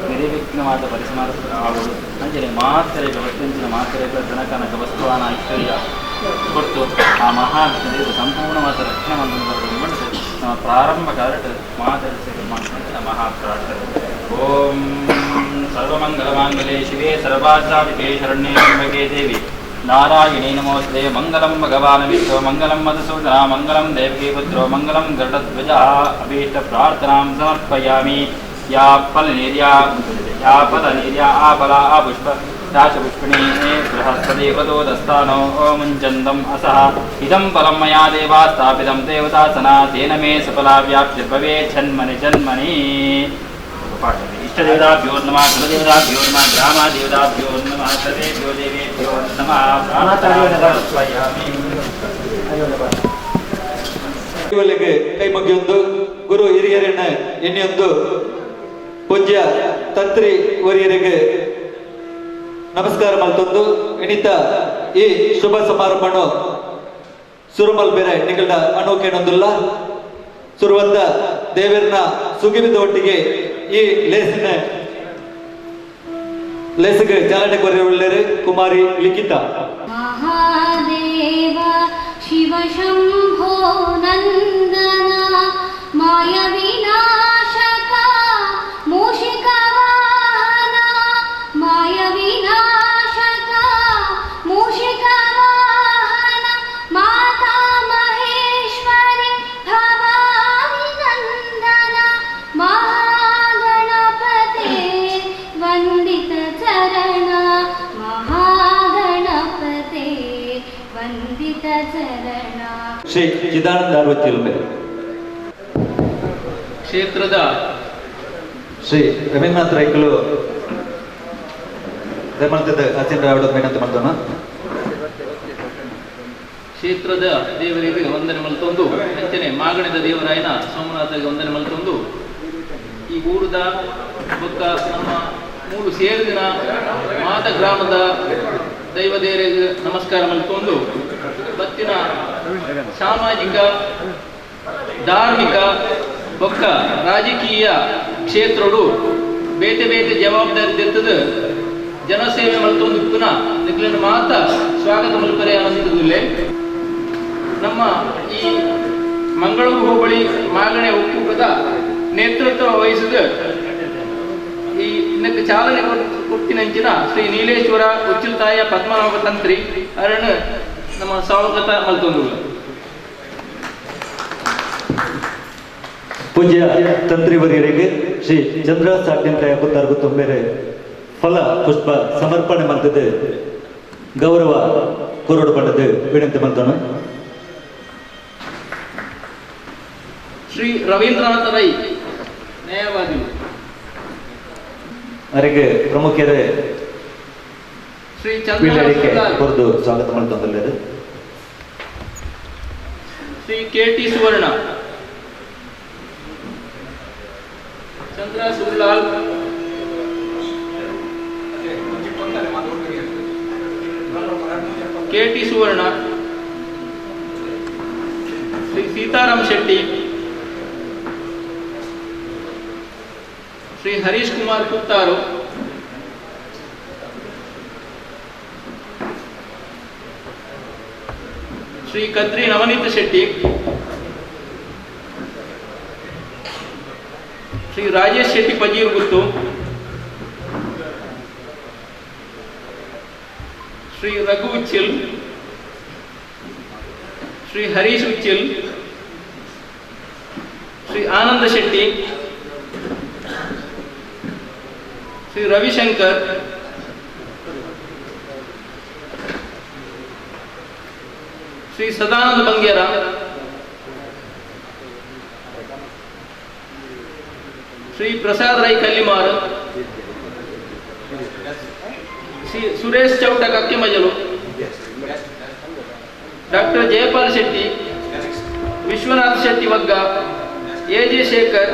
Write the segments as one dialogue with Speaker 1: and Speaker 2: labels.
Speaker 1: ನಿರ್ವಿಘ್ನವಾದ ಪರಿಸಮಾರ ಆಗುವುದು. ಅಂಚನೆ ಮಾತ್ರೆಗೆ ಒಟ್ಟಂಚಿನ ಮಾತ್ರೆಗಳ ಧನಕನಕ ವಸ್ತುವಾನ ಐಶ್ವರ್ಯ ಕೊಟ್ಟು ಆ ಮಹಾವಿಷ್ಣು ದೇವರು ಸಂಪೂರ್ಣವಾದ ರಕ್ಷಣೆ ಮಂತ್ರ ನಮ್ಮ ಪ್ರಾರಂಭ ಕಾಲಕ್ಕೆ ಮಾತರೆ ಸೇವೆ ಮಾಡ್ತಾರೆ ಮಹಾಪ್ರಾರ್ಥನೆ. ಓಂ ಸರ್ವಮಂಗಲಮಾಂಗಲ್ಯೆ ಶಿವೆ ಸರ್ವಾರ್ಥಸಾಧಿಕೆ ಶರಣ್ಯೆ ತ್ರ್ಯಂಬಕೆ ದೇವಿ ನಾರಾಯಣೇ ನಮೋಸ್ತುತೆ. ಮಂಗಲಂ ಭಗವಾನ್ ವಿಷ್ಣು, ಮಂಗಲಂ ಮಧುಸೂದನ, ಮಂಗಲಂ ದೇವಕೀ ಪುತ್ರೋ, ಮಂಗಲಂ ಗರುಡಧ್ವಜ. ಅಭೀಷ್ಟ ಪ್ರಾರ್ಥನಾಂ ಸಮರ್ಪಯಾಮಿ. ಯಾ ಫಲ ನಿರ್ಯಾ, ಯಾ ಫಲ ನಿರ್ಯಾ, ಆ ಫಲ ಆ ಪುಷ್ಪ ದಾಶಪುಷ್ಪಿಣಿ ಬೃಹಸ್ಪತಿ ಪ್ರದೋದಸ್ಥಾನೋ ಮುಂಚಂದಂ ಅಸಹ. ಇದಂ ಫಲಂ ಮಯಾ ದೇವಾ ಸ್ಥಾಪಿತಂ ದೇವತಾಸನ, ತೇನ ಮೇ ಸಫಲಾ ವ್ಯಾಪ್ತಿರ್ಭವೇ ಜನ್ಮನಿ ಜನ್ಮನಿ. ಇಷ್ಟದೇವತಾಭ್ಯೋ ನಮಃ, ಕುಲದೇವತಾಭ್ಯೋ ನಮಃ, ಗ್ರಾಮದೇವತಾಭ್ಯೋ ನಮಃ, ಸರ್ವೇಭ್ಯೋ ದೇವೇಭ್ಯೋ ನಮಃ. ಪ್ರಾರ್ಥನಾಂ ಸಮರ್ಪಯಾಮಿ.
Speaker 2: ಇವಲ್ಲಿಗೆ ಕೈ ಮುಗಿಯೊಂದು, ಗುರು ಹಿರಿಯರನ್ನ ಎಣ್ಣಿಯೊಂದು, ಪೂಜ್ಯ ತಂತ್ರಿ ವರಿಯರಿಗೆ ನಮಸ್ಕಾರ ಮಲ್ತೊಂದು, ಇನಿತ ಈ ಶುಭ ಸಮಾರಂಭನು ಸುರುಮಲ್ ಬೇರೆ ನಿಗಲ್ಡ ಅಣುಕೇನೊಂದುಲ್ಲ. ಸುರುವಂತ ದೇವರನ್ನ ಸುಗಿಬಿದ ಒಟ್ಟಿಗೆ ಈ ಲೇಸಿನ ಲೇಸಿಗೆ ಚಾಲನೆ ಕೊರೆಯುಳ್ಳೇರು ಕುಮಾರಿ ಲಿಖಿತ.
Speaker 3: महादेव शिव शम्भो नन्दन, मायविनाशका मूषिकवाहन, मायविनाशका मूषिकवाहन, माता महेश्वरि भवानि नन्दन, महागणपते वन्दितचरण, महागणपते वन्दितचरण.
Speaker 2: ಶ್ರೀ ಚಿದಾನಂದ ಅರವತ್ತಿಲ್ಮೆ.
Speaker 4: ಕ್ಷೇತ್ರದ
Speaker 2: ಶ್ರೀ ರವೀಂದ್ರನಾಥ್ ರೈಕುಲು ದಯಮಾಡ್ತಿದ್ದ ಅಸಿನ್ ರಾವಡ ವಿನಂತಿ ಮಾಡ್ತಾನ.
Speaker 4: ಕ್ಷೇತ್ರದ ದೇವರಿಗೆ ವಂದನೆ ಮಲ್ತೊಂದು, ಅಂಚನೆ ಮಾಗಣದ ದೇವರಾಯನ ಸೋಮನಾಥಗೆ ವಂದನೆ ಮಲ್ತೊಂದು, ಈ ಊರದ ಬೊಕ್ಕ ನಮ್ಮ ಮೂರು ಸೇರಿದಿನ ಮಾತ ಗ್ರಾಮದ ದೈವದೇವರಿಗೆ ನಮಸ್ಕಾರ ಮಲ್ತೊಂದು, ಬತ್ತಿನ ಸಾಮಾಜಿಕ, ಧಾರ್ಮಿಕ ಬೊಕ್ಕ ರಾಜಕೀಯ ಕ್ಷೇತ್ರಡು ಬೇತೆ ಬೇತೆ ಜವಾಬ್ದಾರಿ ದೆತ್ತದು ಜನಸೇವೆ ಮಲ್ತೊಂದು ಪುನಃ ನಿಕ್ಲೆನ ಮಾತ ಸ್ವಾಗತ ಮಲ್ಪರೆ ಆನಂದದುಲ್ಲೆ. ನಮ್ಮ ಈ ಮಂಗಳೂರು ಹೋಬಳಿ ಮಾಗಣೆ ಒಕ್ಕೂಟದ ನೇತೃತ್ವ ವಹಿಸಿದ, ಈ ಇದಕ್ಕೆ ಚಾಲನೆ ಕೊಟ್ಟಿನಂಚಿನ ಶ್ರೀ ನೀಲೇಶ್ವರ ಉಚ್ಚಿಲ್ತಾಯ ಪದ್ಮನಾಭ ತಂತ್ರಿ ಅರಣ ನಮ್ಮ ಸ್ವಾಗತ ಮಲ್ತೊಂದು.
Speaker 2: ಪೂಜ್ಯ ತಂತ್ರಿ ವರಿಯರಿಗೆ ಶ್ರೀ ಚಂದ್ರ ಸಾಟ್ಯಂತಾಯ ಪುತ್ತಾರ್ಗು ತುಂಬೇರೆ ಫಲ ಪುಷ್ಪ ಸಮರ್ಪಣೆ ಮಾಡ್ತದೆ ಗೌರವ ಕೊರಡು ಪಡೆದು ವಿನಂತಿ ಮಾಡ್ತಾನೆ.
Speaker 4: ಶ್ರೀ ರವೀಂದ್ರನಾಥ ರೈ ನ್ಯಾಯವಾದಿಗಳು
Speaker 2: ಅವರಿಗೆ ಪ್ರಮುಖರೇ
Speaker 4: ಶ್ರೀ
Speaker 2: ಪೀಳಿಗೆಗೆ
Speaker 4: ಚಂದ್ರ
Speaker 2: ಕೊರದು ಸ್ವಾಗತ ಮಾಡ್ತೊಂದಿದ್ದಾರೆ.
Speaker 4: Shri K T Suvarna, Chandra Sullal, K T Suvarna, Shri Sitaram Shetty, Shri Harish Kumar Kuttaru, Shri Kadri Navaneetha Shetty, Shri Rajesh Shetty Pajirguttu, Shri Raghu Uchil, Shri Harish Uchil, Shri Ananda Shetty, Shri Ravishankar, Shri Sadananda Bangera, Shri Prasad Rai Kallimar, Shri Suresh Chowta Kakkemajalu, doctor Jayapal Shetty, Vishwanath Shetty Vagga, A J Shekhar,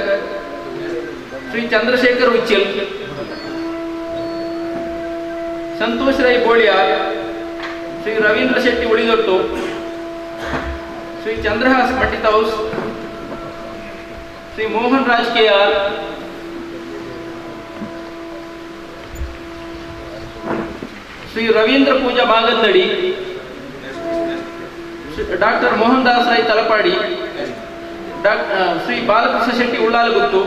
Speaker 4: Shri Chandrashekhar Uchil, Santosh Rai Boliyar, Shri Ravindra Shetty Ulidottu, Shri Chandrahas Mattith house, Shri Mohan Raj K R, Shri Ravindra Pooja Bagandadi, doctor Mohan Das Rai Talapady, Shri Balakrishna Shetty Ullalaguttu,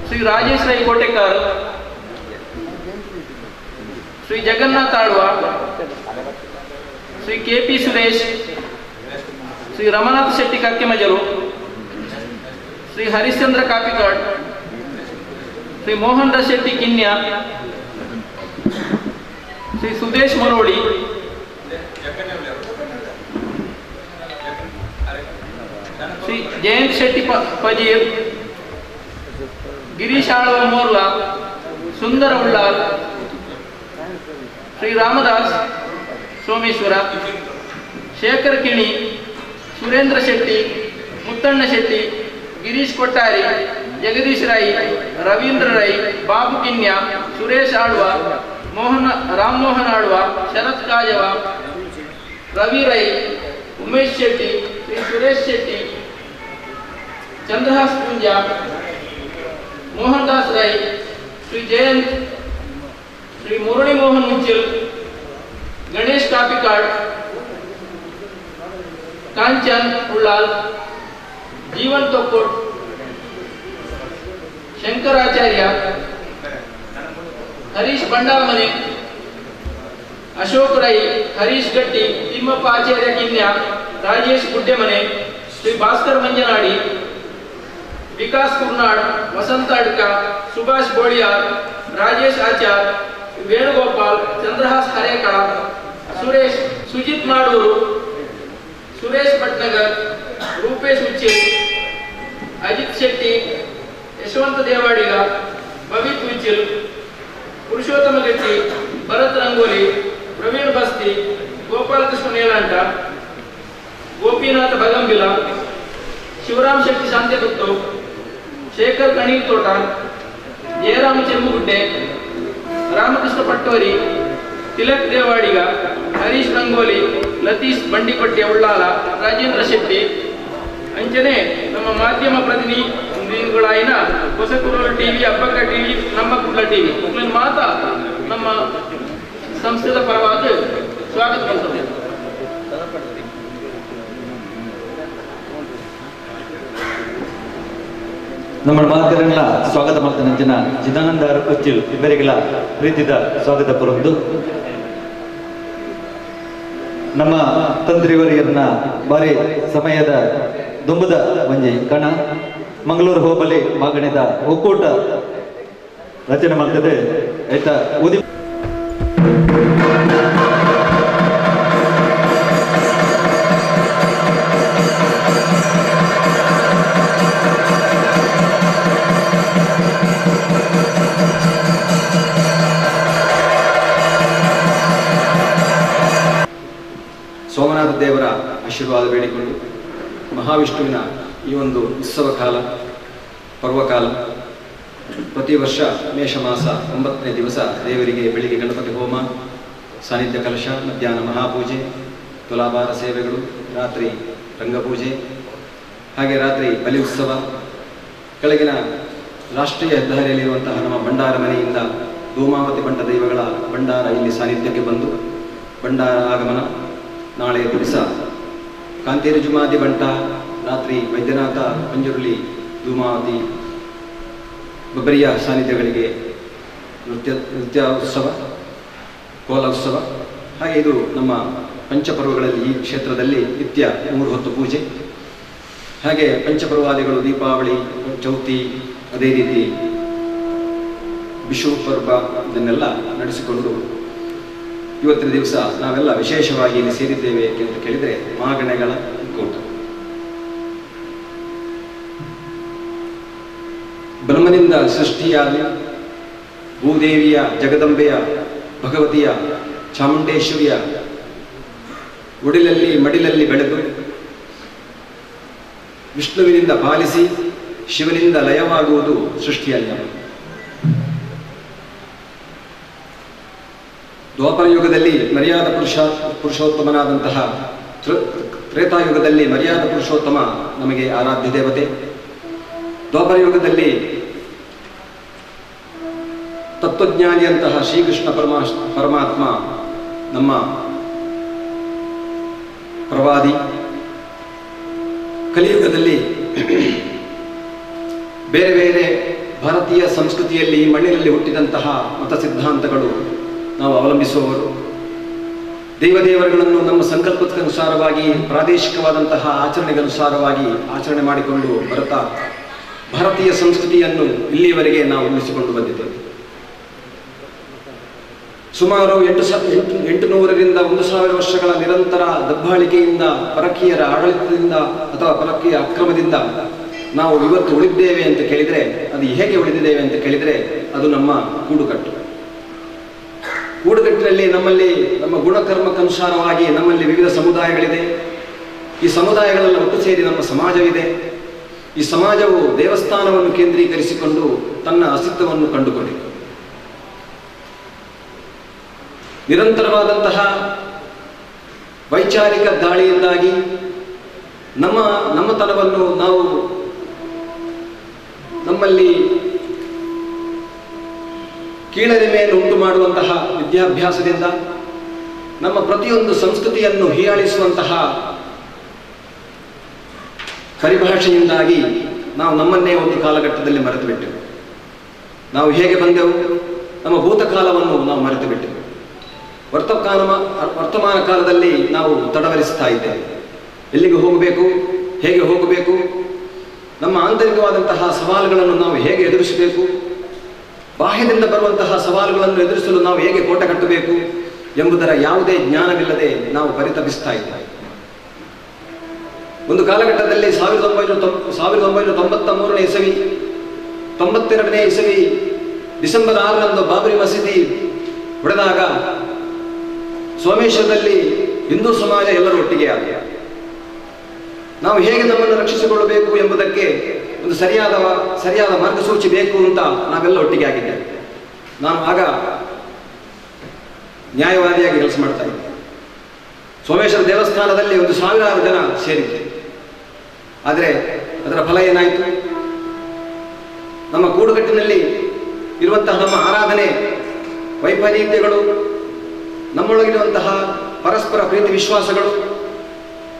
Speaker 4: Shri Rajesh Rai Kotekar, Shri Jagannath Alva, Shri K P Suresh, Shri Ramanath Shetty Kakkemajalu, Shri Harishchandra Kapikad, Shri Mohan Das Shetty Kinya, Shri Sudesh Maroli, Shri Jayant Shetty Pajir, Girish Alva Morla, Sundara Ullal, Shri Ramadas Someshwara, Shekhar Kini, Surendra Shetty, Muthanna Shetty, Girish Kottari, Jagadish Rai, Ravindra Rai, Babu Kinya, Suresh Alva, Rammohan Alva, Sharath Kajava, Ravi Rai, Umesh Shetty, Shri Suresh Shetty, Chandrahas Poonja, Mohan Das Rai, Shri Jayanth, Shri Murali Mohan Uchil, Ganesh Kapikad, Kanchan Ullal, Jeevan Thokkot, Shankaracharya, Harish Bhandarmane, Ashok Rai, Harish Gatti, Thimmappa Acharya Kinya, Rajesh Guddemane, Shri Bhaskar Manjanadi, Vikas Kurnad, Vasantha Adka, Subhash Boliyar, Rajesh Achar, Venugopal, Chandrahas Harekala, Suresh, Sujith Madur, Suresh Bhatnagar, Rupesh Uchil, Ajith Shetty, Yashwantha Devadiga, Bhavith Uchil, Purushottama Gatti, Bharath Rangoli, Praveen Basti, Gopalakrishna Nelanta, Gopinatha Bagambila, Shivaram Shetty Santheguttu, Shekhar Kaneer Thota, Jayarama Chemmugudde, Ramakrishna Pattori, Tilak Devadiga, Harish Rangoli, Latish Bandikotte Ullal, Rajendra Shetty. ಅಂಚನೆ ನಮ್ಮ ಮಾಧ್ಯಮ ಪ್ರತಿನಿಧಿಗಳಾಯಿನ ಹೊಸಕುರಲ್ TV, Abbakka TV, ನಮ್ಮ Kudla TV ಮಾತ ನಮ್ಮ ಸಂಸ್ಥೆದ ಪರವಾದ ಸ್ವಾಗತ ಮಾಡ್ತದೆ.
Speaker 2: ನಮ್ಮ ಮಾತರೆಲ್ಲ ಸ್ವಾಗತ ಮಾಡ್ತಾನೆ ಜನ ಚಿದಾನಂದ ಉಚ್ಚಿಲ್ ಇಬ್ಬರಿಗೆಲ್ಲ ಪ್ರೀತಿದ ಸ್ವಾಗತ ಪುರಂದು. ನಮ್ಮ ತಂತ್ರಿವರಿಯನ್ನ ಬಾರಿ ಸಮಯದ ದುಂಬುದ ಒಂಜಿ ಕಣ ಮಂಗಳೂರು ಹೋಬಳಿ ಮಾಗಣಿದ ಒಕ್ಕೂಟ ರಚನೆ ಮಾಡ್ತದೆ. ಆಯ್ತಾ ಉದಿ
Speaker 5: ಸೋಮನಾಥ ದೇವರ ಆಶೀರ್ವಾದ ಬೇಡಿಕೊಂಡು ಮಹಾವಿಷ್ಣುವಿನ ಈ ಒಂದು ಉತ್ಸವ ಕಾಲ, ಪರ್ವಕಾಲ, ಪ್ರತಿ ವರ್ಷ ಮೇಷಮಾಸ 9ನೇ ದಿವಸ ದೇವರಿಗೆ ಬೆಳಿಗ್ಗೆ ಗಣಪತಿ ಹೋಮ, ಸಾನ್ನಿಧ್ಯ ಕಲಶ, ಮಧ್ಯಾಹ್ನ ಮಹಾಪೂಜೆ, ತುಲಾಭಾರ ಸೇವೆಗಳು, ರಾತ್ರಿ ರಂಗಪೂಜೆ, ಹಾಗೆ ರಾತ್ರಿ ಬಲಿ ಉತ್ಸವ. ಕೆಳಗಿನ ರಾಷ್ಟ್ರೀಯ ಹೆದ್ದಾರಿಯಲ್ಲಿರುವಂತಹ ನಮ್ಮ ಭಂಡಾರ ಮನೆಯಿಂದ ಧೂಮಾವತಿ ಬಂಟ ದೈವಗಳ ಭಂಡಾರ ಇಲ್ಲಿ ಸಾನ್ನಿಧ್ಯಕ್ಕೆ ಬಂದು ಭಂಡಾರ ಆಗಮನ. ನಾಳೆಯ ದಿವಸ ಕಾಂತೇರಿ ಜುಮಾದಿ ಬಂಟ, ರಾತ್ರಿ ವೈದ್ಯನಾಥ ಪಂಜುರ್ಲಿ ಧೂಮಾವತಿ ಬಬ್ಬರಿಯ ಸಾನ್ನಿಧ್ಯಗಳಿಗೆ ನೃತ್ಯ ಉತ್ಸವ, ಕೋಲ ಉತ್ಸವ. ಹಾಗೆ ಇದು ನಮ್ಮ ಪಂಚಪರ್ವಗಳಲ್ಲಿ ಈ ಕ್ಷೇತ್ರದಲ್ಲಿ ನಿತ್ಯ 3 ಹೊತ್ತು ಪೂಜೆ. ಹಾಗೆ ಪಂಚಪರ್ವಾದಿಗಳು ದೀಪಾವಳಿ, ಚೌತಿ, ಅದೇ ರೀತಿ ಬಿಷು ಪರ್ವ ಇದನ್ನೆಲ್ಲ ನಡೆಸಿಕೊಂಡು ಇವತ್ತಿನ ದಿವಸ ನಾವೆಲ್ಲ ವಿಶೇಷವಾಗಿ ಇಲ್ಲಿ ಸೇರಿದ್ದೇವೆ ಅಂತ ಕೇಳಿದರೆ ಮಾಗಣೆಗಳ ಒಕ್ಕೂಟ. ಬ್ರಹ್ಮನಿಂದ ಸೃಷ್ಟಿಯಾಗಿ ಭೂದೇವಿಯ, ಜಗದಂಬೆಯ, ಭಗವತಿಯ, ಚಾಮುಂಡೇಶ್ವರಿಯ ಒಡಿಲಲ್ಲಿ ಮಡಿಲಲ್ಲಿ ಬೆಳೆದು ವಿಷ್ಣುವಿನಿಂದ ಪಾಲಿಸಿ ಶಿವನಿಂದ ಲಯವಾಗುವುದು ಸೃಷ್ಟಿಯ ನಿಯಮ. ದ್ವಾಪರ ಯುಗದಲ್ಲಿ ಮರ್ಯಾದ ಪುರುಷೋತ್ತಮನಾದಂತಹ ತ್ರೇತಾಯುಗದಲ್ಲಿ ಮರ್ಯಾದ ಪುರುಷೋತ್ತಮ ನಮಗೆ ಆರಾಧ್ಯ ದೇವತೆ. ದ್ವಾಪರ ಯುಗದಲ್ಲಿ ತತ್ವ ತತ್ವಜ್ಞಾನಿಯಂತಹ ಶ್ರೀಕೃಷ್ಣ ಪರಮಾತ್ಮ ನಮ್ಮ ಪ್ರವಾದಿ. ಕಲಿಯುಗದಲ್ಲಿ ಬೇರೆ ಬೇರೆ ಭಾರತೀಯ ಸಂಸ್ಕೃತಿಯಲ್ಲಿ ಮಣ್ಣಿನಲ್ಲಿ ಹುಟ್ಟಿದಂತಹ ಮತ ಸಿದ್ಧಾಂತಗಳು ನಾವು ಅವಲಂಬಿಸುವವರು. ದೇವದೇವರುಗಳನ್ನು ನಮ್ಮ ಸಂಕಲ್ಪಕ್ಕನುಸಾರವಾಗಿ ಪ್ರಾದೇಶಿಕವಾದಂತಹ ಆಚರಣೆಗನುಸಾರವಾಗಿ ಆಚರಣೆ ಮಾಡಿಕೊಂಡು ಬರುತ್ತಾ ಭಾರತೀಯ ಸಂಸ್ಕೃತಿಯನ್ನು ಇಲ್ಲಿಯವರೆಗೆ ನಾವು ಉಳಿಸಿಕೊಂಡು ಬಂದಿದ್ದೇವೆ. ಸುಮಾರು 800ರಿಂದ 1000 ವರ್ಷಗಳ ನಿರಂತರ ದಬ್ಬಾಳಿಕೆಯಿಂದ, ಪರಕೀಯರ ಆಡಳಿತದಿಂದ ಅಥವಾ ಪರಕೀಯ ಅಕ್ರಮದಿಂದ ನಾವು ಇವತ್ತು ಉಳಿದ್ದೇವೆ ಅಂತ ಕೇಳಿದರೆ, ಅದು ಹೇಗೆ ಉಳಿದಿದ್ದೇವೆ ಅಂತ ಕೇಳಿದರೆ, ಅದು ನಮ್ಮ ಕೂಡುಕಟ್ಟು. ಕೂಡುಕಟ್ಟಿನಲ್ಲಿ ನಮ್ಮಲ್ಲಿ ನಮ್ಮ ಗುಣಕರ್ಮಕ್ಕನುಸಾರವಾಗಿ ನಮ್ಮಲ್ಲಿ ವಿವಿಧ ಸಮುದಾಯಗಳಿದೆ. ಈ ಸಮುದಾಯಗಳೆಲ್ಲ ಒಟ್ಟು ಸೇರಿ ನಮ್ಮ ಸಮಾಜವಿದೆ. ಈ ಸಮಾಜವು ದೇವಸ್ಥಾನವನ್ನು ಕೇಂದ್ರೀಕರಿಸಿಕೊಂಡು ತನ್ನ ಅಸ್ತಿತ್ವವನ್ನು ಕಂಡುಕೊಂಡಿದೆ. ನಿರಂತರವಾದಂತಹ ವೈಚಾರಿಕ ದಾಳಿಯಿಂದಾಗಿ ನಮ್ಮ ನಮ್ಮತನವನ್ನು ನಾವು ನಮ್ಮಲ್ಲಿ ಕೀಳರಿಮೆಯನ್ನು ಉಂಟು ಮಾಡುವಂತಹ ವಿದ್ಯಾಭ್ಯಾಸದಿಂದ ನಮ್ಮ ಪ್ರತಿಯೊಂದು ಸಂಸ್ಕೃತಿಯನ್ನು ಹೀಯಾಳಿಸುವಂತಹ ಪರಿಭಾಷೆಯಿಂದಾಗಿ ನಾವು ನಮ್ಮನ್ನೇ ಒಂದು ಕಾಲಘಟ್ಟದಲ್ಲಿ ಮರೆತು ಬಿಟ್ಟೆವು. ನಾವು ಹೇಗೆ ಬಂದೆವು, ನಮ್ಮ ಭೂತಕಾಲವನ್ನು ನಾವು ಮರೆತು ಬಿಟ್ಟೆವು. ವರ್ತಮಾನ ಕಾಲದಲ್ಲಿ ನಾವು ತಡವರಿಸ್ತಾ ಇದ್ದೇವೆ. ಎಲ್ಲಿಗೆ ಹೋಗಬೇಕು, ಹೇಗೆ ಹೋಗಬೇಕು, ನಮ್ಮ ಆಂತರಿಕವಾದಂತಹ ಸವಾಲುಗಳನ್ನು ನಾವು ಹೇಗೆ ಎದುರಿಸಬೇಕು, ಬಾಹ್ಯದಿಂದ ಬರುವಂತಹ ಸವಾಲುಗಳನ್ನು ಎದುರಿಸಲು ನಾವು ಹೇಗೆ ಕೋಟೆ ಕಟ್ಟಬೇಕು ಎಂಬುದರ ಯಾವುದೇ ಜ್ಞಾನವಿಲ್ಲದೆ ನಾವು ಪರಿತಪಿಸ್ತಾ ಇದ್ದೇವೆ. ಒಂದು ಕಾಲಘಟ್ಟದಲ್ಲಿ 1993ನೇ ಇಸವಿ, 92ನೇ ಇಸವಿ ಡಿಸೆಂಬರ್ 6ರಂದು ಬಾಬರಿ ಮಸೀದಿ ಹೊಡೆದಾಗ ಸೋಮೇಶ್ವರದಲ್ಲಿ ಹಿಂದೂ ಸಮಾಜ ಎಲ್ಲರೂ ಒಟ್ಟಿಗೆ ಆದ. ನಾವು ಹೇಗೆ ನಮ್ಮನ್ನು ರಕ್ಷಿಸಿಕೊಳ್ಳಬೇಕು ಎಂಬುದಕ್ಕೆ ಒಂದು ಸರಿಯಾದ ಮಾರ್ಗಸೂಚಿ ಬೇಕು ಅಂತ ನಾವೆಲ್ಲ ಒಟ್ಟಿಗೆ ಆಗಿದ್ದೇವೆ. ನಾನು ಆಗ ನ್ಯಾಯವಾದಿಯಾಗಿ ಕೆಲಸ ಮಾಡ್ತಾ ಇದ್ದೆ. ಸೋಮೇಶ್ವರ ದೇವಸ್ಥಾನದಲ್ಲಿ ಒಂದು ಸಾವಿರಾರು ಜನ ಸೇರಿದ್ದೆ. ಆದರೆ ಅದರ ಫಲ ಏನಾಯಿತು? ನಮ್ಮ ಕೂಡುಕಟ್ಟಿನಲ್ಲಿ ಇರುವಂತಹ ನಮ್ಮ ಆರಾಧನೆ ವೈಪರೀತ್ಯಗಳು, ನಮ್ಮೊಳಗಿರುವಂತಹ ಪರಸ್ಪರ ಪ್ರೀತಿ ವಿಶ್ವಾಸಗಳು,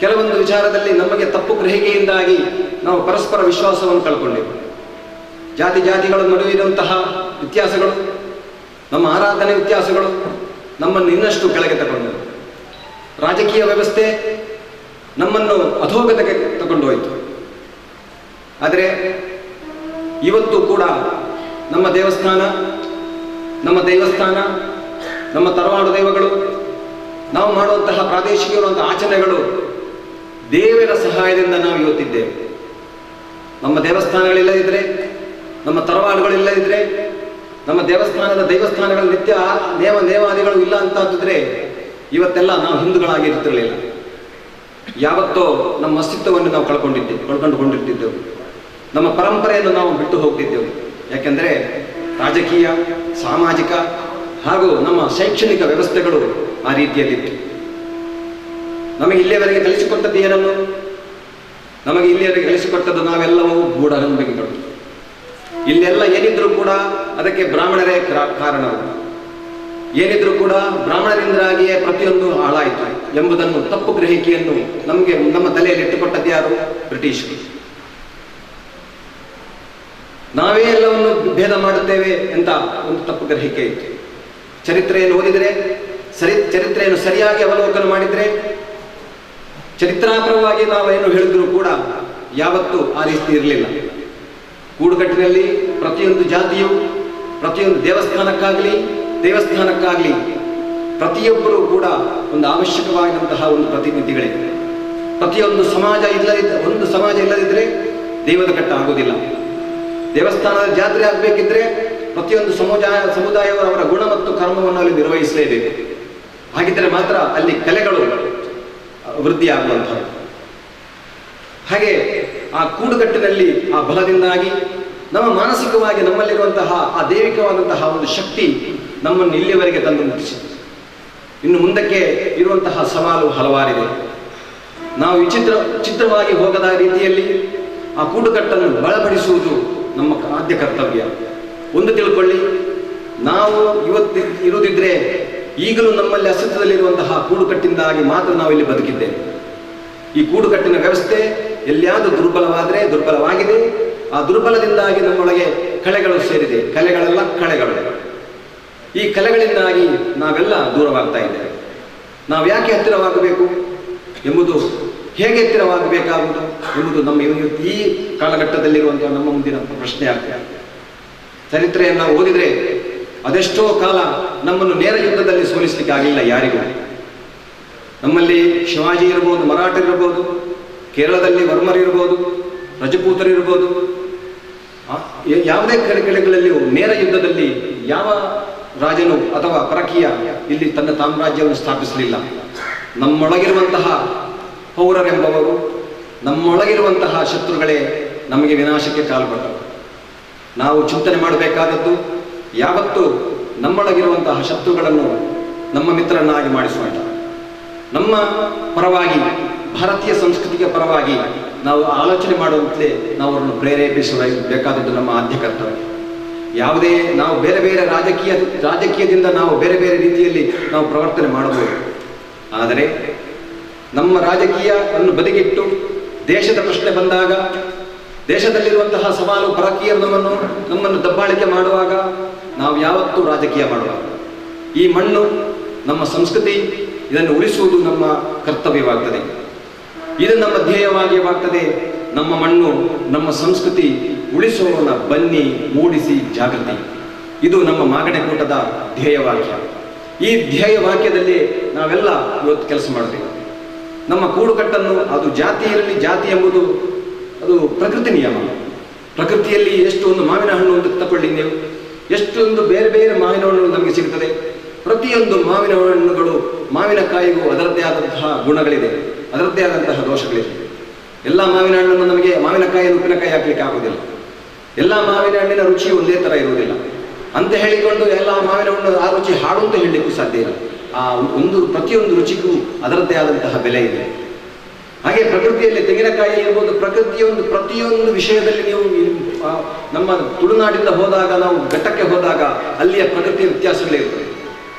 Speaker 5: ಕೆಲವೊಂದು ವಿಚಾರದಲ್ಲಿ ನಮಗೆ ತಪ್ಪು ಗ್ರಹಿಕೆಯಿಂದಾಗಿ ನಾವು ಪರಸ್ಪರ ವಿಶ್ವಾಸವನ್ನು ಕಳ್ಕೊಂಡೆವು. ಜಾತಿ ಜಾತಿಗಳ ನಡುವೆ ಇರುವಂತಹ ವ್ಯತ್ಯಾಸಗಳು, ನಮ್ಮ ಆರಾಧನೆ ವ್ಯತ್ಯಾಸಗಳು ನಮ್ಮನ್ನು ಇನ್ನಷ್ಟು ಕೆಳಗೆ ತಗೊಂಡವು. ರಾಜಕೀಯ ವ್ಯವಸ್ಥೆ ನಮ್ಮನ್ನು ಅಧೋಗತಕ್ಕೆ ತಗೊಂಡು ಹೋಯಿತು. ಆದರೆ ಇವತ್ತು ಕೂಡ ನಮ್ಮ ದೇವಸ್ಥಾನ, ನಮ್ಮ ತರವಾಡು ದೈವಗಳು, ನಾವು ಮಾಡುವಂತಹ ಪ್ರಾದೇಶಿಕ ಇರುವಂತಹ ಆಚರಣೆಗಳು ದೇವರ ಸಹಾಯದಿಂದ ನಾವು ಇವತ್ತಿದ್ದೇವೆ. ನಮ್ಮ ದೇವಸ್ಥಾನಗಳಿಲ್ಲದಿದ್ದರೆ, ನಮ್ಮ ತರವಾಡುಗಳಿಲ್ಲದಿದ್ದರೆ, ನಮ್ಮ ದೇವಸ್ಥಾನದ ದೇವಸ್ಥಾನಗಳ ನಿತ್ಯ ನೇಮ ನೇವಾದಿಗಳು ಇಲ್ಲ ಅಂತಾದ್ರೆ ಇವತ್ತೆಲ್ಲ ನಾವು ಹಿಂದೂಗಳಾಗಿ ಇರ್ತಿರಲಿಲ್ಲ. ಯಾವತ್ತೋ ನಮ್ಮ ಅಸ್ತಿತ್ವವನ್ನು ನಾವು ಕಳ್ಕೊಂಡುಕೊಂಡಿರ್ತಿದ್ದೆವು. ನಮ್ಮ ಪರಂಪರೆಯನ್ನು ನಾವು ಬಿಟ್ಟು ಹೋಗ್ತಿದ್ದೆವು. ಯಾಕೆಂದರೆ ರಾಜಕೀಯ, ಸಾಮಾಜಿಕ ಹಾಗೂ ನಮ್ಮ ಶೈಕ್ಷಣಿಕ ವ್ಯವಸ್ಥೆಗಳು ಆ ರೀತಿಯಲ್ಲಿತ್ತು. ನಮಗೆ ಇಲ್ಲಿಯವರೆಗೆ ಕಲಿಸಿಕೊಟ್ಟದ್ದು ಏನನ್ನು? ನಮಗೆ ಇಲ್ಲಿಯವರೆಗೆ ಕಲಿಸಿಕೊಟ್ಟದ್ದು ನಾವೆಲ್ಲವೂ ಗೂಢನಂಬಿಕೆಗಳು. ಇಲ್ಲೆಲ್ಲ ಏನಿದ್ರೂ ಕೂಡ ಅದಕ್ಕೆ ಬ್ರಾಹ್ಮಣರೇ ಕಾರಣರು. ಏನಿದ್ರೂ ಕೂಡ ಬ್ರಾಹ್ಮಣರಿಂದಾಗಿಯೇ ಪ್ರತಿಯೊಂದು ಹಾಳಾಯಿತು ಎಂಬುದನ್ನು ತಪ್ಪು ಗ್ರಹಿಕೆಯನ್ನು ನಮಗೆ ನಮ್ಮ ತಲೆಯಲ್ಲಿ ಇಟ್ಟುಕೊಟ್ಟದ್ದು ಯಾರು? ಬ್ರಿಟಿಷರು. ನಾವೇ ಎಲ್ಲವನ್ನು ಭೇದ ಮಾಡುತ್ತೇವೆ ಅಂತ ಒಂದು ತಪ್ಪು ಗ್ರಹಿಕೆ ಇತ್ತು. ಚರಿತ್ರೆಯನ್ನು ಓದಿದರೆ, ಚರಿತ್ರೆಯನ್ನು ಸರಿಯಾಗಿ ಅವಲೋಕನ ಮಾಡಿದರೆ, ಚರಿತ್ರಾಪರವಾಗಿ ನಾವೇನು ಹೇಳಿದ್ರೂ ಕೂಡ ಯಾವತ್ತೂ ಆ ರೀತಿ ಇರಲಿಲ್ಲ. ಕೂಡುಕಟ್ಟಿನಲ್ಲಿ ಪ್ರತಿಯೊಂದು ಜಾತಿಯು, ಪ್ರತಿಯೊಂದು ದೇವಸ್ಥಾನಕ್ಕಾಗಲಿ ಪ್ರತಿಯೊಬ್ಬರೂ ಕೂಡ ಒಂದು ಅವಶ್ಯಕವಾದಂತಹ ಒಂದು ಪ್ರತಿನಿಧಿಗಳಿದೆ. ಪ್ರತಿಯೊಂದು ಸಮಾಜ ಒಂದು ಸಮಾಜ ಇಲ್ಲದಿದ್ದರೆ ದೈವದ ಕಟ್ಟ ಆಗೋದಿಲ್ಲ. ದೇವಸ್ಥಾನದ ಜಾತ್ರೆ ಆಗಬೇಕಿದ್ರೆ ಪ್ರತಿಯೊಂದು ಸಮುದಾಯವರು ಅವರ ಗುಣ ಮತ್ತು ಕರ್ಮವನ್ನು ಅಲ್ಲಿ ನಿರ್ವಹಿಸಲೇಬೇಕು. ಹಾಗಿದ್ದರೆ ಮಾತ್ರ ಅಲ್ಲಿ ಕಲೆಗಳು ವೃದ್ಧಿಯಾಗುವಂಥದ್ದು. ಹಾಗೆ ಆ ಕೂಡುಕಟ್ಟಿನಲ್ಲಿ ಆ ಬಲದಿಂದಾಗಿ ನಮ್ಮ ಮಾನಸಿಕವಾಗಿ ನಮ್ಮಲ್ಲಿರುವಂತಹ ಆ ದೈವಿಕವಾದಂತಹ ಒಂದು ಶಕ್ತಿ ನಮ್ಮನ್ನು ಇಲ್ಲಿಯವರೆಗೆ ತಂದು ಮುಟ್ಟಿಸಿತು. ಇನ್ನು ಮುಂದಕ್ಕೆ ಇರುವಂತಹ ಸವಾಲು ಹಲವಾರಿದೆ. ನಾವು ವಿಚಿತ್ರವಾಗಿ ಹೋಗದ ರೀತಿಯಲ್ಲಿ ಆ ಕೂಡುಕಟ್ಟನ್ನು ಬಲಪಡಿಸುವುದು ನಮ್ಮ ಆದ್ಯ ಕರ್ತವ್ಯ. ಒಂದು ತಿಳ್ಕೊಳ್ಳಿ, ನಾವು ಇವತ್ತು ಇರುವುದಿದ್ರೆ ಈಗಲೂ ನಮ್ಮಲ್ಲಿ ಅಸ್ತಿತ್ವದಲ್ಲಿರುವಂತಹ ಕೂಡುಕಟ್ಟಿಂದಾಗಿ ಮಾತ್ರ ನಾವು ಇಲ್ಲಿ ಬದುಕಿದ್ದೇವೆ. ಈ ಕೂಡುಕಟ್ಟಿನ ವ್ಯವಸ್ಥೆ ಎಲ್ಲಿಯಾದರೂ ದುರ್ಬಲವಾಗಿದೆ. ಆ ದುರ್ಬಲದಿಂದಾಗಿ ನಮ್ಮೊಳಗೆ ಕಳೆಗಳು ಸೇರಿದೆ. ಕಲೆಗಳೆಲ್ಲ ಕಳೆಗಳು. ಈ ಕಲೆಗಳಿಂದಾಗಿ ನಾವೆಲ್ಲ ದೂರವಾಗ್ತಾ ಇದ್ದೇವೆ. ನಾವು ಯಾಕೆ ಹತ್ತಿರವಾಗಬೇಕು ಎಂಬುದು, ಹೇಗೆ ಹತ್ತಿರವಾಗಬೇಕಾಗುವುದು ಎಂಬುದು ನಮ್ಮ ಈ ಕಾಲಘಟ್ಟದಲ್ಲಿರುವಂತಹ ನಮ್ಮ ಮುಂದಿನ ಪ್ರಶ್ನೆ ಆಗ್ತದೆ. ಚರಿತ್ರೆಯನ್ನು ಓದಿದರೆ ಅದೆಷ್ಟೋ ಕಾಲ ನಮ್ಮನ್ನು ನೇರ ಯುದ್ಧದಲ್ಲಿ ಸೋಲಿಸಲಿಕ್ಕೆ ಆಗಲಿಲ್ಲ ಯಾರಿಗೂ. ನಮ್ಮಲ್ಲಿ ಶಿವಾಜಿ ಇರ್ಬೋದು, ಮರಾಠರಿರ್ಬೋದು, ಕೇರಳದಲ್ಲಿ ವರ್ಮರಿರ್ಬೋದು, ರಜಪೂತರಿರ್ಬೋದು, ಯಾವುದೇ ಕಡೆಗಳಲ್ಲಿಯೂ ನೇರ ಯುದ್ಧದಲ್ಲಿ ಯಾವ ರಾಜನು ಅಥವಾ ಪರಕೀಯ ಇಲ್ಲಿ ತನ್ನ ಸಾಮ್ರಾಜ್ಯವನ್ನು ಸ್ಥಾಪಿಸಲಿಲ್ಲ. ನಮ್ಮೊಳಗಿರುವಂತಹ ಪೌರರೆಂಬವರು, ನಮ್ಮೊಳಗಿರುವಂತಹ ಶತ್ರುಗಳೇ ನಮಗೆ ವಿನಾಶಕ್ಕೆ ಕಾಲುಕೊಟ್ಟರು. ನಾವು ಚಿಂತನೆ ಮಾಡಬೇಕಾದದ್ದು ಯಾವತ್ತೂ ನಮ್ಮೊಳಗಿರುವಂತಹ ಶತ್ರುಗಳನ್ನು ನಮ್ಮ ಮಿತ್ರರನ್ನಾಗಿ ಮಾಡಿಸುವಂತ, ನಮ್ಮ ಪರವಾಗಿ, ಭಾರತೀಯ ಸಂಸ್ಕೃತಿಯ ಪರವಾಗಿ ನಾವು ಆಲೋಚನೆ ಮಾಡುವಂತೆ ನಾವು ಅವರನ್ನು ಪ್ರೇರೇಪಿಸಬೇಕಾದದ್ದು ನಮ್ಮ ಆದ್ಯ ಕರ್ತವ್ಯ. ಯಾವುದೇ ನಾವು ಬೇರೆ ಬೇರೆ ರಾಜಕೀಯದಿಂದ ನಾವು ಬೇರೆ ಬೇರೆ ರೀತಿಯಲ್ಲಿ ನಾವು ಪ್ರವರ್ತನೆ ಮಾಡಬಹುದು. ಆದರೆ ನಮ್ಮ ರಾಜಕೀಯವನ್ನು ಬದಿಗಿಟ್ಟು ದೇಶದ ಪ್ರಶ್ನೆ ಬಂದಾಗ, ದೇಶದಲ್ಲಿರುವಂತಹ ಸವಾಲು ಪರಕೀಯರು ನಮ್ಮನ್ನು ದಬ್ಬಾಳಿಕೆ ಮಾಡುವಾಗ ನಾವು ಯಾವತ್ತೂ ರಾಜಕೀಯ ಮಾಡುವಾಗ ಈ ಮಣ್ಣು, ನಮ್ಮ ಸಂಸ್ಕೃತಿ, ಇದನ್ನು ಉಳಿಸುವುದು ನಮ್ಮ ಕರ್ತವ್ಯವಾಗ್ತದೆ. ಇದು ನಮ್ಮ ಧ್ಯೇಯವಾಗ್ಯವಾಗ್ತದೆ. ನಮ್ಮ ಮಣ್ಣು, ನಮ್ಮ ಸಂಸ್ಕೃತಿ ಉಳಿಸೋಣ ಬನ್ನಿ, ಮೂಡಿಸಿ ಜಾಗೃತಿ. ಇದು ನಮ್ಮ ಮಾಗಣೆಕೂಟದ ಧ್ಯೇಯವಾಕ್ಯ. ಈ ಧ್ಯೇಯವಾಕ್ಯದಲ್ಲಿ ನಾವೆಲ್ಲ ಇವತ್ತು ಕೆಲಸ ಮಾಡಬೇಕು. ನಮ್ಮ ಕೂಡುಕಟ್ಟನ್ನು, ಅದು ಜಾತಿ ಇರಲಿ, ಜಾತಿ ಎಂಬುದು ಅದು ಪ್ರಕೃತಿ ನಿಯಮ. ಪ್ರಕೃತಿಯಲ್ಲಿ ಎಷ್ಟು ಒಂದು ಮಾವಿನ ಹಣ್ಣು ಅಂತ ತಗೊಳ್ಳಿ ನೀವು, ಎಷ್ಟೊಂದು ಬೇರೆ ಬೇರೆ ಮಾವಿನ ಹಣ್ಣು ನಮಗೆ ಸಿಗ್ತದೆ. ಪ್ರತಿಯೊಂದು ಮಾವಿನ ಹಣ್ಣುಗಳು, ಮಾವಿನಕಾಯಿಗೂ ಅದರದ್ದೇ ಆದಂತಹ ಗುಣಗಳಿದೆ, ಅದರದ್ದೇ ಆದಂತಹ ದೋಷಗಳಿದೆ. ಎಲ್ಲ ಮಾವಿನ ಹಣ್ಣನ್ನು ನಮಗೆ ಮಾವಿನಕಾಯಿಯನ್ನು ಉಪ್ಪಿನಕಾಯಿ ಹಾಕಲಿಕ್ಕೆ ಆಗುವುದಿಲ್ಲ. ಎಲ್ಲ ಮಾವಿನ ಹಣ್ಣಿನ ರುಚಿ ಒಂದೇ ಥರ ಇರುವುದಿಲ್ಲ ಅಂತ ಹೇಳಿಕೊಂಡು ಎಲ್ಲ ಮಾವಿನ ಹಣ್ಣು ಆ ರುಚಿ ಹಾಡು ಅಂತ ಹೇಳಲಿಕ್ಕೂ ಸಾಧ್ಯ ಇಲ್ಲ. ಆ ಒಂದು ಪ್ರತಿಯೊಂದು ರುಚಿಗೂ ಅದರದ್ದೇ ಆದಂತಹ ಬೆಲೆ ಇದೆ. ಹಾಗೆ ಪ್ರಕೃತಿಯಲ್ಲಿ ತೆಂಗಿನಕಾಯಿ ಇರ್ಬೋದು, ಪ್ರಕೃತಿಯ ಒಂದು ಪ್ರತಿಯೊಂದು ವಿಷಯದಲ್ಲಿ ನೀವು ನಮ್ಮ ತುಳುನಾಡಿಂದ ಹೋದಾಗ, ನಾವು ಘಟ್ಟಕ್ಕೆ ಹೋದಾಗ ಅಲ್ಲಿಯ ಪ್ರಕೃತಿಯ ವ್ಯತ್ಯಾಸಗಳಿರ್ತದೆ.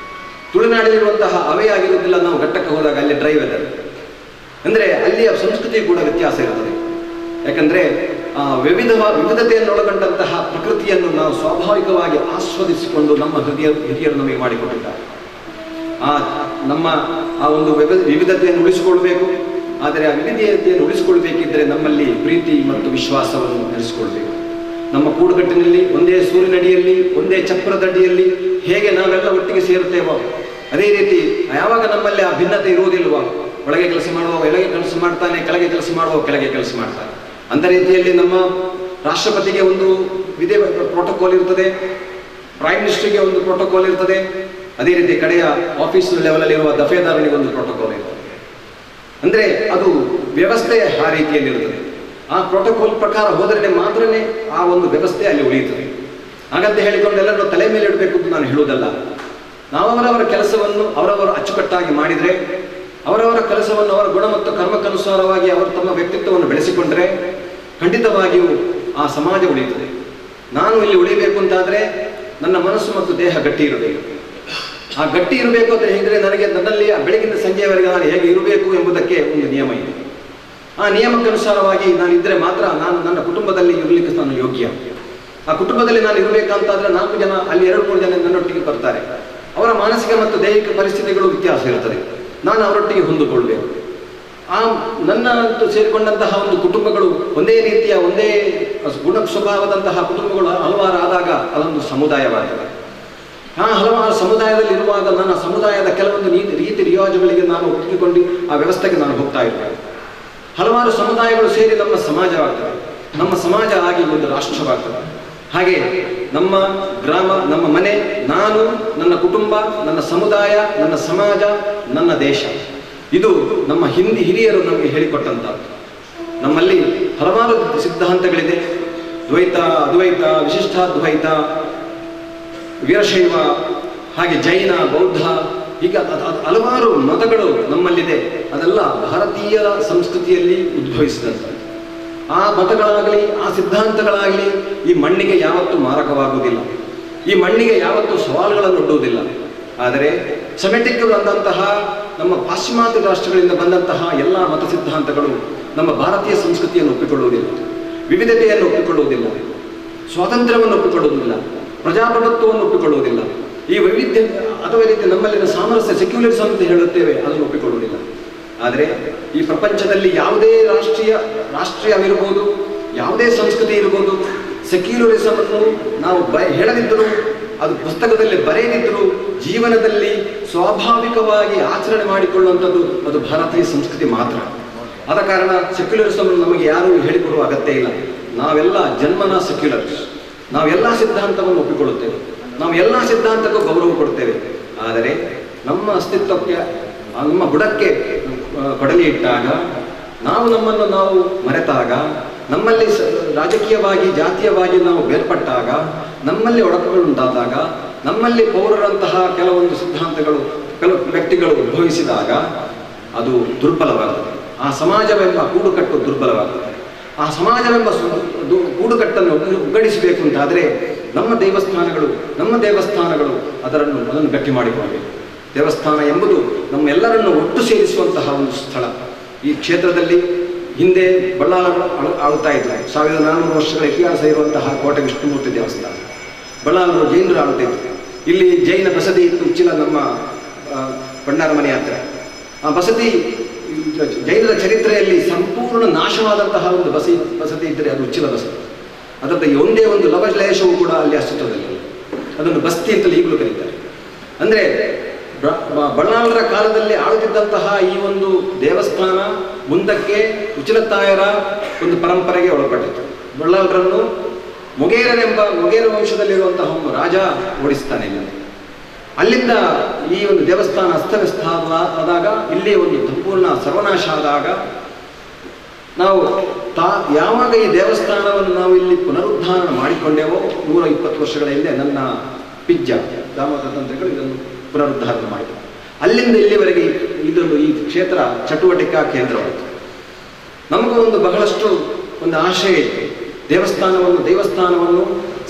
Speaker 5: ತುಳುನಾಡಿನಲ್ಲಿರುವಂತಹ ಅವೇ ಆಗಿರುವುದಿಲ್ಲ, ನಾವು ಘಟ್ಟಕ್ಕೆ ಹೋದಾಗ ಅಲ್ಲಿ ಡ್ರೈ ವೆದರ್ ಅಂದರೆ ಅಲ್ಲಿಯ ಸಂಸ್ಕೃತಿ ಕೂಡ ವ್ಯತ್ಯಾಸ ಇರುತ್ತದೆ. ಯಾಕಂದರೆ ಆ ವಿವಿಧತೆಯನ್ನು ಒಳಗೊಂಡಂತಹ ಪ್ರಕೃತಿಯನ್ನು ನಾವು ಸ್ವಾಭಾವಿಕವಾಗಿ ಆಸ್ವಾದಿಸಿಕೊಂಡು ನಮ್ಮ ಹಿರಿಯರು ನಮಗೆ ಮಾಡಿಕೊಟ್ಟಿದ್ದಾರೆ. ಆ ನಮ್ಮ ಆ ಒಂದು ವಿವಿಧತೆಯನ್ನು ಉಳಿಸಿಕೊಳ್ಬೇಕು. ಆದರೆ ಆ ವಿವಿಧತೆಯನ್ನು ಉಳಿಸಿಕೊಳ್ಬೇಕಿದ್ದರೆ ನಮ್ಮಲ್ಲಿ ಪ್ರೀತಿ ಮತ್ತು ವಿಶ್ವಾಸವನ್ನು ಬೆಳೆಸಿಕೊಳ್ಬೇಕು. ನಮ್ಮ ಕೂಡುಕಟ್ಟಿನಲ್ಲಿ ಒಂದೇ ಸೂರ್ಯನಡಿಯಲ್ಲಿ, ಒಂದೇ ಚಪ್ರದಡಿಯಲ್ಲಿ ಹೇಗೆ ನಾವೆಲ್ಲ ಒಟ್ಟಿಗೆ ಸೇರುತ್ತೇವೋ ಅದೇ ರೀತಿ ಯಾವಾಗ ನಮ್ಮಲ್ಲಿ ಆ ಭಿನ್ನತೆ ಇರುವುದಿಲ್ವೋ, ಒಳಗೆ ಕೆಲಸ ಮಾಡುವ ಒಳಗೆ ಕೆಲಸ ಮಾಡ್ತಾನೆ, ಕೆಳಗೆ ಕೆಲಸ ಮಾಡುವ ಕೆಳಗೆ ಕೆಲಸ ಮಾಡ್ತಾನೆ. ಅಂಥ ರೀತಿಯಲ್ಲಿ ನಮ್ಮ ರಾಷ್ಟ್ರಪತಿಗೆ ಒಂದು ವಿಧಿ ಪ್ರೋಟೋಕಾಲ್ ಇರ್ತದೆ, ಪ್ರೈಮ್ ಮಿನಿಸ್ಟರ್ಗೆ ಒಂದು ಪ್ರೋಟೋಕಾಲ್ ಇರ್ತದೆ, ಅದೇ ರೀತಿ ಕಡೆಯ ಆಫೀಸ್ ಲೆವೆಲಲ್ಲಿರುವ ದಫೇದಾರನಿಗೆ ಒಂದು ಪ್ರೋಟೋಕಾಲ್ ಇರ್ತದೆ. ಅಂದರೆ ಅದು ವ್ಯವಸ್ಥೆ ಆ ರೀತಿಯಲ್ಲಿರ್ತದೆ. ಆ ಪ್ರೋಟೋಕಾಲ್ ಪ್ರಕಾರ ಹೋದರೆ ಮಾತ್ರನೇ ಆ ಒಂದು ವ್ಯವಸ್ಥೆ ಅಲ್ಲಿ ಉಳಿಯುತ್ತದೆ. ಹಾಗಂತ ಹೇಳಿಕೊಂಡು ಎಲ್ಲರನ್ನು ತಲೆ ಮೇಲೆ ಇಡಬೇಕು ಅಂತ ನಾನು ಹೇಳುವುದಲ್ಲ. ನಾವು ಅವರವರ ಕೆಲಸವನ್ನು ಅವರವರು ಅಚ್ಚುಕಟ್ಟಾಗಿ ಮಾಡಿದರೆ, ಅವರವರ ಕೆಲಸವನ್ನು ಅವರ ಗುಣ ಮತ್ತು ಕರ್ಮಕ್ಕನುಸಾರವಾಗಿ ಅವರು ತಮ್ಮ ವ್ಯಕ್ತಿತ್ವವನ್ನು ಬೆಳೆಸಿಕೊಂಡರೆ ಖಂಡಿತವಾಗಿಯೂ ಆ ಸಮಾಜ ಉಳಿಯುತ್ತದೆ. ನಾನು ಇಲ್ಲಿ ಉಳಿಬೇಕು ಅಂತಾದರೆ ನನ್ನ ಮನಸ್ಸು ಮತ್ತು ದೇಹ ಗಟ್ಟಿ ಇರಬೇಕು. ಆ ಗಟ್ಟಿ ಇರಬೇಕು ಅಂತ ಹೇಳಿದರೆ ನನಗೆ ನನ್ನಲ್ಲಿ ಬೆಳಗಿನ ಸಂಜೆಯವರೆಗೆ ನಾನು ಹೇಗೆ ಇರಬೇಕು ಎಂಬುದಕ್ಕೆ ಒಂದು ನಿಯಮ ಇದೆ. ಆ ನಿಯಮಕ್ಕನುಸಾರವಾಗಿ ನಾನು ಇದ್ದರೆ ಮಾತ್ರ ನಾನು ನನ್ನ ಕುಟುಂಬದಲ್ಲಿ ಇರಲಿಕ್ಕೆ ನಾನು ಯೋಗ್ಯ. ಆ ಕುಟುಂಬದಲ್ಲಿ ನಾನು ಇರಬೇಕಂತಾದರೆ 4 ಜನ, ಅಲ್ಲಿ 2-3 ಜನ ನನ್ನೊಟ್ಟಿಗೆ ಬರ್ತಾರೆ. ಅವರ ಮಾನಸಿಕ ಮತ್ತು ದೈಹಿಕ ಪರಿಸ್ಥಿತಿಗಳು ವ್ಯತ್ಯಾಸ ಇರುತ್ತದೆ. ನಾನು ಅವರೊಟ್ಟಿಗೆ ಹೊಂದಿಕೊಳ್ಬೇಕು. ಆ ನನ್ನ ಸೇರಿಕೊಂಡಂತಹ ಒಂದು ಕುಟುಂಬಗಳು ಒಂದೇ ರೀತಿಯ ಒಂದೇ ಗುಣ ಸ್ವಭಾವದಂತಹ ಕುಟುಂಬಗಳು ಹಲವಾರು ಆದಾಗ ಅದೊಂದು ಸಮುದಾಯವಾಗ್ತದೆ. ಆ ಹಲವಾರು ಸಮುದಾಯದಲ್ಲಿ ಇರುವಾಗ ನನ್ನ ಸಮುದಾಯದ ಕೆಲವೊಂದು ರೀತಿ ರಿವಾಜುಗಳಿಗೆ ನಾನು ಒಪ್ಪಿಕೊಂಡು ಆ ವ್ಯವಸ್ಥೆಗೆ ನಾನು ಹೋಗ್ತಾ ಇರ್ತೇನೆ. ಹಲವಾರು ಸಮುದಾಯಗಳು ಸೇರಿ ನಮ್ಮ ಸಮಾಜವಾಗ್ತದೆ. ನಮ್ಮ ಸಮಾಜ ಆಗಿ ಒಂದು ರಾಷ್ಟ್ರವಾಗ್ತದೆ. ಹಾಗೆ ನಮ್ಮ ಗ್ರಾಮ, ನಮ್ಮ ಮನೆ, ನಾನು, ನನ್ನ ಕುಟುಂಬ, ನನ್ನ ಸಮುದಾಯ, ನನ್ನ ಸಮಾಜ, ನನ್ನ ದೇಶ, ಇದು ನಮ್ಮ ಹಿರಿಯರು ನಮಗೆ ಹೇಳಿಕೊಟ್ಟಂಥದ್ದು. ನಮ್ಮಲ್ಲಿ ಹಲವಾರು ಸಿದ್ಧಾಂತಗಳಿದೆ. ದ್ವೈತ, ಅದ್ವೈತ, ವಿಶಿಷ್ಟಾದ್ವೈತ, ವೀರಶೈವ, ಹಾಗೆ ಜೈನ, ಬೌದ್ಧ, ಹೀಗೆ ಹಲವಾರು ಮತಗಳು ನಮ್ಮಲ್ಲಿದೆ. ಅದೆಲ್ಲ ಭಾರತೀಯ ಸಂಸ್ಕೃತಿಯಲ್ಲಿ ಉದ್ಭವಿಸಿದಂಥದ್ದು. ಆ ಮತಗಳಾಗಲಿ ಆ ಸಿದ್ಧಾಂತಗಳಾಗಲಿ ಈ ಮಣ್ಣಿಗೆ ಯಾವತ್ತೂ ಮಾರಕವಾಗುವುದಿಲ್ಲ. ಈ ಮಣ್ಣಿಗೆ ಯಾವತ್ತೂ ಸವಾಲುಗಳನ್ನು ಒಡ್ಡುವುದಿಲ್ಲ. ಆದರೆ ಸೆಮೆಟಿಕ್ ಬಂದಂತಹ ನಮ್ಮ ಪಾಶ್ಚಿಮಾತ್ಯ ರಾಷ್ಟ್ರಗಳಿಂದ ಬಂದಂತಹ ಎಲ್ಲ ಮತ ಸಿದ್ಧಾಂತಗಳು ನಮ್ಮ ಭಾರತೀಯ ಸಂಸ್ಕೃತಿಯನ್ನು ಒಪ್ಪಿಕೊಳ್ಳುವುದಿಲ್ಲ, ವಿವಿಧತೆಯನ್ನು ಒಪ್ಪಿಕೊಳ್ಳುವುದಿಲ್ಲ, ಸ್ವಾತಂತ್ರ್ಯವನ್ನು ಒಪ್ಪಿಕೊಳ್ಳುವುದಿಲ್ಲ, ಪ್ರಜಾಪ್ರಭುತ್ವವನ್ನು ಒಪ್ಪಿಕೊಳ್ಳುವುದಿಲ್ಲ. ಈ ವೈವಿಧ್ಯ ಅಥವಾ ರೀತಿ ನಮ್ಮಲ್ಲಿನ ಸಾಮರಸ್ಯ, ಸೆಕ್ಯುಲರಿಸಂ ಅಂತ ಹೇಳುತ್ತೇವೆ, ಅದನ್ನು ಒಪ್ಪಿಕೊಳ್ಳುವುದಿಲ್ಲ. ಆದರೆ ಈ ಪ್ರಪಂಚದಲ್ಲಿ ಯಾವುದೇ ರಾಷ್ಟ್ರೀಯವಿರ್ಬೋದು, ಯಾವುದೇ ಸಂಸ್ಕೃತಿ ಇರ್ಬೋದು, ಸೆಕ್ಯುಲರಿಸಮ್ ಅನ್ನು ನಾವು ಹೇಳದಿದ್ದರೂ, ಅದು ಪುಸ್ತಕದಲ್ಲಿ ಬರೆಯದಿದ್ದರೂ, ಜೀವನದಲ್ಲಿ ಸ್ವಾಭಾವಿಕವಾಗಿ ಆಚರಣೆ ಮಾಡಿಕೊಳ್ಳುವಂಥದ್ದು ಅದು ಭಾರತೀಯ ಸಂಸ್ಕೃತಿ ಮಾತ್ರ. ಆದ ಕಾರಣ ಸೆಕ್ಯುಲರಿಸಮ್ ನಮಗೆ ಯಾರೂ ಹೇಳಿಕೊಡುವ ಅಗತ್ಯ ಇಲ್ಲ. ನಾವೆಲ್ಲ ಜನ್ಮನ ಸೆಕ್ಯುಲರ್ಸ್, ನಾವೆಲ್ಲ ಸಿದ್ಧಾಂತವನ್ನು ಒಪ್ಪಿಕೊಳ್ಳುತ್ತೇವೆ, ನಾವು ಎಲ್ಲ ಸಿದ್ಧಾಂತಕ್ಕೂ ಗೌರವ ಕೊಡ್ತೇವೆ. ಆದರೆ ನಮ್ಮ ಅಸ್ತಿತ್ವಕ್ಕೆ, ನಮ್ಮ ಬುಡಕ್ಕೆ ಕೊಡಲಿ ಇಟ್ಟಾಗ, ನಾವು ನಮ್ಮನ್ನು ನಾವು ಮರೆತಾಗ, ನಮ್ಮಲ್ಲಿ ರಾಜಕೀಯವಾಗಿ ಜಾತೀಯವಾಗಿ ನಾವು ಬೇರ್ಪಟ್ಟಾಗ, ನಮ್ಮಲ್ಲಿ ಒಡಕುಗಳುಂಟಾದಾಗ, ನಮ್ಮಲ್ಲಿ ಪೌರರಂತಹ ಕೆಲವೊಂದು ಸಿದ್ಧಾಂತಗಳು, ಕೆಲವು ವ್ಯಕ್ತಿಗಳು ಉದ್ಭವಿಸಿದಾಗ ಅದು ದುರ್ಬಲವಾಗುತ್ತದೆ. ಆ ಸಮಾಜವೆಂಬ ಕೂಡುಕಟ್ಟು ದುರ್ಬಲವಾಗುತ್ತದೆ. ಆ ಸಮಾಜವೆಂಬ ಕೂಡುಕಟ್ಟನ್ನು ಉಗ್ಗಡಿಸಬೇಕು ಅಂತಾದರೆ ನಮ್ಮ ದೇವಸ್ಥಾನಗಳು ಅದನ್ನು ಗಟ್ಟಿ ಮಾಡಿಕೊಳ್ಳಬೇಕು. ದೇವಸ್ಥಾನ ಎಂಬುದು ನಮ್ಮೆಲ್ಲರನ್ನು ಒಟ್ಟು ಸೇರಿಸುವಂತಹ ಒಂದು ಸ್ಥಳ. ಈ ಕ್ಷೇತ್ರದಲ್ಲಿ ಹಿಂದೆ ಬಳ್ಳಾಳರು ಆಳುತ್ತಾ ಇದ್ರು. 1400 ವರ್ಷಗಳ ಇತಿಹಾಸ ಇರುವಂತಹ ಕೋಟೆ ವಿಷ್ಣುಮೂರ್ತಿ ದೇವಸ್ಥಾನ. ಬಳ್ಳಾಳರು ಜೈನರು ಆಳುತ್ತಿದ್ರು. ಇಲ್ಲಿ ಜೈನ ಬಸದಿ ಇತ್ತು, ಉಚ್ಚಿಲ ನಮ್ಮ ಭಂಡಾರ ಮನೆ ಹತ್ರ. ಆ ಬಸದಿ ಜೈನರ ಚರಿತ್ರೆಯಲ್ಲಿ ಸಂಪೂರ್ಣ ನಾಶವಾದಂತಹ ಒಂದು ಬಸದಿ ಇದ್ದರೆ ಅದು ಉಚ್ಚಿಲ ಬಸದಿ. ಅದರ ಒಂದೇ ಒಂದು ಲವಲೇಶವೂ ಕೂಡ ಅಲ್ಲಿ ಅಸ್ತಿತ್ವದಲ್ಲಿ, ಅದನ್ನು ಬಸ್ತಿ ಅಂತಲೇ ಈಗಲೂ ಕರೀತಾರೆ. ಅಂದರೆ ಬಳ್ಳಾಳರ ಕಾಲದಲ್ಲಿ ಆಳುತ್ತಿದ್ದಂತಹ ಈ ಒಂದು ದೇವಸ್ಥಾನ ಮುಂದಕ್ಕೆ ಉಚಿಲತಾಯರ ಒಂದು ಪರಂಪರೆಗೆ ಒಳಪಟ್ಟಿತು. ಬಳ್ಳಾಳರನ್ನು ಮೊಗೇರನೆಂಬ ಮೊಗೇರ ವಂಶದಲ್ಲಿರುವಂತಹ ಒಬ್ಬ ರಾಜ ಓಡಿಸ್ತಾನೆ ಇಲ್ಲಿ. ಅಲ್ಲಿಂದ ಈ ಒಂದು ದೇವಸ್ಥಾನ ಅಸ್ತವ್ಯಸ್ತ ಆದಾಗ, ಇಲ್ಲಿ ಒಂದು ಸಂಪೂರ್ಣ ಸರ್ವನಾಶ ಆದಾಗ, ನಾವು ಯಾವಾಗ ಈ ದೇವಸ್ಥಾನವನ್ನು ನಾವು ಇಲ್ಲಿ ಪುನರುದ್ಧಾರಣ ಮಾಡಿಕೊಂಡೇವೋ 120 ವರ್ಷಗಳ ಹಿಂದೆ ನನ್ನ ಪಿಜ್ಜ ದಾಮೋದರ ತಂತ್ರಿಗಳು ಇದನ್ನು ಪುನರುದ್ಧಾರಣೆ ಮಾಡಿದರು. ಅಲ್ಲಿಂದ ಇಲ್ಲಿವರೆಗೆ ಇದೊಂದು ಈ ಕ್ಷೇತ್ರ ಚಟುವಟಿಕಾ ಕೇಂದ್ರವಾಯಿತು. ನಮಗೂ ಒಂದು ಬಹಳಷ್ಟು ಒಂದು ಆಶಯ ಇತ್ತು, ದೇವಸ್ಥಾನವನ್ನು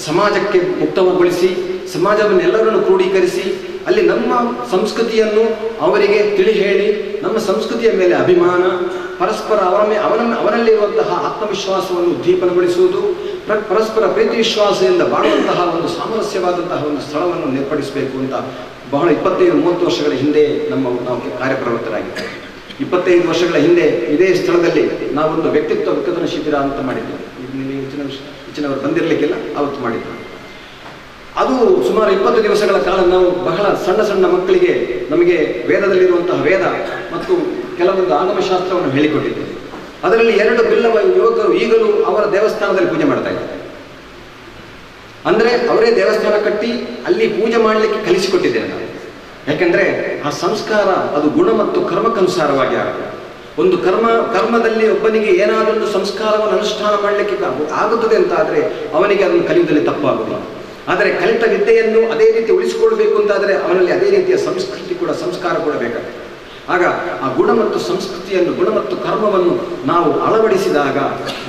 Speaker 5: ಸಮಾಜಕ್ಕೆ ಮುಕ್ತಗೊಳಿಸಿ, ಸಮಾಜವನ್ನು ಎಲ್ಲರನ್ನು ಕ್ರೋಢೀಕರಿಸಿ, ಅಲ್ಲಿ ನಮ್ಮ ಸಂಸ್ಕೃತಿಯನ್ನು ಅವರಿಗೆ ತಿಳಿ ಹೇಳಿ, ನಮ್ಮ ಸಂಸ್ಕೃತಿಯ ಮೇಲೆ ಅಭಿಮಾನ, ಪರಸ್ಪರ ಅವನಲ್ಲಿರುವಂತಹ ಆತ್ಮವಿಶ್ವಾಸವನ್ನು ಉದ್ದೀಪನಗೊಳಿಸುವುದು, ಪರಸ್ಪರ ಪ್ರೀತಿ ವಿಶ್ವಾಸದಿಂದ ಬಾಳುವಂತಹ ಒಂದು ಸಾಮರಸ್ಯವಾದಂತಹ ಒಂದು ಸ್ಥಳವನ್ನು ಏರ್ಪಡಿಸಬೇಕು ಅಂತ ಬಹಳ 25-30 ವರ್ಷಗಳ ಹಿಂದೆ ನಾವು ಕಾರ್ಯಪ್ರವೃತ್ತರಾಗಿದ್ದೇವೆ. 25 ವರ್ಷಗಳ ಹಿಂದೆ ಇದೇ ಸ್ಥಳದಲ್ಲಿ ನಾವೊಂದು ವ್ಯಕ್ತಿತ್ವ ವಿಕಸನ ಶಿಬಿರ ಅಂತ ಮಾಡಿದ್ದೆವು. ಹೆಚ್ಚಿನವರು ಬಂದಿರಲಿಕ್ಕಿಲ್ಲ, ಆವತ್ತು ಮಾಡಿದ್ದೆವು. ಅದು ಸುಮಾರು 20 ದಿವಸಗಳ ಕಾಲ ನಾವು ಬಹಳ ಸಣ್ಣ ಸಣ್ಣ ಮಕ್ಕಳಿಗೆ ನಮಗೆ ವೇದದಲ್ಲಿರುವಂತಹ ವೇದ ಮತ್ತು ಕೆಲವೊಂದು ಆಗಮಶಾಸ್ತ್ರವನ್ನು ಹೇಳಿಕೊಟ್ಟಿದ್ದೇವೆ. ಅದರಲ್ಲಿ 2 ಬಿಲ್ಲವ ಯುವಕರು ಈಗಲೂ ಅವರ ದೇವಸ್ಥಾನದಲ್ಲಿ ಪೂಜೆ ಮಾಡ್ತಾ ಇದ್ದಾರೆ. ಅಂದರೆ ಅವರೇ ದೇವಸ್ಥಾನ ಕಟ್ಟಿ ಅಲ್ಲಿ ಪೂಜೆ ಮಾಡಲಿಕ್ಕೆ ಕಲಿಸಿಕೊಟ್ಟಿದ್ದೇವೆ ನಾವು. ಯಾಕೆಂದರೆ ಆ ಸಂಸ್ಕಾರ ಅದು ಗುಣ ಮತ್ತು ಕರ್ಮಕ್ಕನುಸಾರವಾಗಿ ಆಗುತ್ತೆ. ಒಂದು ಕರ್ಮದಲ್ಲಿ ಒಬ್ಬನಿಗೆ ಏನಾದೊಂದು ಸಂಸ್ಕಾರವನ್ನು ಅನುಷ್ಠಾನ ಮಾಡಲಿಕ್ಕೆ ಆಗುತ್ತದೆ ಅಂತಾದರೆ ಅವನಿಗೆ ಅದನ್ನು ಕಲಿಯುವುದರಲ್ಲಿ ತಪ್ಪಾಗುವುದಿಲ್ಲ. ಆದರೆ ಕಲಿತ ವಿದ್ಯೆಯನ್ನು ಅದೇ ರೀತಿ ಉಳಿಸಿಕೊಳ್ಬೇಕು ಅಂತಾದರೆ ಅವನಲ್ಲಿ ಅದೇ ರೀತಿಯ ಸಂಸ್ಕೃತಿ ಕೂಡ, ಸಂಸ್ಕಾರ ಕೂಡ ಬೇಕಾಗ್ತದೆ. ಆಗ ಆ ಗುಣ ಮತ್ತು ಸಂಸ್ಕೃತಿಯನ್ನು, ಗುಣ ಮತ್ತು ಕರ್ಮವನ್ನು ನಾವು ಅಳವಡಿಸಿದಾಗ,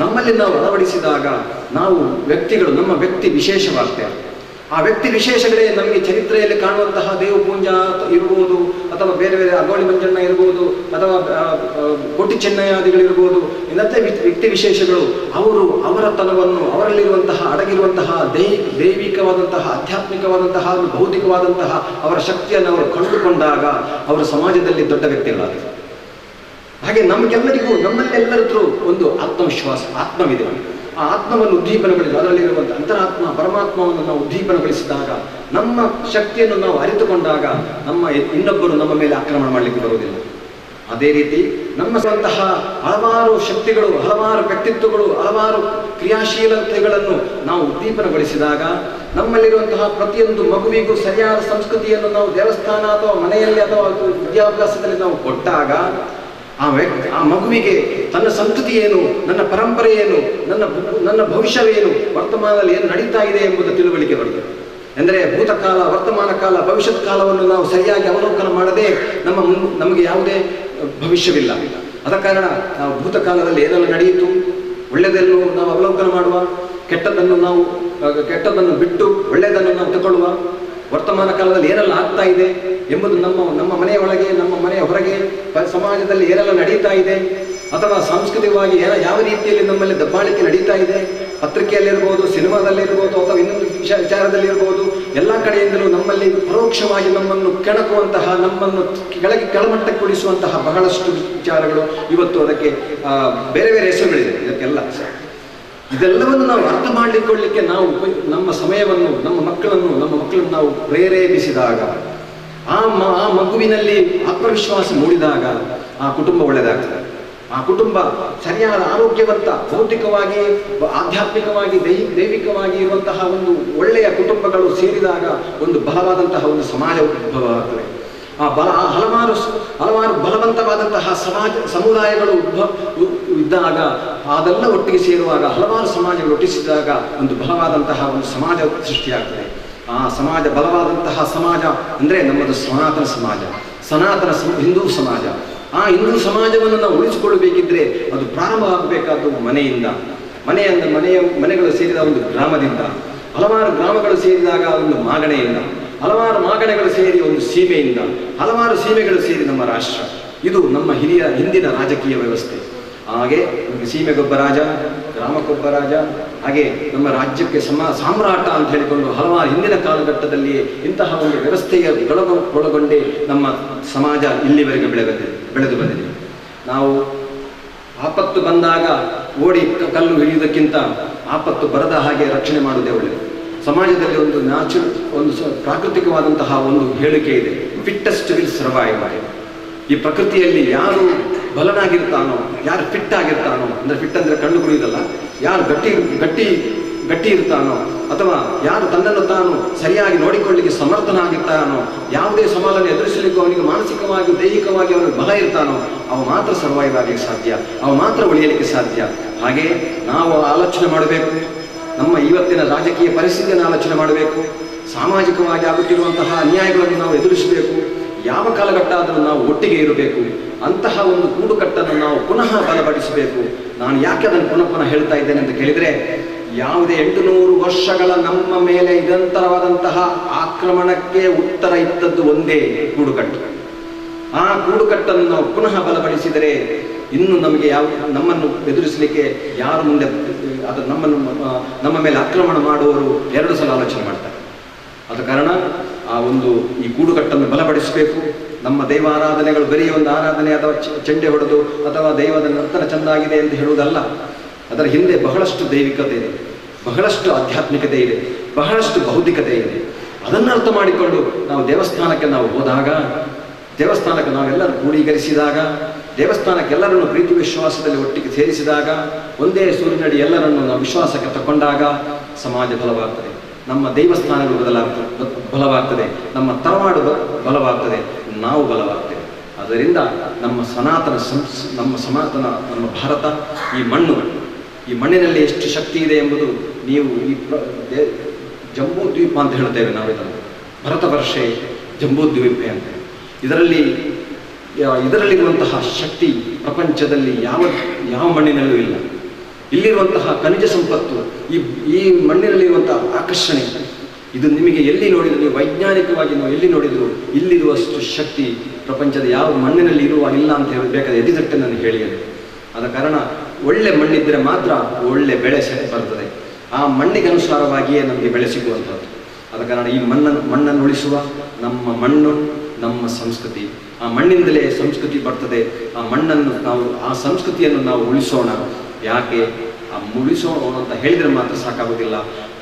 Speaker 5: ನಮ್ಮಲ್ಲಿ ನಾವು ಅಳವಡಿಸಿದಾಗ ನಾವು ವ್ಯಕ್ತಿಗಳು, ನಮ್ಮ ವ್ಯಕ್ತಿ ವಿಶೇಷವಾಗ್ತೇವೆ. ಆ ವ್ಯಕ್ತಿ ವಿಶೇಷಗಳೇ ನಮಗೆ ಚರಿತ್ರೆಯಲ್ಲಿ ಕಾಣುವಂತಹ ದೇವಪೂಂಜ ಇರ್ಬೋದು, ಅಥವಾ ಬೇರೆ ಬೇರೆ ಅಗೋಳಿ ಮಂಜಣ್ಣ ಇರ್ಬೋದು, ಅಥವಾ ಕೋಟಿ ಚೆನ್ನಯ್ಯಾದಿಗಳಿರ್ಬೋದು, ಇನ್ನತೆ ವ್ಯಕ್ತಿ ವಿಶೇಷಗಳು ಅವರು ಅವರ ತನವನ್ನು, ಅವರಲ್ಲಿರುವಂತಹ ಅಡಗಿರುವಂತಹ ದೈವಿಕವಾದಂತಹ, ಆಧ್ಯಾತ್ಮಿಕವಾದಂತಹ, ಭೌತಿಕವಾದಂತಹ ಅವರ ಶಕ್ತಿಯನ್ನು ಅವರು ಕಂಡುಕೊಂಡಾಗ ಅವರು ಸಮಾಜದಲ್ಲಿ ದೊಡ್ಡ ವ್ಯಕ್ತಿಗಳಾಗ್ತಾರೆ. ಹಾಗೆ ನಮಗೆಲ್ಲರಿಗೂ, ನಮ್ಮಲ್ಲೆಲ್ಲರದ್ರೂ ಒಂದು ಆತ್ಮವಿಶ್ವಾಸ, ಆತ್ಮವಿದೆ. ಆ ಆತ್ಮವನ್ನು ಉದ್ದೀಪನಗೊಳಿಸಿ, ಅದರಲ್ಲಿರುವಂಥ ಅಂತರಾತ್ಮ ಪರಮಾತ್ಮವನ್ನು ನಾವು ಉದ್ದೀಪನಗೊಳಿಸಿದಾಗ, ನಮ್ಮ ಶಕ್ತಿಯನ್ನು ನಾವು ಅರಿತುಕೊಂಡಾಗ ನಮ್ಮ ಇನ್ನೊಬ್ಬರು ನಮ್ಮ ಮೇಲೆ ಆಕ್ರಮಣ ಮಾಡಲಿಕ್ಕೆ ಬರುವುದಿಲ್ಲ. ಅದೇ ರೀತಿ ನಮ್ಮ ಹಲವಾರು ಶಕ್ತಿಗಳು, ಹಲವಾರು ವ್ಯಕ್ತಿತ್ವಗಳು, ಹಲವಾರು ಕ್ರಿಯಾಶೀಲತೆಗಳನ್ನು ನಾವು ಉದ್ದೀಪನಗೊಳಿಸಿದಾಗ ನಮ್ಮಲ್ಲಿರುವಂತಹ ಪ್ರತಿಯೊಂದು ಮಗುವಿಗೂ ಸರಿಯಾದ ಸಂಸ್ಕೃತಿಯನ್ನು ನಾವು ದೇವಸ್ಥಾನ ಅಥವಾ ಮನೆಯಲ್ಲಿ ಅಥವಾ ವಿದ್ಯಾಭ್ಯಾಸದಲ್ಲಿ ನಾವು ಕೊಟ್ಟಾಗ ಆ ಮಗುವಿಗೆ ತನ್ನ ಸಂಸ್ಕೃತಿ ಏನು, ನನ್ನ ಪರಂಪರೆ ಏನು, ನನ್ನ ಭವಿಷ್ಯವೇನು, ವರ್ತಮಾನದಲ್ಲಿ ಏನು ನಡೀತಾ ಇದೆ ಎಂಬುದು ತಿಳುವಳಿಕೆ ಬರುತ್ತದೆ. ಅಂದರೆ ಭೂತಕಾಲ, ವರ್ತಮಾನ ಕಾಲ, ಭವಿಷ್ಯತ್ ಕಾಲವನ್ನು ನಾವು ಸರಿಯಾಗಿ ಅವಲೋಕನ ಮಾಡದೆ ನಮಗೆ ಯಾವುದೇ ಭವಿಷ್ಯವಿಲ್ಲ. ಆದ ಕಾರಣ ನಾವು ಭೂತಕಾಲದಲ್ಲಿ ಏನೆಲ್ಲ ನಡೆಯಿತು, ಒಳ್ಳೆಯದನ್ನು ನಾವು ಅವಲೋಕನ ಮಾಡುವ, ಕೆಟ್ಟದ್ದನ್ನು ನಾವು ಕೆಟ್ಟದನ್ನು ಬಿಟ್ಟು ಒಳ್ಳೆಯದನ್ನು ನಾವು ತಗೊಳ್ಳುವ. ವರ್ತಮಾನ ಕಾಲದಲ್ಲಿ ಏನೆಲ್ಲ ಆಗ್ತಾ ಇದೆ ಎಂಬುದು ನಮ್ಮ ನಮ್ಮ ಮನೆಯ ಒಳಗೆ, ನಮ್ಮ ಮನೆಯ ಹೊರಗೆ, ಸಮಾಜದಲ್ಲಿ ಏನೆಲ್ಲ ನಡೀತಾ ಇದೆ, ಅಥವಾ ಸಾಂಸ್ಕೃತಿಕವಾಗಿ ಯಾವ ರೀತಿಯಲ್ಲಿ ನಮ್ಮಲ್ಲಿ ದಬ್ಬಾಳಿಕೆ ನಡೀತಾ ಇದೆ, ಪತ್ರಿಕೆಯಲ್ಲಿರ್ಬೋದು, ಸಿನಿಮಾದಲ್ಲಿರ್ಬೋದು, ಅಥವಾ ಇನ್ನೊಂದು ವಿಚಾರದಲ್ಲಿರ್ಬೋದು, ಎಲ್ಲ ಕಡೆಯಿಂದಲೂ ನಮ್ಮಲ್ಲಿ ಪರೋಕ್ಷವಾಗಿ ನಮ್ಮನ್ನು ಕೆಣಕುವಂತಹ, ನಮ್ಮನ್ನು ಕೆಳಗೆ ಕೆಳಮಟ್ಟಕ್ಕೊಳಿಸುವಂತಹ ಬಹಳಷ್ಟು ವಿಚಾರಗಳು ಇವತ್ತು ಅದಕ್ಕೆ ಬೇರೆ ಬೇರೆ ಹೆಸರುಗಳಿದೆ. ಇದಕ್ಕೆಲ್ಲ ಇದೆಲ್ಲವನ್ನು ನಾವು ಅರ್ಥ ಮಾಡಿಕೊಳ್ಳಿಕ್ಕೆ ನಾವು ನಮ್ಮ ಸಮಯವನ್ನು, ನಮ್ಮ ಮಕ್ಕಳನ್ನು ನಾವು ಪ್ರೇರೇಪಿಸಿದಾಗ, ಆ ಮಗುವಿನಲ್ಲಿ ಆತ್ಮವಿಶ್ವಾಸ ಮೂಡಿದಾಗ ಆ ಕುಟುಂಬ ಒಳ್ಳೆಯದಾಗ್ತದೆ. ಆ ಕುಟುಂಬ ಸರಿಯಾದ ಆರೋಗ್ಯವಂತ, ಭೌತಿಕವಾಗಿ, ಆಧ್ಯಾತ್ಮಿಕವಾಗಿ, ದೈವಿಕವಾಗಿ ಇರುವಂತಹ ಒಂದು ಒಳ್ಳೆಯ ಕುಟುಂಬಗಳು ಸೇರಿದಾಗ ಒಂದು ಬಲವಾದಂತಹ ಒಂದು ಸಮಾಜ ಉದ್ಭವ ಆಗ್ತದೆ. ಆ ಹಲವಾರು ಹಲವಾರು ಬಲವಂತವಾದಂತಹ ಸಮುದಾಯಗಳು ಇದ್ದಾಗ, ಅದೆಲ್ಲ ಒಟ್ಟಿಗೆ ಸೇರುವಾಗ, ಹಲವಾರು ಸಮಾಜಗಳು ಒಟ್ಟಿಸಿದಾಗ ಒಂದು ಬಲವಾದಂತಹ ಒಂದು ಸಮಾಜ ಸೃಷ್ಟಿಯಾಗ್ತದೆ. ಆ ಸಮಾಜ ಬಲವಾದಂತಹ ಸಮಾಜ ಅಂದರೆ ನಮ್ಮದು ಸನಾತನ ಸಮಾಜ, ಸನಾತನ ಹಿಂದೂ ಸಮಾಜ. ಆ ಹಿಂದೂ ಸಮಾಜವನ್ನು ನಾವು ಉಳಿಸಿಕೊಳ್ಳಬೇಕಿದ್ರೆ ಅದು ಪ್ರಾರಂಭ ಆಗಬೇಕಾದ್ದು ಮನೆಯಿಂದ. ಮನೆಗಳು ಸೇರಿದ ಒಂದು ಗ್ರಾಮದಿಂದ, ಹಲವಾರು ಗ್ರಾಮಗಳು ಸೇರಿದಾಗ ಒಂದು ಮಾಗಣೆಯಿಂದ, ಹಲವಾರು ಮಾಗಣೆಗಳು ಸೇರಿ ಒಂದು ಸೀಮೆಯಿಂದ, ಹಲವಾರು ಸೀಮೆಗಳು ಸೇರಿ ನಮ್ಮ ರಾಷ್ಟ್ರ. ಇದು ನಮ್ಮ ಹಿಂದಿನ ರಾಜಕೀಯ ವ್ಯವಸ್ಥೆ. ಹಾಗೆ ಸೀಮೆಗೊಬ್ಬ ರಾಜ, ಗ್ರಾಮಕ್ಕೊಬ್ಬ ರಾಜ, ಹಾಗೆ ನಮ್ಮ ರಾಜ್ಯಕ್ಕೆ ಸಾಮ್ರಾಟ ಅಂತ ಹೇಳಿಕೊಂಡು ಹಲವಾರು ಹಿಂದಿನ ಕಾಲಘಟ್ಟದಲ್ಲಿಯೇ ಇಂತಹ ಒಂದು ವ್ಯವಸ್ಥೆಯ ಒಳಗೊಂಡೇ ನಮ್ಮ ಸಮಾಜ ಇಲ್ಲಿವರೆಗೆ ಬೆಳೆದು ಬಂದಿದೆ. ನಾವು ಆಪತ್ತು ಬಂದಾಗ ಓಡಿ ಕಲ್ಲು ಹಿಡಿಯುವುದಕ್ಕಿಂತ ಆಪತ್ತು ಬರದ ಹಾಗೆ ರಕ್ಷಣೆ ಮಾಡುವುದೇ ಒಳ್ಳೆಯದು. ಸಮಾಜದಲ್ಲಿ ಒಂದು ಒಂದು ಪ್ರಾಕೃತಿಕವಾದಂತಹ ಒಂದು ಹೇಳಿಕೆ ಇದೆ, fittest will survive. ಈ ಪ್ರಕೃತಿಯಲ್ಲಿ ಯಾರು ಬಲನಾಗಿರ್ತಾನೋ, ಯಾರು ಫಿಟ್ ಆಗಿರ್ತಾನೋ, ಅಂದರೆ ಫಿಟ್ ಅಂದರೆ ಕಣ್ಣು ಕುಡಿಯೋದಲ್ಲ, ಯಾರು ಗಟ್ಟಿ ಗಟ್ಟಿ ಗಟ್ಟಿ ಇರ್ತಾನೋ, ಅಥವಾ ಯಾರು ತನ್ನನ್ನು ತಾನು ಸರಿಯಾಗಿ ನೋಡಿಕೊಳ್ಳಿಕ್ಕೆ ಸಮರ್ಥನಾಗಿರ್ತಾನೋ, ಯಾವುದೇ ಸವಾಲನ್ನು ಎದುರಿಸಲಿಕ್ಕೂ ಅವನಿಗೆ ಮಾನಸಿಕವಾಗಿ ದೈಹಿಕವಾಗಿ ಅವನಿಗೆ ಬಲ ಇರ್ತಾನೋ, ಅವ ಮಾತ್ರ ಸರ್ವೈವ್ ಆಗಲಿಕ್ಕೆ ಸಾಧ್ಯ, ಅವ ಮಾತ್ರ ಉಳಿಯಲಿಕ್ಕೆ ಸಾಧ್ಯ. ಹಾಗೆಯೇ ನಾವು ಆಲೋಚನೆ ಮಾಡಬೇಕು, ನಮ್ಮ ಇವತ್ತಿನ ರಾಜಕೀಯ ಪರಿಸ್ಥಿತಿಯನ್ನು ಆಲೋಚನೆ ಮಾಡಬೇಕು, ಸಾಮಾಜಿಕವಾಗಿ ಆಗುತ್ತಿರುವಂತಹ ಅನ್ಯಾಯಗಳನ್ನು ನಾವು ಎದುರಿಸಬೇಕು, ಯಾವ ಕಾಲಘಟ್ಟ ಆದರೂ ನಾವು ಒಟ್ಟಿಗೆ ಇರಬೇಕು, ಅಂತಹ ಒಂದು ಕೂಡುಕಟ್ಟನ್ನು ನಾವು ಪುನಃ ಬಲಪಡಿಸಬೇಕು. ನಾನು ಯಾಕೆ ಅದನ್ನು ಪುನಃ ಪುನಃ ಹೇಳ್ತಾ ಇದ್ದೇನೆ ಅಂತ ಕೇಳಿದರೆ, ಯಾವುದೇ 800 ವರ್ಷಗಳ ನಮ್ಮ ಮೇಲೆ ನಿರಂತರವಾದಂತಹ ಆಕ್ರಮಣಕ್ಕೆ ಉತ್ತರ ಇದ್ದದ್ದು ಒಂದೇ ಕೂಡುಕಟ್ಟು. ಆ ಕೂಡುಕಟ್ಟನ್ನು ನಾವು ಪುನಃ ಬಲಪಡಿಸಿದರೆ ಇನ್ನು ನಮಗೆ ನಮ್ಮನ್ನು ಎದುರಿಸಲಿಕ್ಕೆ ಯಾರು ಮುಂದೆ ಅದು ನಮ್ಮ ಮೇಲೆ ಆಕ್ರಮಣ ಮಾಡುವವರು 2 ಸಲ ಆಲೋಚನೆ ಮಾಡ್ತಾರೆ. ಆದ ಕಾರಣ ಆ ಒಂದು ಈ ಕೂಡುಕಟ್ಟನ್ನು ಬಲಪಡಿಸಬೇಕು. ನಮ್ಮ ದೈವ ಆರಾಧನೆಗಳು ಬರೀ ಒಂದು ಆರಾಧನೆ ಅಥವಾ ಚೆಂಡೆ ಹೊಡೆದು ಅಥವಾ ದೈವದ ನರ್ತನ ಚೆಂದಾಗಿದೆ ಅಂತ ಹೇಳುವುದಲ್ಲ. ಅದರ ಹಿಂದೆ ಬಹಳಷ್ಟು ದೈವಿಕತೆ ಇದೆ, ಬಹಳಷ್ಟು ಆಧ್ಯಾತ್ಮಿಕತೆ ಇದೆ, ಬಹಳಷ್ಟು ಬೌದ್ಧಿಕತೆ ಇದೆ. ಅದನ್ನು ಅರ್ಥ ಮಾಡಿಕೊಂಡು ನಾವು ದೇವಸ್ಥಾನಕ್ಕೆ ನಾವು ಹೋದಾಗ, ದೇವಸ್ಥಾನಕ್ಕೆ ನಾವೆಲ್ಲರೂ ಕ್ರೋಢೀಕರಿಸಿದಾಗ, ದೇವಸ್ಥಾನಕ್ಕೆ ಎಲ್ಲರನ್ನು ಪ್ರೀತಿ ವಿಶ್ವಾಸದಲ್ಲಿ ಒಟ್ಟಿಗೆ ಸೇರಿಸಿದಾಗ, ಒಂದೇ ಸೂರಿನಡಿ ಎಲ್ಲರನ್ನು ನಾವು ವಿಶ್ವಾಸಕ್ಕೆ ತಗೊಂಡಾಗ ಸಮಾಜ ಬಲವಾಗ್ತದೆ, ನಮ್ಮ ದೇವಸ್ಥಾನಗಳು ಬಲವಾಗ್ತದೆ, ನಮ್ಮ ತರವಾಡು ಬಲವಾಗ್ತದೆ, ನಾವು ಬಲವಾಗ್ತೇವೆ. ಅದರಿಂದ ನಮ್ಮ ಸನಾತನ ನಮ್ಮ ಭಾರತ, ಈ ಮಣ್ಣು, ಈ ಮಣ್ಣಿನಲ್ಲಿ ಎಷ್ಟು ಶಕ್ತಿ ಇದೆ ಎಂಬುದು ನೀವು ಈ ಜಂಬೂ ದ್ವೀಪ ಅಂತ ಹೇಳ್ತೇವೆ ನಾವು ಇದನ್ನು, ಭರತವರ್ಷೆ ಜಂಬೂ ದ್ವೀಪೆ ಅಂತ. ಇದರಲ್ಲಿರುವಂತಹ ಶಕ್ತಿ ಪ್ರಪಂಚದಲ್ಲಿ ಯಾವ ಯಾವ ಮಣ್ಣಿನಲ್ಲೂ ಇಲ್ಲ. ಇಲ್ಲಿರುವಂತಹ ಖನಿಜ ಸಂಪತ್ತು, ಈ ಮಣ್ಣಿನಲ್ಲಿರುವಂತಹ ಆಕರ್ಷಣೆ, ಇದು ನಿಮಗೆ ಎಲ್ಲಿ ನೋಡಿದ್ರು, ನೀವು ವೈಜ್ಞಾನಿಕವಾಗಿ ನಾವು ಎಲ್ಲಿ ನೋಡಿದ್ರು ಇಲ್ಲಿರುವಷ್ಟು ಶಕ್ತಿ ಪ್ರಪಂಚದ ಯಾವ ಮಣ್ಣಿನಲ್ಲಿ ಇರುವ ಇಲ್ಲ ಅಂತ ಹೇಳಬೇಕಾದ್ರೆ ಎದಿತಟ್ಟೆ ನಾನು ಹೇಳಿದೆ. ಆದ ಕಾರಣ ಒಳ್ಳೆ ಮಣ್ಣಿದ್ದರೆ ಮಾತ್ರ ಒಳ್ಳೆ ಬೆಳೆ ಬರ್ತದೆ. ಆ ಮಣ್ಣಿಗೆ ಅನುಸಾರವಾಗಿಯೇ ನಮಗೆ ಬೆಳೆ ಸಿಗುವಂಥದ್ದು. ಆದ ಕಾರಣ ಈ ಮಣ್ಣನ್ನು ಉಳಿಸುವ, ನಮ್ಮ ಮಣ್ಣು ನಮ್ಮ ಸಂಸ್ಕೃತಿ, ಆ ಮಣ್ಣಿಂದಲೇ ಸಂಸ್ಕೃತಿ ಬರ್ತದೆ. ಆ ಮಣ್ಣನ್ನು ನಾವು, ಆ ಸಂಸ್ಕೃತಿಯನ್ನು ನಾವು ಉಳಿಸೋಣ. ಯಾಕೆ ಆ ಉಳಿಸೋಣ ಅಂತ ಹೇಳಿದರೆ ಮಾತ್ರ ಸಾಕಾಗೋದಿಲ್ಲ,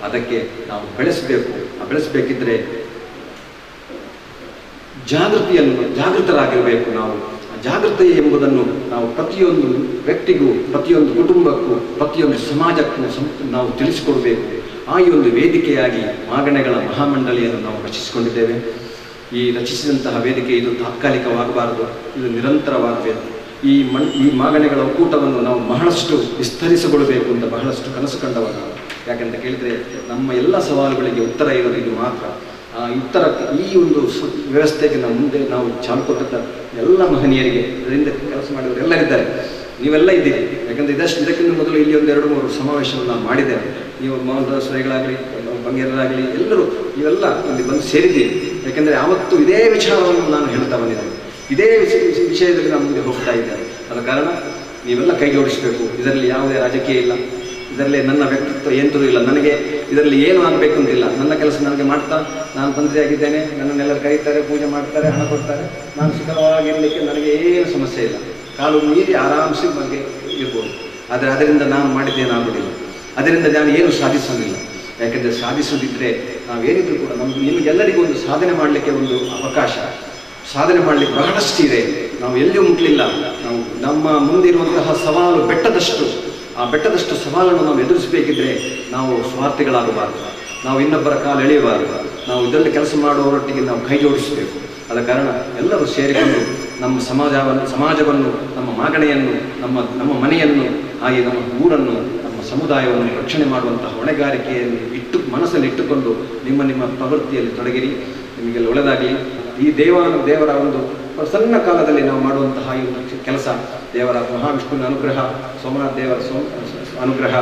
Speaker 5: ಅದಕ್ಕೆ ನಾವು ಬೆಳೆಸಬೇಕು. ಆ ಬೆಳೆಸಬೇಕಿದ್ರೆ ಜಾಗೃತರಾಗಿರಬೇಕು ನಾವು. ಜಾಗೃತಿ ಎಂಬುದನ್ನು ನಾವು ಪ್ರತಿಯೊಂದು ವ್ಯಕ್ತಿಗೂ, ಪ್ರತಿಯೊಂದು ಕುಟುಂಬಕ್ಕೂ, ಪ್ರತಿಯೊಂದು ಸಮಾಜಕ್ಕೂ ನಾವು ತಿಳಿಸಿಕೊಡಬೇಕು. ಆ ಈ ಒಂದು ವೇದಿಕೆಯಾಗಿ ಮಾಗಣೆಗಳ ಮಹಾಮಂಡಳಿಯನ್ನು ನಾವು ರಚಿಸಿಕೊಂಡಿದ್ದೇವೆ. ಈ ರಚಿಸಿದಂತಹ ವೇದಿಕೆ ಇದು ತಾತ್ಕಾಲಿಕವಾಗಬಾರದು, ಇದು ನಿರಂತರವಾಗಬೇಕು. ಈ ಮಾಗಣೆಗಳ ಒಕ್ಕೂಟವನ್ನು ನಾವು ಬಹಳಷ್ಟು ವಿಸ್ತರಿಸಿಕೊಳ್ಬೇಕು ಅಂತ ಬಹಳಷ್ಟು ಕನಸು ಕಂಡವ ನಾವು. ಯಾಕೆಂತ ಕೇಳಿದರೆ ನಮ್ಮ ಎಲ್ಲ ಸವಾಲುಗಳಿಗೆ ಉತ್ತರ ಇರೋದು ಇದು ಮಾತ್ರ. ಆ ಉತ್ತರಕ್ಕೆ ಈ ಒಂದು ವ್ಯವಸ್ಥೆಗೆ ನಾವು ಮುಂದೆ ನಾವು ಚಾಲು ಕೊಟ್ಟಂಥ ಎಲ್ಲ ಮಹನೀಯರಿಗೆ, ಅದರಿಂದ ಕೆಲಸ ಮಾಡಿದವರೆಲ್ಲರಿದ್ದಾರೆ, ನೀವೆಲ್ಲ ಇದ್ದೀರಿ. ಯಾಕಂದರೆ ಇದಕ್ಕಿಂತ ಮೊದಲು ಇಲ್ಲಿ ಒಂದು 2-3 ಸಮಾವೇಶವನ್ನು ನಾನು ಮಾಡಿದ್ದೇನೆ. ನೀವು ಮೋಹನದಾಸ್ ರೈಗಳಾಗಲಿ, ಬಂಗೇರರಾಗಲಿ, ಎಲ್ಲರೂ ನೀವೆಲ್ಲ ಇಲ್ಲಿ ಬಂದು ಸೇರಿದ್ದೀರಿ. ಯಾಕೆಂದರೆ ಆವತ್ತು ಇದೇ ವಿಚಾರವನ್ನು ನಾನು ಹೇಳ್ತಾ ಬಂದಿದ್ದೇನೆ, ಇದೇ ವಿಷಯದಲ್ಲಿ ನಾನು ಮುಂದೆ ಹೋಗ್ತಾ ಇದ್ದೇನೆ. ಆದ ಕಾರಣ ನೀವೆಲ್ಲ ಕೈ ಜೋಡಿಸಬೇಕು. ಇದರಲ್ಲಿ ಯಾವುದೇ ರಾಜಕೀಯ ಇಲ್ಲ, ಇದರಲ್ಲಿ ನನ್ನ ವ್ಯಕ್ತಿತ್ವ ಎಂತದೂ ಇಲ್ಲ, ನನಗೆ ಇದರಲ್ಲಿ ಏನು ಆಗಬೇಕು ಅಂತಿಲ್ಲ. ನನ್ನ ಕೆಲಸ ನನಗೆ ಮಾಡ್ತಾ ನಾನು ತಂತ್ರಿಯಾಗಿದ್ದೇನೆ, ನನ್ನನ್ನೆಲ್ಲರೂ ಕರೀತಾರೆ, ಪೂಜೆ ಮಾಡ್ತಾರೆ, ಹಣ ಕೊಡ್ತಾರೆ, ನಾನು ಸುಖವಾಗಿರಲಿಕ್ಕೆ ನನಗೆ ಏನು ಸಮಸ್ಯೆ ಇಲ್ಲ. ಕಾಲು ಮೀರಿ ಆರಾಮ್ಸಿ ಬಗ್ಗೆ ಇರ್ಬೋದು. ಆದರೆ ಅದರಿಂದ ನಾನು ಮಾಡಿದ್ದೇನಾಗೋದಿಲ್ಲ, ಅದರಿಂದ ನಾನು ಏನು ಸಾಧಿಸೋದಿಲ್ಲ. ಯಾಕೆಂದರೆ ಸಾಧಿಸೋದಿದ್ದರೆ ನಾವೇನಿದ್ರು ಕೂಡ ನಮ್ಗೆ ನಿಮಗೆಲ್ಲರಿಗೂ ಒಂದು ಸಾಧನೆ ಮಾಡಲಿಕ್ಕೆ ಒಂದು ಅವಕಾಶ, ಸಾಧನೆ ಮಾಡಲಿಕ್ಕೆ ಬಹಳಷ್ಟು ಇದೆ. ನಾವು ಎಲ್ಲಿಯೂ ಮುಟ್ಲಿಲ್ಲ. ನಾವು ನಮ್ಮ ಮುಂದಿರುವಂತಹ ಸವಾಲು ಬೆಟ್ಟದಷ್ಟು, ಆ ಬೆಟ್ಟದಷ್ಟು ಸವಾಲನ್ನು ನಾವು ಎದುರಿಸಬೇಕಿದ್ರೆ ನಾವು ಸ್ವಾರ್ಥಿಗಳಾಗಬಾರದು, ನಾವು ಇನ್ನೊಬ್ಬರ ಕಾಲು ಎಳೆಯಬಾರದು, ನಾವು ಇದರಲ್ಲಿ ಕೆಲಸ ಮಾಡುವವರೊಟ್ಟಿಗೆ ನಾವು ಕೈ ಜೋಡಿಸಬೇಕು. ಆದ ಕಾರಣ ಎಲ್ಲರೂ ಸೇರಿಕೊಂಡು ನಮ್ಮ ಸಮಾಜವನ್ನು, ನಮ್ಮ ಮಾಗಣೆಯನ್ನು, ನಮ್ಮ ನಮ್ಮ ಮನೆಯನ್ನು, ಹಾಗೆ ನಮ್ಮ ಊರನ್ನು, ನಮ್ಮ ಸಮುದಾಯವನ್ನು ರಕ್ಷಣೆ ಮಾಡುವಂತಹ ಹೊಣೆಗಾರಿಕೆಯನ್ನು ಮನಸ್ಸಲ್ಲಿ ಇಟ್ಟುಕೊಂಡು ನಿಮ್ಮ ನಿಮ್ಮ ಪ್ರವೃತ್ತಿಯಲ್ಲಿ ತೊಡಗಿರಿ. ನಿಮಗೆಲ್ಲ ಒಳ್ಳೆಯದಾಗಲಿ. ಈ ದೇವರ ಒಂದು ಪ್ರಸನ್ನ ಕಾಲದಲ್ಲಿ ನಾವು ಮಾಡುವಂತಹ ಈ ಒಂದು ಕೆಲಸ, ದೇವರ ಮಹಾವಿಷ್ಣುವಿನ ಅನುಗ್ರಹ, ಸೋಮನಾಥ ದೇವರ ಅನುಗ್ರಹ,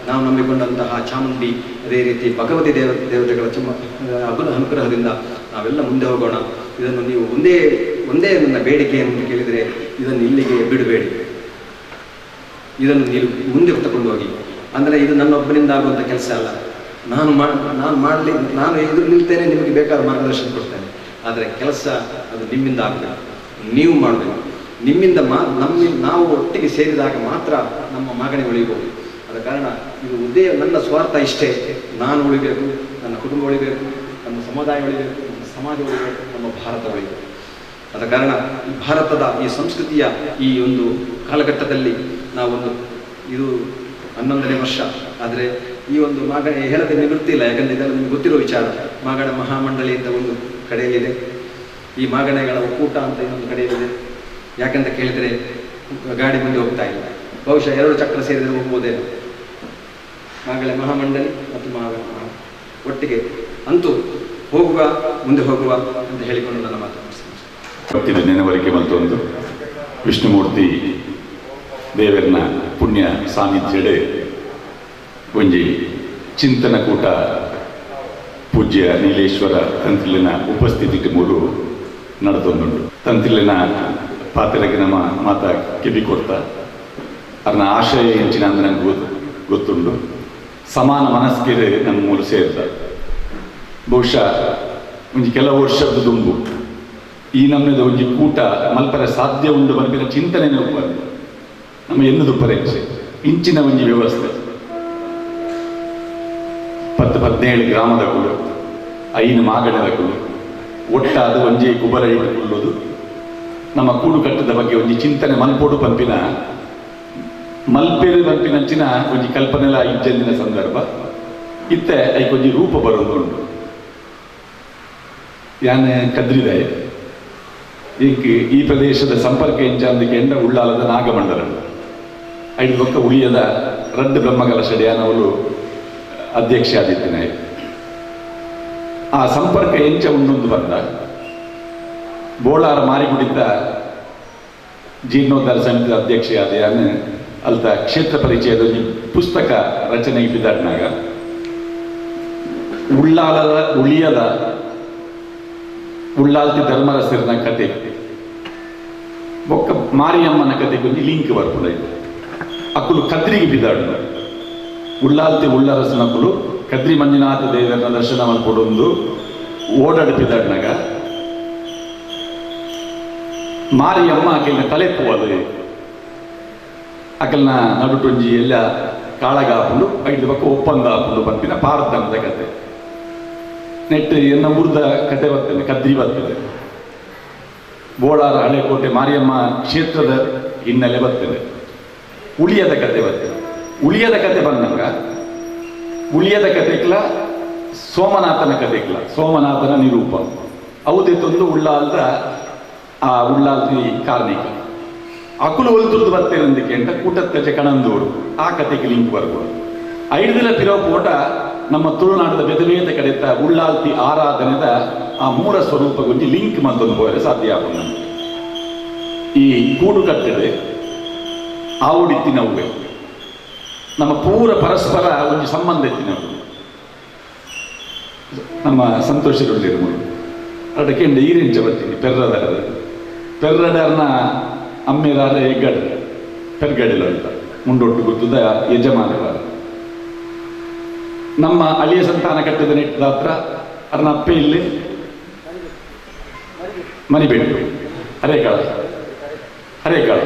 Speaker 5: ನಾವು ನಂಬಿಕೊಂಡಂತಹ ಚಾಮುಂಡಿ, ಅದೇ ರೀತಿ ಭಗವತಿ ದೇವತೆಗಳ ಅನುಗ್ರಹದಿಂದ ನಾವೆಲ್ಲ ಮುಂದೆ ಹೋಗೋಣ. ಇದನ್ನು ನೀವು ಒಂದೇ ಒಂದೇ ನನ್ನ ಬೇಡಿಕೆಯನ್ನು ಕೇಳಿದರೆ ಇದನ್ನು ಇಲ್ಲಿಗೆ ಬಿಡಬೇಡಿ, ಇದನ್ನು ನೀವು ಮುಂದೆ ತಗೊಂಡು ಹೋಗಿ. ಅಂದರೆ ಇದು ನನ್ನೊಬ್ಬನಿಂದ ಆಗುವಂಥ ಕೆಲಸ ಅಲ್ಲ. ನಾನು ಮಾಡಲಿ, ನಾನು ಎದುರು ನಿಲ್ತೇನೆ, ನಿಮಗೆ ಬೇಕಾದ ಮಾರ್ಗದರ್ಶನ ಕೊಡ್ತೇನೆ. ಆದರೆ ಕೆಲಸ ಅದು ನಿಮ್ಮಿಂದ ಆಗಬೇಕು, ನೀವು ಮಾಡಬೇಕು. ನಿಮ್ಮಿಂದ ನಾವು ಒಟ್ಟಿಗೆ ಸೇರಿದಾಗ ಮಾತ್ರ ನಮ್ಮ ಮಾಗಣೆ ಉಳಿಬೋದು. ಆದ ಕಾರಣ ಇದು ಉದೇ ನನ್ನ ಸ್ವಾರ್ಥ ಇಷ್ಟೇ. ನಾನು ಉಳಿಬೇಕು, ನನ್ನ ಕುಟುಂಬ ಉಳಿಬೇಕು, ನಮ್ಮ ಸಮುದಾಯ ಉಳಿಬೇಕು, ನಮ್ಮ ಸಮಾಜ ಉಳಿಬೇಕು, ನಮ್ಮ ಭಾರತ ಉಳಿಬೇಕು. ಆದ ಕಾರಣ ಈ ಭಾರತದ ಈ ಸಂಸ್ಕೃತಿಯ ಈ ಒಂದು ಕಾಲಘಟ್ಟದಲ್ಲಿ ನಾವೊಂದು ಇದು 11ನೇ ವರ್ಷ. ಆದರೆ ಈ ಒಂದು ಮಾಗಣೆ ಹೇಳದೆ ನಿವೃತ್ತಿ ಇಲ್ಲ, ಯಾಕಂದರೆ ಇದೆಲ್ಲ ನಿಮಗೆ ಗೊತ್ತಿರೋ ವಿಚಾರ. ಮಾಗಣ ಮಹಾಮಂಡಳಿ ಅಂತ ಒಂದು ಕಡೆಯಲ್ಲಿದೆ, ಈ ಮಾಗಣೆಗಳ ಒಕ್ಕೂಟ ಅಂತ ಇನ್ನೊಂದು ಕಡೆಯಲ್ಲಿದೆ. ಯಾಕಂತ ಕೇಳಿದರೆ ಗಾಡಿ ಮುಂದೆ ಹೋಗ್ತಾ ಇಲ್ಲ, ಬಹುಶಃ 2 ಚಕ್ರ ಸೇರಿದರೆ ಹೋಗ್ಬೋದೇನೋ. ಮಾಗಳೆ ಮಹಾಮಂಡಳಿ ಮತ್ತು ಮಾಗಣ ಒಟ್ಟಿಗೆ ಅಂತೂ ಹೋಗುವ, ಮುಂದೆ ಹೋಗುವ ಅಂತ ಹೇಳಿಕೊಂಡು ನನ್ನ ಮಾತು.
Speaker 6: ನೆನವರಿಕೆ ಬಂತೊಂದು ವಿಷ್ಣುಮೂರ್ತಿ ದೇವರನ ಪುಣ್ಯ ಸಾನ್ನಿಧ್ಯಡೆ ಒಂಜಿ ಚಿಂತನಕೂಟ ಪೂಜ್ಯ ನೀಲೇಶ್ವರ ತಂತ್ರಿಲಿನ ಉಪಸ್ಥಿತಿಗೆ ಮೂರು ನಡೆದೊಂದುಂಟು. ತಂತ್ರಿಲಿನ ಪಾತ್ರೆಗೆ ನಮ್ಮ ಮಾತ ಕಿವಿ ಕೊಡ್ತ ಅದನ್ನ ಆಶಯ ಎಂಚಿನ ಅಂದ್ರೆ ನಂಗೆ ಗೊತ್ತುಂಟು. ಸಮಾನ ಮನಸ್ಕಿರೆ ನಮ್ಮ ಮೂಲ ಸೇರ್ದ ಬಹುಶಃ ಒಂಜಿ ಕೆಲವು ವರ್ಷದ ದುಂಬು ಈ ನಮ್ಮದ ಒಂಜಿ ಕೂಟ ಮಲ್ಪರೆ ಸಾಧ್ಯ ಉಂಡು ಮಲ್ಪಿನ ಚಿಂತನೆ ಒಪ್ಪಂದು ನಮ್ಮ ಎನ್ನುದು ಪರೀಕ್ಷೆ ಇಂಚಿನ ಒಂಜಿ ವ್ಯವಸ್ಥೆ 10-17 ಗ್ರಾಮದ ಕುಲು 5 ಮಾಗಣದ ಕುಲು ಒಟ್ಟಾದ ಒಂಜಿ ಗುಬರ ಇಟ್ಟುಕೊಳ್ಳೋದು ನಮ್ಮ ಕೂಡು ಕಟ್ಟದ ಬಗ್ಗೆ ಒಂಜಿ ಚಿಂತನೆ ಮಲ್ಪೋಡು ಪಂಪಿನ ಮಲ್ಪೇರು ಪಂಪಿನಂಚಿನ ಒಂಜಿ ಕಲ್ಪನೆಲ ಇಜ್ಜಂದಿನ ಸಂದರ್ಭ ಇತ್ತೆ ಐಕೊಂಜಿ ರೂಪ ಬರೋದುಂಟು. ಯಾನೆ ಕದ್ರಿದಾಯ ಇಂಕ್ ಈ ಪ್ರದೇಶದ ಸಂಪರ್ಕ ಎಂಚಾಂದಿಕೆ ಎಂಡ ಉಳ್ಳಾಲದ ನಾಗಮಂಡಲ ಐದು ಪಕ್ಕ ಉಳಿಯದ ರಡ್ಡು ಬ್ರಹ್ಮಕಲಶ ಯಾನವಳು ಅಧ್ಯಕ್ಷ ಆದಿತ್ಯನಾಯ. ಆ ಸಂಪರ್ಕ ಎಂಚ ಉಂಡೊಂದು ಬಂದ ಬೋಳಾರ ಮಾರಿಗುಡಿದ್ದ ಜೀರ್ಣೋದ್ಧಾರ ಸಮಿತಿಯ ಅಧ್ಯಕ್ಷ ಆದ ಅಲ್ತ ಕ್ಷೇತ್ರ ಪರಿಚಯದ ಪುಸ್ತಕ ರಚನೆಗೆ ಬಿದ್ದಾಡ್ನಾಗ ಉಳ್ಳಾಲದ ಉಳಿಯದ ಉಳ್ಳಾಲ್ತಿ ಧರ್ಮರಸರಿನ ಕತೆ ಬೊಕ್ಕ ಮಾರಿಯಮ್ಮನ ಕತೆಗೊಂದು ಲಿಂಕ್ ಬರ್ಪುಂಡು. ಅಕ್ಕುಲು ಕದ್ರಿಗೆ ಬಿದ್ದಾಡು ಉಳ್ಳಾಲ್ತಿ ಉಳ್ಳರಸನಕ್ಕುಲು ಕದ್ರಿ ಮಂಜುನಾಥ ದೇವರನ ದರ್ಶನ ಮಲ್ಪೊಡೊಂದು ಓಡಾಡ್ಪಿದ್ದಾಡ್ನಾಗ ಮಾರಿಯಮ್ಮ ಅಕಲ್ನ ತಲೆ ಪೋವದು ಅಕಲ್ನ ನಡುಟೊಂಜಿ ಎಲ್ಲ ಕಾಳಗ ಹಾಕೊಂಡು ಐದು ಪಕ್ಕ ಒಪ್ಪಂದ ಹಾಕೊಂಡು ಪಂಪಿನ ಪಾರ್ದನದ ಕತೆ ನೆಟ್ಟು ಎನ್ನ ಊರ್ದ ಕತೆ ಬರ್ತದೆ, ಕದ್ರಿ ಬರ್ತದೆ, ಬೋಳಾರ ಹಳೆಕೋಟೆ ಮಾರಿಯಮ್ಮ ಕ್ಷೇತ್ರದ ಹಿನ್ನೆಲೆ ಬರ್ತದೆ, ಉಳಿಯದ ಕತೆ ಬರ್ತದೆ. ಉಳಿಯದ ಕತೆ ಬಂದಾಗ ಉಳಿಯದ ಕತೆಕ್ಲ ಸೋಮನಾಥನ ಕತೆಕ್ಲ ಸೋಮನಾಥನ ನಿರೂಪ ಅವುದೆತ್ತೊಂದು ಉಳ್ಳಾಲ್ದ ಆ ಉಳ್ಳಾಲ್ತಿ ಕಾರ್ಣಿಕ ಅಕುಲು ಒಲ್ತುರ್ದು ಬರ್ತಿರಂದಿಕೆ ಅಂತ ಕೂಟತ್ತಚೆ ಕಣಂದೂರು ಆ ಕತೆಗೆ ಲಿಂಕ್ ಬರ್ಬೋದು. ಐದು ಪಿರೋ ಕೋಟ ನಮ್ಮ ತುಳುನಾಡದ ಬೇತೆ ಕಡೆತ ಉಳ್ಳಾಲ್ತಿ ಆರಾಧನೆದ ಆ ಮೂಲ ಸ್ವರೂಪಗೊಂಜಿ ಲಿಂಕ್ ಮಂತೊಂದು ಹೋದರೆ ಸಾಧ್ಯ ಆಗೋಣ. ಈ ಕೂಡು ಕಟ್ಟದೆ ಆವುಡಿತ್ತಿನವ್ವೆ ನಮ್ಮ ಪೂರ ಪರಸ್ಪರ ಒಂದು ಸಂಬಂಧ ಇತ್ತಿನವು. ನಮ್ಮ ಸಂತೋಷರುಳ್ಳಿರು ಅಡಕೆಂಡ ಈರೆಂಚ ಬರ್ತೀನಿ ಪೆರ್ರದಾರ ಪೆರ್ರಡರ್ನ ಅಮ್ಮೇರಾರ ಹೆಗ್ಗಡ್ರ ಪೆರ್ಗಡಿಲ ಅಂತ ಮುಂಡೊಟ್ಟು ಗುರ್ತದ ಯಜಮಾನರ ನಮ್ಮ ಅಳಿಯ ಸಂತಾನ ಕಟ್ಟಿದ ನೆಟ್ಟದ ಹತ್ರ ಅರ್ನ ಅಪ್ಪೆ ಇಲ್ಲಿ ಮರಿಬೆಟ್ಟು ಹರೇಕಾಳ ಹರೇಕಾಳ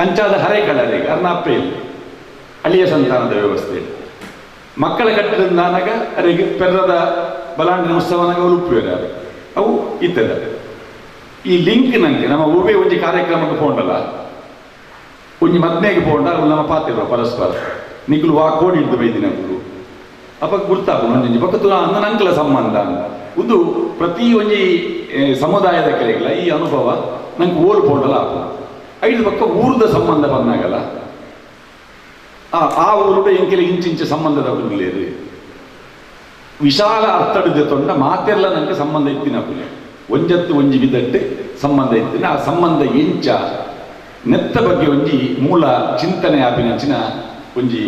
Speaker 6: ಅಂಚಾದ ಹರೇಕಾಳ ಅರೇಗ ಅರ್ನ ಅಪ್ಪೆ ಇಲ್ಲಿ ಅಳಿಯ ಸಂತಾನದ ವ್ಯವಸ್ಥೆ. ಮಕ್ಕಳ ಕಟ್ಟದಿಂದಾನಾಗ ಅರೆಗೆ ಪೆರ್ರದ ಬಲಾಂಡಿನ ಉತ್ಸವನಾಗ ಉಳುಪುವೇರ ಅವು ಇತ್ತದ. ಈ ಲಿಂಕ್ ನಂಗೆ ನಮ್ಮ ಒವ್ವೇ ಒಂಜಿ ಕಾರ್ಯಕ್ರಮಕ್ಕೆ ಪೋಂಡಲ್ಲ ಒಂಜಿ ಮದ್ಮೆಗೆ ಪೋಂಡ ಅವು ನಮ್ಮ ಪಾತಿರುವ ಪರಸ್ಪರ ನಿಗುಲು ವಾ ಕೋಡಿ ಹಿಡಿದು ಬೈದಿನ ಗುರು ಅಪ್ಪ ಗುರ್ತಾಪು ಒಂಜಿ ಪಕ್ಕತು ಅಂದ ನಂಕಲ ಸಂಬಂಧ ಇದು ಪ್ರತಿ ಒಂಜಿ ಸಮುದಾಯದ ಕರೆಗಿಲ್ಲ ಈ ಅನುಭವ ನಂಗೆ ಓಲು ಪೋಂಡಲ್ಲ ಆಪ ಐದು ಪಕ್ಕ ಊರದ ಸಂಬಂಧ ಬಂದಾಗಲ್ಲ ಆ ಊರುಡ ಎಂಕೆಲ ಇಂಚಿಂಚ ಸಂಬಂಧದ ಲೇರು ವಿಶಾಲ ಅರ್ಥಡಿದ ತೊಂಡ ಮಾತೆಲ್ಲ ನಂಗೆ ಸಂಬಂಧ ಇತ್ತಿನ ಪುಲೆ ಒಂಜತ್ತು ಒಂಜಿ ವಿದಟ್ಟು ಸಂಬಂಧ ಇತ್ತಿನ ಆ ಸಂಬಂಧ ಎಂಚ ನೆತ್ತ ಬಗ್ಗೆ ಒಂಜಿ ಮೂಲ ಚಿಂತನೆ ಆಪಿನಂಚಿನ ಒಂಜಿ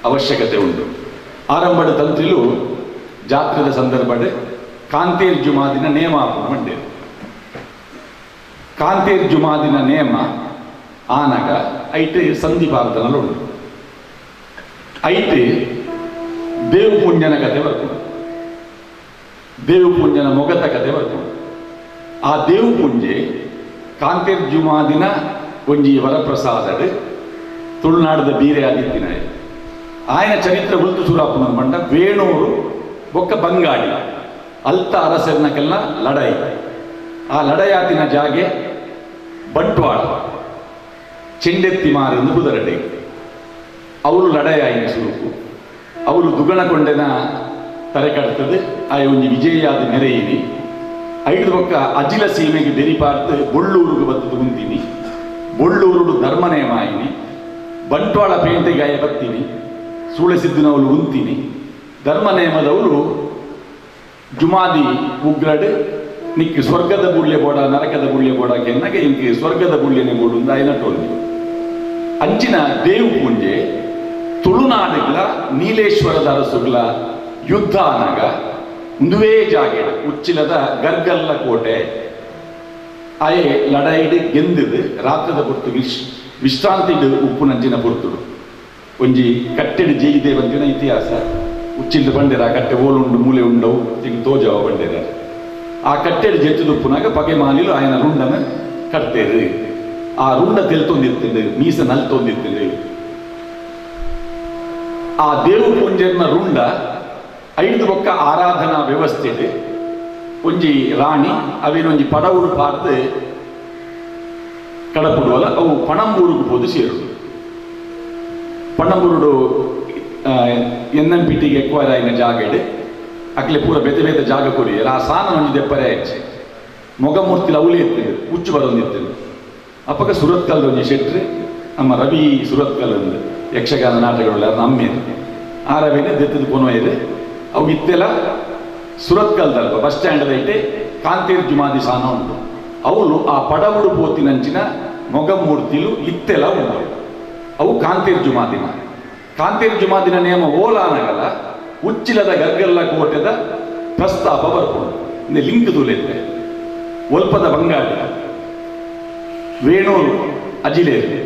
Speaker 6: ಅವಶ್ಯಕತೆ ಉಂಟು. ಆರಂಭದ ತಂತ್ರಿಲು ಜಾತ್ರೆದ ಸಂದರ್ಭಡ್ ಕಾಂತೇರ್ ಜುಮಾದಿನ ನೇಮ ಮಂಡೇರು. ಕಾಂತೇರ್ ಜುಮಾದಿನ ನೇಮ ಆನಗ ಐಟ್ ಸಂಧಿ ಭಾರತನಲ್ಲಿ ಉಂಟು. ಐಟ್ ದೇವಪುಂಜನ ಕತೆ ಬರ್ಕೊಂಡು, ದೇವಪುಂಜನ ಮೊಗತ ಕತೆ ಬರ್ಕೊಂಡು. ಆ ದೇವಪುಂಜೆ ಕಾಂತೇರ್ ಜುಮಾದಿನ ಒಂಜಿ ವರಪ್ರಸಾದಡು ತುಳುನಾಡದ ಬೀರೆ ಆದಿತ್ತಿನ ಆಯನ ಚರಿತ್ರೆ ಉಲ್ತು ಸುರಾಪುನ ಬಂಡ ವೇಣೂರು ಬೊಕ್ಕ ಬಂಗಾಡಿ ಅಲ್ತ ಅರಸರ್ನಕೆಲ್ಲ ಲಡಾಯಿ. ಆ ಲಡಾಯಾತಿನ ಜಾಗೆ ಬಂಟ್ವಾಳ ಚೆಂಡೆತ್ತಿ ಮಾರೆಂದು ಬುದರಡೆ ಅವಳು ಲಡಾಯಿ ಸುರುಕು ಅವಳು ದುಗಣಕೊಂಡೆನ ತರೆ ಕಟ್ತದೆ ಆಯ ಒಂಜಿ ವಿಜಯಾದ ನೆರೆಯಿನಿ ಐದು ಬೊಕ್ಕ ಅಜಿಲ ಸೀಮೆಗೆ ಬೆರಿಪಾರ್ತು ಬೊಳ್ಳೂರುಗೆ ಬತ್ತದು ಉಂತೀನಿ ಬೊಳ್ಳೂರು ಧರ್ಮನೇಮಾಯಿನಿ ಬಂಟ್ವಾಳ ಪೇಂಟೆಗೆ ಆಯ ಬತ್ತೀನಿ ಸೂಳೆಸಿದ್ದಿನವಳು ಉಂತೀನಿ ಧರ್ಮನೇಮದವರು ಜುಮಾದಿ ಉಗ್ರಡ್ ನಿಕ್ ಸ್ವರ್ಗದ ಬುಳ್ಳೆ ಬೋಡ ನರಕದ ಬುಳ್ಳೆ ಬೋಡ ಕೆನ್ನಗೆ ಇಂಕ್ ಸ್ವರ್ಗದ ಬುಳ್ಳೆನೆ ಬೋಡು ಆಯನ ಟೋಲ್ದಿ ಅಂಚಿನ ದೇವು ಪೂಂಜೆ ತುಳುನಾಡುಗಳ ನೀಲೇಶ್ವರದ ಅರಸುಗಳ ಯುದ್ಧ ಆನಾಗ ಉಂದುವೇ ಜಾಗೆ ಉಚ್ಚಿಲದ ಗರ್ಗಲ್ಲ ಕೋಟೆ ಆಯೆ ಲಡಾಯಿಡ್ ಗೆಂದಿದು ರಾತ್ರದ ಪೊರ್ತು ವಿಶ್ರಾಂತಿಡ್ ಉಪ್ಪುನಂಚಿನ ಪೊರ್ತುಡು ಒಂಜಿ ಕಟ್ಟೆಡ್ ಜೈದೆ ಬಂದಿನ ಇತಿಹಾಸ ಉಚ್ಚಿಲ್ದ ಬಂಡೆರ ಆ ಕಟ್ಟೆ ಓಲುಂಡು ಮೂಲೆ ಉಂಡವು ತಿಂಗ್ ತೋಜವ ಬಂಡೆರ ಆ ಕಟ್ಟೆಡ್ ಜೆತ್ತದ ಉಪ್ಪುನಾಗ ಪಗೆ ಮಾಲಿಲು ಆಯನ ರುಂಡನ ಕಟ್ತೇರು ಆ ರುಂಡ ತೆಲ್ತೊಂದಿರ್ತದೆ ಮೀಸ ನಲ್ತೊಂದಿರ್ತದೆ. ಆ ದೇವು ಪುಂಜರ್ನ ರುಂಡ ಐದು ಬೊಕ್ಕ ಆರಾಧನಾ ವ್ಯವಸ್ಥೆ ಒಂಜಿ ರಾಣಿ ಅವೇನೊಂಜಿ ಪಡವುಡು ಪಾರ್ದು ಕಡಪುಡುವಲ್ಲ ಅವು ಪಣಂಬೂರಿಗೆ ಪೋದು ಸೇರುಡು. ಪಣಂಬೂರುಡು N M P ಟಿಗೆ ಎಕ್ವೈರ್ ಆಯಿನ ಜಾಗ ಇಡು ಅಕ್ಲೆ ಪೂರ ಬೇತೆ ಬೇತೆ ಜಾಗ ಕೊರಿಯರ್ ಆ ಸಾನ ಒಂಜಿ ದೆಪ್ಪರೆ ಹೆಚ್ಚೆ ಮೊಗಮೂರ್ತಿಲ ಅವಲೇ ಇರ್ತದೆ ಹುಚ್ಚು ಬರೊಂದಿರ್ತದೆ. ಅಪ್ಪಗ ಸುರತ್ಕಲ್ದ ಒಂಜಿ ಶೆಟ್ರು ನಮ್ಮ ರವಿ ಸುರತ್ಕಲ್ ಒಂದು ಯಕ್ಷಗಾನ ನಾಟಕಗಳು ನಮ್ಮೇರು ಆ ರವಿನೇ ದೆತ್ತದ ಕೊನೊಯ್ರು ಅವು ಇತ್ತೆಲ್ಲ ಸುರತ್ಕಲ್ದಲ್ಪ ಬಸ್ ಸ್ಟ್ಯಾಂಡ್ ಐತೆ ಕಾಂತೇರ್ ಜುಮಾದಿ ಸಾನ ಉಂಟು ಅವಳು ಆ ಪಡವುಡು ಪೋತಿನಂಚಿನ ಮೊಗಮೂರ್ತಿಲು ಇತ್ತೆಲ್ಲ ಉಂಟು ಅವು ಕಾಂತೇರ್ ಜುಮಾದಿನ ಕಾಂತೇರ್ ಜುಮಾದಿನ ನಿಯಮ ಓಲಾನಗಲ್ಲ ಉಚ್ಚಿಲದ ಗರ್ಗಲ್ಲ ಕೋಟೆದ ಪ್ರಸ್ತಾಪ ಬರ್ಕೊಂಡು ಲಿಂಕ್ ತೂಲೆತ್ತೆ ಒಲ್ಪದ ಬಂಗಾಳಿ ವೇಣೂರು ಅಜಿಲೇರು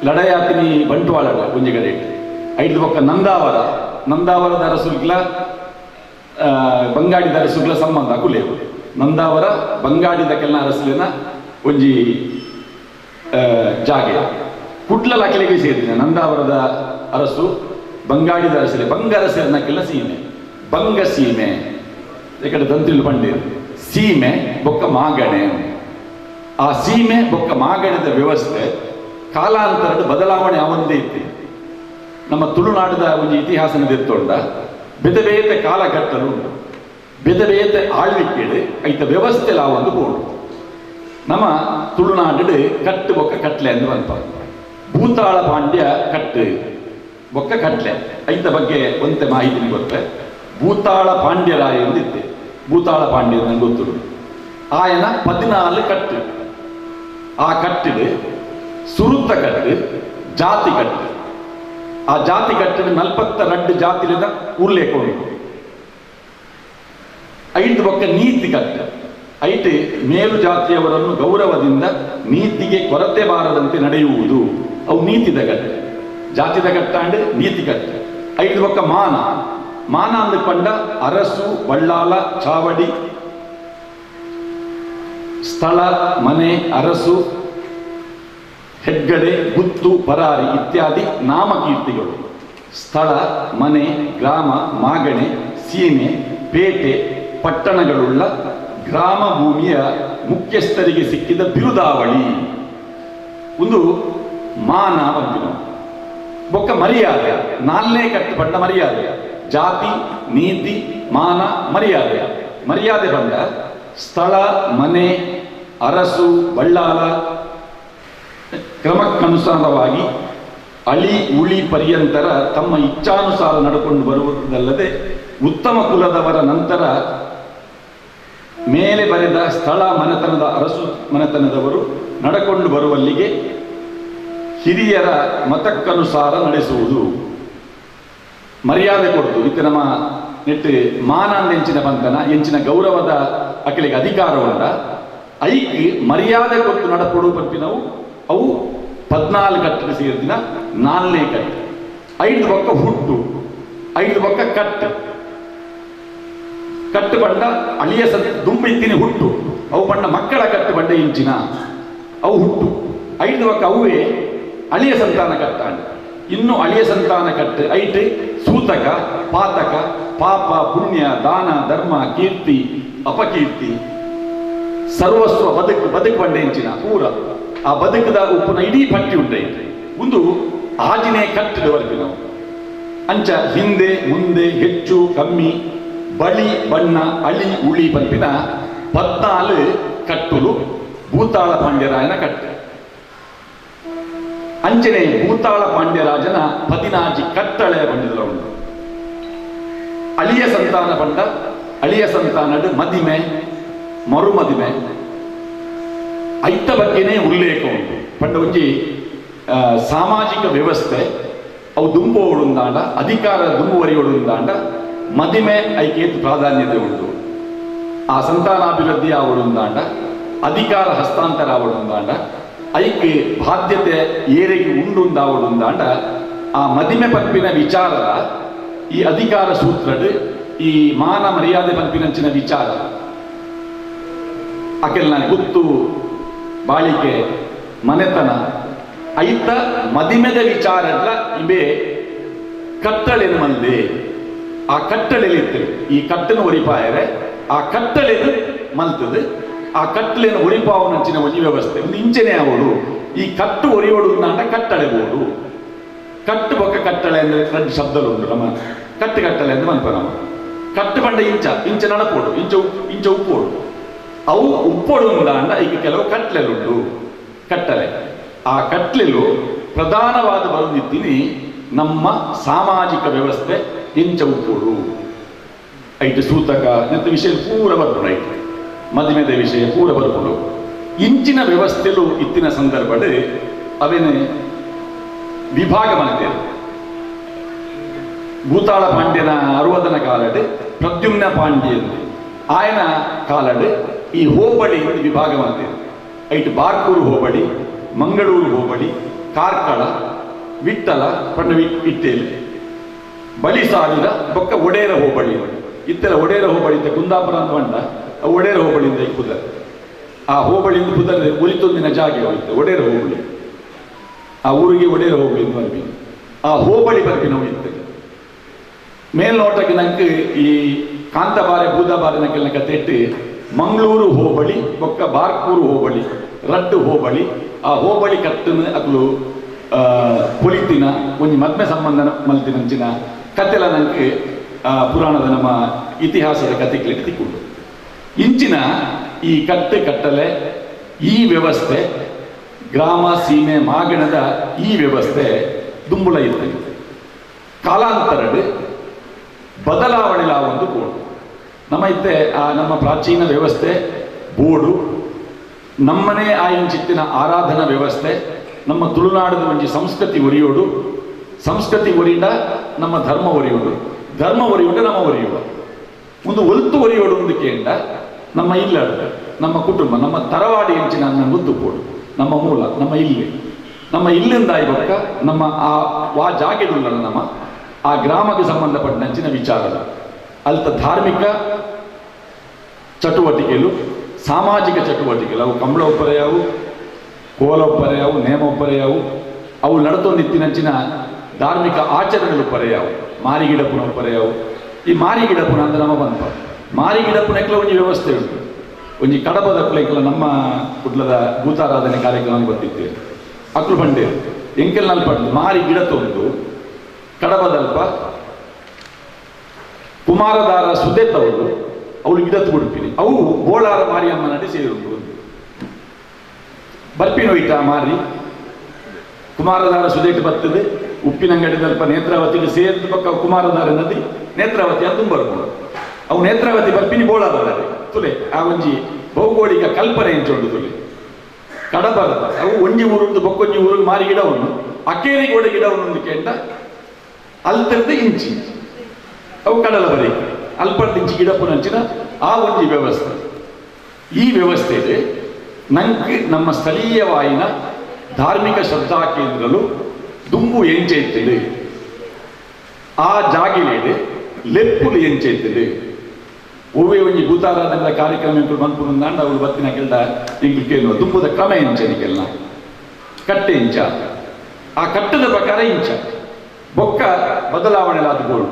Speaker 6: ಲಡಯಾತಿನಿ ಬಂಟ್ವಾಳಡ ಒಂಜಿ ಕಡೆ ಐದು ಪಕ್ಕ ನಂದಾವರ ನಂದಾವರದ ಅರಸುಗ್ಲ ಬಂಗಾಡಿದ ಅರಸುಗ್ಲ ಸಂಬಂಧ ಕುಲೇವು ನಂದಾವರ ಬಂಗಾಡಿದ ಕೆಲ ಅರಸುಲಿನ ಒಂಜಿ ಜಾಗೆ ಕುಡ್ಲ ಲಕಲಿಗೆ ಸೇರಿದ ನಂದಾವರದ ಅರಸು ಬಂಗಾಡಿದ ಅರಸಲೆ ಬಂಗ ಅರಸರ್ನ ಕೆಲ ಸೀಮೆ ಬಂಗ ಸೀಮೆ ಈ ತಂತ್ರಿಲು ಪಂಡೇರು ಸೀಮೆ ಬೊಕ್ಕ ಮಾಗಣೆ ಆ ಸೀಮೆ ಬೊಕ್ಕ ಮಾಗಣದ ವ್ಯವಸ್ಥೆ ಕಾಲಾಂತರದ ಬದಲಾವಣೆ ಅವಂದೇ ಇತ್ತು. ನಮ್ಮ ತುಳುನಾಡದ ಒಂದು ಇತಿಹಾಸನ ದೆತ್ತೊಂಡ ಬೇತೆ ಬೇತೆ ಕಾಲಘಟ್ಟಲು ಉಂಟು ಬೇತೆ ಬೇತೆ ಆಳ್ವಿಕೆಡು ಐತ ವ್ಯವಸ್ಥೆ ಒಂದು ಬೋಡು ನಮ್ಮ ತುಳುನಾಡು ಕಟ್ಟು ಬೊಕ್ಕ ಕಟ್ಲೆ ಎಂದು ಬಂತ ಭೂತಾಳ ಪಾಂಡ್ಯ ಕಟ್ಟು ಬೊಕ್ಕ ಕಟ್ಲೆ ಐತ ಬಗ್ಗೆ ಒಂತೆ ಮಾಹಿತಿ ಗೊತ್ತೆ. ಭೂತಾಳ ಪಾಂಡ್ಯರಾಯ ಎಂದಿತ್ತೆ ಭೂತಾಳ ಪಾಂಡ್ಯ ನಂಗೆ ಗೊತ್ತು ಆಯನ 14 ಕಟ್ಟು ಆ ಕಟ್ಟಿಡು ಸುರುತ್ತ ಕಟ್ಟು ಜಾತಿ ಕಟ್ಟು. ಆ ಜಾತಿ ಕಟ್ಟಿನ 42 ಜಾತಿಲಿಂದ ಉಲ್ಲೇಖ ಉಂಟು. 5 ಬೊಕ್ಕ ನೀತಿ ಕಟ್ಟು. ಐಟ್ ಮೇಲು ಜಾತಿಯವರನ್ನು ಗೌರವದಿಂದ ನೀತಿಗೆ ಕೊರತೆ ಬಾರದಂತೆ ನಡೆಯುವುದು, ಅವು ನೀತಿದ ಕಟ್ಟು. ಜಾತಿದ ಕಟ್ಟಾಂಡ್ ನೀತಿ ಕಟ್ಟು. 5 ಬೊಕ್ಕ ಮಾನ. ಮಾನ ಅಂದುಕೊಂಡ ಅರಸು, ಬಳ್ಳಾಲ, ಚಾವಡಿ, ಸ್ಥಳ, ಮನೆ, ಅರಸು, ಹೆಗ್ಗಡೆ, ಗುತ್ತು, ಪರಾರಿ ಇತ್ಯಾದಿ ನಾಮಕೀರ್ತಿಗಳು. ಸ್ಥಳ, ಮನೆ, ಗ್ರಾಮ, ಮಾಗಣೆ, ಸೀಮೆ, ಪೇಟೆ, ಪಟ್ಟಣಗಳುಳ್ಳ ಗ್ರಾಮ ಭೂಮಿಯ ಮುಖ್ಯಸ್ಥರಿಗೆ ಸಿಕ್ಕಿದ ಬಿರುದಾವಳಿ ಒಂದು ಮಾನ ಬಂದಿನ. ಬೊಕ್ಕ ಮರ್ಯಾದೆ. 4ನೇ ಕಟ್ಟು ಬಂಡ ಮರ್ಯಾದೆ. ಜಾತಿ, ನೀತಿ, ಮಾನ, ಮರ್ಯಾದೆ. ಮರ್ಯಾದೆ ಬಂದ ಸ್ಥಳ, ಮನೆ, ಅರಸು, ಬಳ್ಳಾಲ ಕ್ರಮಕ್ಕನುಸಾರವಾಗಿ ಅಳಿ ಉಳಿ ಪರ್ಯಂತರ ತಮ್ಮ ಇಚ್ಛಾನುಸಾರ ನಡ್ಕೊಂಡು ಬರುವುದಲ್ಲದೆ ಉತ್ತಮ ಕುಲದವರ ನಂತರ ಮೇಲೆ ಬರೆದ ಸ್ಥಳ ಮನೆತನದ ಅರಸು ಮನೆತನದವರು ನಡ್ಕೊಂಡು ಬರುವಲ್ಲಿಗೆ ಹಿರಿಯರ ಮತಕ್ಕನುಸಾರ ನಡೆಸುವುದು ಮರ್ಯಾದೆ ಕೊಡ್ತು. ಇದು ನಮ್ಮ ನೆಟ್ಟು ಮಾನ ಎಂಚಿನ ಬಂಧನ ಎಂಚಿನ ಗೌರವದ ಅಕಲಿಗೆ ಅಧಿಕಾರ ಉಂಡ ಐಕ್ ಮರ್ಯಾದೆ ಕೊಟ್ಟು ನಡಪಡು ಪಂಪಿನವು ಅವು 14 ಕಟ್ಟು ಸೇರಿದಿನ 4ನೇ ಕಟ್ಟು. 5 ಬೊಕ್ಕ ಹುಟ್ಟು, 5 ಬೊಕ್ಕ ಕಟ್ಟು. ಕಟ್ಟು ಬಂಡ ಅಳಿಯ ದುಂಬಿತ್ತಿನ ಹುಟ್ಟು, ಅವು ಬಂಡ ಮಕ್ಕಳ ಕಟ್ಟು ಬಂಡ ಇಂಚಿನ ಅವು ಹುಟ್ಟು. 5 ಬೊಕ್ಕ ಅವುವೇ ಅಳಿಯ ಸಂತಾನ ಕಟ್ಟಾಂಡ. ಇನ್ನು ಅಳಿಯ ಸಂತಾನ ಕಟ್ಟು ಐಟ್ ಸೂತಕ, ಪಾತಕ, ಪಾಪ, ಪುಣ್ಯ, ದಾನ, ಧರ್ಮ, ಕೀರ್ತಿ, ಅಪಕೀರ್ತಿ, ಸರ್ವಸ್ವ, ಬದುಕು ಬದುಕು ಬಂಡ ಇಂಚಿನ ಪೂರ ಆ ಬದುಕದ ಉಪ್ಪುನ ಇಡೀ ಪಟ್ಟಿ ಉಂಟೈತೆ. ಒಂದು ಆಜಿನೇ ಕಟ್ಟಿದವರೆಗೆ ನಾವು ಅಂಚ ಹಿಂದೆ ಮುಂದೆ ಹೆಚ್ಚು ಕಮ್ಮಿ ಬಳಿ ಬಣ್ಣ ಅಳಿ ಉಳಿ ಪಂಪಿನ 14 ಕಟ್ಟುಲು ಭೂತಾಳ ಪಾಂಡ್ಯರಾಯನ ಕಟ್ಟೆ. ಅಂಚನೆ ಭೂತಾಳ ಪಾಂಡ್ಯರಾಜನ 14 ಕಟ್ಟಳೆ ಬಂದಿಲ್ಲ ಉಂಟು. ಅಳಿಯ ಸಂತಾನ ಬಂಡ, ಅಳಿಯ ಸಂತಾನದ ಮದಿಮೆ ಮರುಮದಿಮೆ ಐತ ಬಗ್ಗೆನೇ ಉಲ್ಲೇಖ ಉಂಟು. ಪಂಡ ಒಂಜಿ ಸಾಮಾಜಿಕ ವ್ಯವಸ್ಥೆ ಅವು ದುಂಬುವಳುಂದಾಂಡ ಅಧಿಕಾರ ದುಂಬುವರಿಯೋಳುಂದಾಂಡ ಮದಿಮೆ ಐಕೇತು ಪ್ರಾಧಾನ್ಯತೆ ಉಂಟು. ಆ ಸಂತಾನಾಭಿವೃದ್ಧಿ ಆವಳುಂದಾಂಡ ಅಧಿಕಾರ ಹಸ್ತಾಂತರ ಆವಳುಂದಾಂಡ ಐಕೆ ಬಾಧ್ಯತೆ ಏರಿಗೆ ಉಂಡುಂದಾವಳುಂದಾಂಡ ಆ ಮದಿಮೆ ಪಂಪಿನ ವಿಚಾರದ ಈ ಅಧಿಕಾರ ಸೂತ್ರಡ್ ಈ ಮಾನ ಮರ್ಯಾದೆ ಪಂಪಿನಂಚಿನ ವಿಚಾರ ಅಕೆಲ್ನ ಗುತ್ತು ಬಾಳಿಕೆ ಮನೆತನ ಐತ ಮದಿಮೆದ ವಿಚಾರಡ್ಲ ಇಂಬೆ ಕಟ್ಟಳೆನು ಮಂದೆ ಆ ಕಟ್ಟಳೆಲಿ ಇತ್ತು. ಈ ಕಟ್ಟನು ಒರಿಪಾಯರೆ ಆ ಕಟ್ಟಳೆದು ಮಲ್ತದೆ. ಆ ಕಟ್ಟಲೆನು ಒರಿಪಾವನಂಚಿನ ಒಂಜಿ ವ್ಯವಸ್ಥೆ ಒಂದು ಇಂಚನೆ ಅವಳು ಈ ಕಟ್ಟು ಒರಿಯೋಡು ಅಂದ ಕಟ್ಟಳೆ ಬೋಡು. ಕಟ್ಟು ಬೊಕ್ಕ ಕಟ್ಟಳೆ ಅಂದ್ರೆ 2 ಶಬ್ದలు ಉಂಟು ನಮ್ಮ ಕಟ್ಟು ಕಟ್ಟಳೆ ಅಂದ್ರೆ ಮನ್ಪ ನಮ್ಮ ಕಟ್ಟು ಬಂಡ ಇಂಚ ಇಂಚ ನಡಪೋಡು ಇಂಚ ಇಂಚ ಉಪ್ಪೋಡು ಅವು ಉಪ್ಪೋಡು ಉಂಡಾಂಡ ಈಗ ಕೆಲವು ಕಟ್ಲೆಲುಂಟು ಕಟ್ಟಲೆ. ಆ ಕಟ್ಲೆಲು ಪ್ರಧಾನವಾದ ಬರುದಿದ್ದೀನಿ ನಮ್ಮ ಸಾಮಾಜಿಕ ವ್ಯವಸ್ಥೆ ಇಂಚ ಉಪ್ಪೋಡು ಐಟ್ ಸೂತಕ ಮತ್ತು ವಿಷಯ ಪೂರ ಬರ್ಪುಂಡು. ಐಟ್ ಮದಿಮೆದ ವಿಷಯ ಪೂರ ಬರ್ಪುಂಡು. ಇಂಚಿನ ವ್ಯವಸ್ಥೆಲು ಇತ್ತಿನ ಸಂದರ್ಭಡ್ ಅವೇನೆ ವಿಭಾಗ ಮಲ್ತೇವೆ. ಭೂತಾಳ ಪಾಂಡ್ಯನ 60ನ ಕಾಲಡ್ ಪ್ರದ್ಯುಮ್ನ ಪಾಂಡ್ಯ ಆಯನ ಕಾಲಡ್ ಈ ಹೋಬಳಿ ವಿಭಾಗ ಮಾಡ್ತೇವೆ. ಐಟ್ ಬಾರ್ಕೂರು ಹೋಬಳಿ, ಮಂಗಳೂರು ಹೋಬಳಿ, ಕಾರ್ಕಳ, ವಿಠಲ ಪಂಡ ಇಟ್ಟೇಲಿ ಬಳಿ ಸಾವಿರ ಬೊಕ್ಕ ಒಡೇರ ಹೋಬಳಿ. ಇತ್ತೆಲ್ಲ ಒಡೇರ ಹೋಬಳಿ ಇತ್ತೆ ಕುಂದಾಪುರ ಅಂತ ಬಂಡ ಒಡೇರ ಹೋಬಳಿಯಿಂದ ಈ ಪುದರ್ ಆ ಹೋಬಳಿಯಿಂದ ಪುದರ್ ಉರಿತೊಂದಿನ ಜಾಗೆ ಹೋಯ್ತು ಒಡೇರ ಹೋಬಳಿ. ಆ ಊರಿಗೆ ಒಡೇರ ಹೋಬಳಿ ಅಂತ ಬರ್ಬಿ ಆ ಹೋಬಳಿ ಬರ್ಬಿ ನಾವು ಇತ್ತು. ಮೇಲ್ನೋಟಕ್ಕೆ ನಂಗೆ ಈ ಕಾಂತಬಾರೆ ಬೂದಬಾರೆ ನಕ್ಕೆಲ್ಲ ಕತೆ ಇಟ್ಟು ಮಂಗಳೂರು ಹೋಬಳಿ ಬೊಕ್ಕ ಬಾರ್ಕೂರು ಹೋಬಳಿ ರಡ್ಡು ಹೋಬಳಿ ಆ ಹೋಬಳಿ ಕಟ್ಟನ ಅಕ್ಲು ಪೊಲಿತಿನ ಒಂಜಿ ಮದ್ಮೆ ಸಂಬಂಧ ಮಲ್ತಿನಂಚಿನ ಕತೆಲ ನಂಗೆ ಪುರಾಣದ ನಮ್ಮ ಇತಿಹಾಸದ ಕತೆಗಳಿಗೆ ತಿಕ್ಕೊಂಡು ಇಂಚಿನ ಈ ಕಟ್ಟೆ ಕಟ್ಟಲೆ ಈ ವ್ಯವಸ್ಥೆ ಗ್ರಾಮ ಸೀಮೆ ಮಾಗಣದ ಈ ವ್ಯವಸ್ಥೆ ದುಂಬುಲ ಇತ್ತು. ಕಾಲಾಂತರಡು ಬದಲಾವಣೆ ಒಂದು ಬೋರ್ಡು ನಮ್ಮ ಇತ್ತೆ ಆ ನಮ್ಮ ಪ್ರಾಚೀನ ವ್ಯವಸ್ಥೆ ಬೋರ್ಡು ನಮ್ಮನೆ ಆ ಇಂಚಿತ್ತಿನ ಆರಾಧನಾ ವ್ಯವಸ್ಥೆ ನಮ್ಮ ತುಳುನಾಡದ ಒಂಜಿ ಸಂಸ್ಕೃತಿ ಒರಿಯೋಡು, ಸಂಸ್ಕೃತಿ ಒರಿಡ ನಮ್ಮ ಧರ್ಮ ಒರಿಯೋಡು, ಧರ್ಮ ಒರಿಯೋಡು ನಮ್ಮ ಒರಿಯುವ ಒಂದು ಒಲ್ತು ಒರಿಯೋಡು ಒಂದು ಕೇಂದ್ರ ನಮ್ಮ ಇಲ್ಲಡ ನಮ್ಮ ಕುಟುಂಬ ನಮ್ಮ ತರವಾಡಿ ಎಂಚಿನ ಮುದ್ದು ಪೋಡು ನಮ್ಮ ಮೂಲ ನಮ್ಮ ಇಲ್ಲಿ ನಮ್ಮ ಇಲ್ಲಿಂದ ಬೊಕ್ಕ ನಮ್ಮ ಆ ವಾ ಜಾಗೆಡುಲ್ಲ ನಮ್ಮ ಆ ಗ್ರಾಮಕ್ಕೆ ಸಂಬಂಧಪಟ್ಟಂಚಿನ ವಿಚಾರ ಅಲ್ತ ಧಾರ್ಮಿಕ ಚಟುವಟಿಕೆಗಳು ಸಾಮಾಜಿಕ ಚಟುವಟಿಕೆಗಳು ಅವು ಕಂಬಳ ಒಪ್ಪರೆಯಾವು ಕೋಲ ಒಪ್ಪರೆಯಾವು ನೇಮ ಒಪ್ಪರೆಯಾವು ಅವು ನಡತೊಂದಿತ್ತಿನಂಚಿನ ಧಾರ್ಮಿಕ ಆಚರಣೆಗಳು ಪರೆಯಾವು ಮಾರಿಗಿಡಪುನ ಒಪ್ಪರೆಯಾವು. ಈ ಮಾರಿಗಿಡಪುನ ಅಂದ್ರೆ ನಮ್ಮ ಬಂತ ಮಾರಿಗಿಡಪುನಕ್ಲ ಒಂಜಿ ವ್ಯವಸ್ಥೆ ಉಂಟು. ಒಂಜಿ ಕಡಬದ ಕುಲೆಕ್ಲ ನಮ್ಮ ಕುಡ್ಲದ ಭೂತಾರಾಧನೆ ಕಾರ್ಯಕ್ರಮ ಬರ್ತಿದ್ದೇವೆ ಅಕ್ಲು ಬಂಡೆ ಎಂಕೆಲ್ ನಲ್ಪಟ್ಟು ಮಾರಿ ಗಿಡ ತೊಂದು ಕಡಬದಲ್ಪ ಕುಮಾರದಾರ ಸುದೇತವರು ಅವಳು ಗಿಡತ್ತು ಬಿಡ್ತೀನಿ ಅವು ಬೋಳಾರ ಮಾರಿಯಮ್ಮ ನಡಿ ಸೇರುಂಟು ಬರ್ಪಿನ ಹೋಯ್ತಾ ಮಾರಿ ಕುಮಾರದಾರ ಸುದೇಟ್ ಬರ್ತದೆ ಉಪ್ಪಿನಂಗಡಿದಲ್ಪ ನೇತ್ರಾವತಿಗೆ ಸೇರಿದ ಪಕ್ಕ ಕುಮಾರದಾರ ನದಿ ನೇತ್ರಾವತಿ ಅದು ಬರ್ಬೋದು ಅವು ನೇತ್ರಾವತಿ ಬರ್ಪಿನಿ ಬೋಳಾರ ತುಲೆ ಆ ಒಂಜಿ ಭೌಗೋಳಿಕ ಕಲ್ಪನೆ ಎಂಚುಂಡು ತುಲೆ ಕಡಬರದ ಅವು ಒಂಜಿ ಊರುಂದು ಬೊಕ್ಕೊಂಜಿ ಊರು ಮಾರಿ ಗಿಡವನ್ನು ಅಕೇರಿ ಗೋಡೆ ಗಿಡವನ್ನು ಒಂದು ಕೇಂದ್ರ ಅಲ್ತರ್ದ ಇಂಚಿ ಅವು ಕಡಲ ಬರೀ ಅಲ್ಪರ್ದ ಇಂಚಿ ಗಿಡ ಪುನಂಚಿನ ಆ ಒಂಜಿ ವ್ಯವಸ್ಥೆ. ಈ ವ್ಯವಸ್ಥೆ ಇದೆ ನಂಗೆ ನಮ್ಮ ಸ್ಥಳೀಯವಾಯಿನ ಧಾರ್ಮಿಕ ಶ್ರದ್ಧಾ ಕೇಂದ್ರಲು ದುಂಬು ಎಂಚೈತಿದೆ ಆ ಜಾಗಿಲೇಡೆ ಲೆಪ್ಪುಲು ಎಂಚೈತಿದೆ ಒವ್ವೇ ಒಂಜಿ ಭೂತಾರಾಧನೆದ ಕಾರ್ಯಕ್ರಮ ಎಂಕುಲು ಮನ್ಪುನುಂದಾಂಡ ಅವಳು ಬತ್ತಿನ ಕೆಲ್ದ ಎಂಕುಲು ಕೇಳುವ ದುಂಬುದ ಕ್ರಮ ಎಂಚನಿಕೆಲ್ಲ ಕಟ್ಟೆ ಇಂಚ ಆ ಕಟ್ಟದ ಪ್ರಕಾರ ಇಂಚ ಬೊಕ್ಕ ಬದಲಾವಣೆಲಾದ ಬೋಳು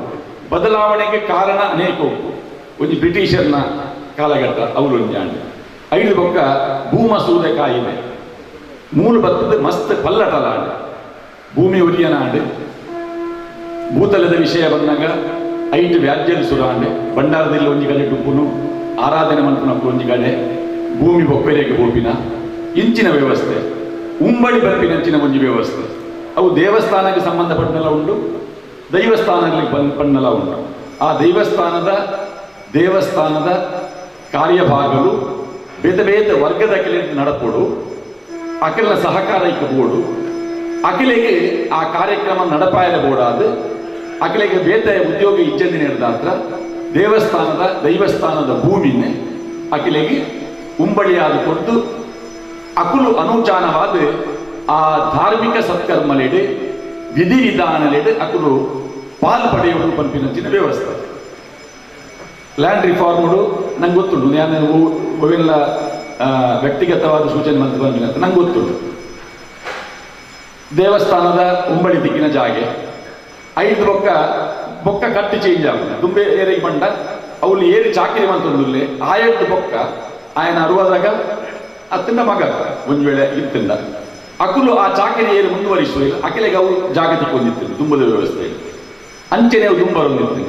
Speaker 6: ಬದಲಾವಣೆಗೆ ಕಾರಣ ಅನೇಕ ಉಪ್ಪು ಒಂಜಿ ಬ್ರಿಟಿಷರ್ನ ಕಾಲಘಟ್ಟ ಅವಳು ಒಂಜಿ ಆಂಡೆ ಐದು ಬೊಕ್ಕ ಭೂಮಸೂದೆ ಕಾಯಿಲೆ ಮೂಲು ಬತ್ತದ ಮಸ್ತ್ ಪಲ್ಲಟಲಾಂಡೆ ಭೂಮಿ ಒರಿಯನಾಂಡೆ ಭೂತಲದ ವಿಷಯ ಬಂದಾಗ ಐಟು ವ್ಯಾಜ್ಯದ ಸುರಾಂಡೆ ಭಂಡಾರದಲ್ಲಿ ಒಂಜಿ ಕಡೆ ಡುಪ್ಪುನು ಆರಾಧನೆ ಮನ್ಪುನಪ್ಪು ಒಂಜಿ ಕಡೆ ಭೂಮಿ ಬೊಪ್ಪೆರೆಗೆ ಬೋಪಿನ ಇಂಚಿನ ವ್ಯವಸ್ಥೆ ಉಂಬಳಿ ಬರ್ಪಿನಂಚಿನ ಒಂಜಿ ವ್ಯವಸ್ಥೆ ಅವು ದೇವಸ್ಥಾನಕ್ಕೆ ಸಂಬಂಧಪಟ್ಟನೆಲ್ಲ ಉಂಟು ದೈವಸ್ಥಾನಗಳಿಗೆ ಪಣ್ಣೆಲ್ಲ ಉಂಟು. ಆ ದೇವಸ್ಥಾನದ ಕಾರ್ಯಭಾಗಲು ಬೇತೆ ಬೇತೆ ವರ್ಗದ ಅಖಿಲ ನಡಪೋಡು ಅಖಿಲನ ಸಹಕಾರ ಇಕ್ಕಬೋಡು ಅಖಿಲಿಗೆ ಆ ಕಾರ್ಯಕ್ರಮ ನಡಪಾಯದ ಬೋಡಾದ ಅಖಿಲಿಗೆ ಬೇತೆ ಉದ್ಯೋಗ ಇಜ್ಜಂದಿ ನಡೆದಾತ್ರ ದೇವಸ್ಥಾನದ ದೈವಸ್ಥಾನದ ಭೂಮಿನೇ ಅಖಿಲಿಗೆ ಉಂಬಳಿಯಾದ ಕೊಟ್ಟು ಅಕುಲು ಅನುಚಾನವಾದ ಆ ಧಾರ್ಮಿಕ ಸತ್ಕರ್ಮಲೆಡೆ ವಿಧಿ ವಿಧಾನಲೆಡೆ ಅಕುಲು ಪಾಲು ಪಡೆಯುವುದು ಪಂಪಿನಂಚಿನ ವ್ಯವಸ್ಥೆ. ಲ್ಯಾಂಡ್ ರಿಫಾರ್ಮ್ಡು ನಂಗೆ ಗೊತ್ತುಂಟು, ನಾನು ಅವೆಲ್ಲ ವ್ಯಕ್ತಿಗತವಾದ ಸೂಚನೆ ಮಂತ್ ಬಂದಿಲ್ಲ ಅಂತ ನಂಗೆ ಗೊತ್ತುಂಟು. ದೇವಸ್ಥಾನದ ಉಂಬಳಿ ದಿಕ್ಕಿನ ಜಾಗೆ ಐದು ಬೊಕ್ಕ ಬೊಕ್ಕ ಕಟ್ಟಿ ಚೇಂಜ್ ಆಗುದು ತುಂಬೆ ಏರಿಗೆ ಬಂಡ ಅವಳು ಏರಿ ಚಾಕಿರಿ ಮಂತೊಂದುಲ್ಲೆ ಆಯಡ್ದು ಬೊಕ್ಕ ಆಯನ ಅರುವಾದಾಗ ಅತ್ತಿಂದ ಮಗ ಒಂದು ವೇಳೆ ಇತ್ತಿಂದ ಅಕುಲು ಆ ಚಾಕಿರಿ ಏರಿ ಮುಂದುವರಿಸುವ ಇಲ್ಲ ಅಖಿಲೆಗೆ ಅವು ಜಾಗತಿಕ ಹೊಂದಿತ್ತು ದುಂಬದ ವ್ಯವಸ್ಥೆ ಅಂಚೆನೆ ಅವು ದುಂಬರೊಂದಿತ್ತು.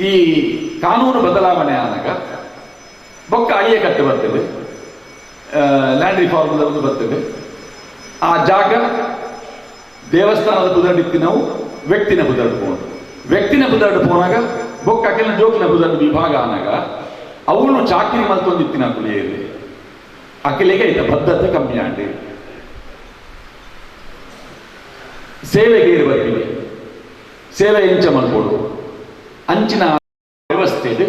Speaker 6: ಈ ಕಾನೂನು ಬದಲಾವಣೆ ಆದಾಗ ಬೊಕ್ಕ ಅಳಿಯ ಕಟ್ಟು ಬರ್ತದೆ, ಲ್ಯಾಂಡ್ ರಿಫಾರ್ಮ್ ಒಂದು ಬರ್ತದೆ. ಆ ಜಾಗ ದೇವಸ್ಥಾನದ ಬುದರ್ಡಿತ್ತಿ ನಾವು ವ್ಯಕ್ತಿನ ಬುದರ್ಡು ಪೋಣ ವ್ಯಕ್ತಿನ ಬುದರ್ಡು ಪೋನಾಗ ಬೊಕ್ಕ ಅಖಿಲ ಜೋಕಿನ ಬುದರ್ಡು ವಿಭಾಗ ಆನಾಗ ಅವನು ಚಾಕಿರಿ ಮಲ್ತೊಂದಿತ್ತಿನ ಕುಲಿಯಲ್ಲಿ ಅಖಿಲಿಗೆ ಐತ ಬದ್ಧತೆ ಕಮ್ಮಿ ಆಂಡಿ ಸೇವೆಗೆ ಇರಬರ್ತೀನಿ ಸೇವೆ ಎಂಚ ಮಲ್ಪೋಡು ಅಂಚಿನ ವ್ಯವಸ್ಥೆ ಇದೆ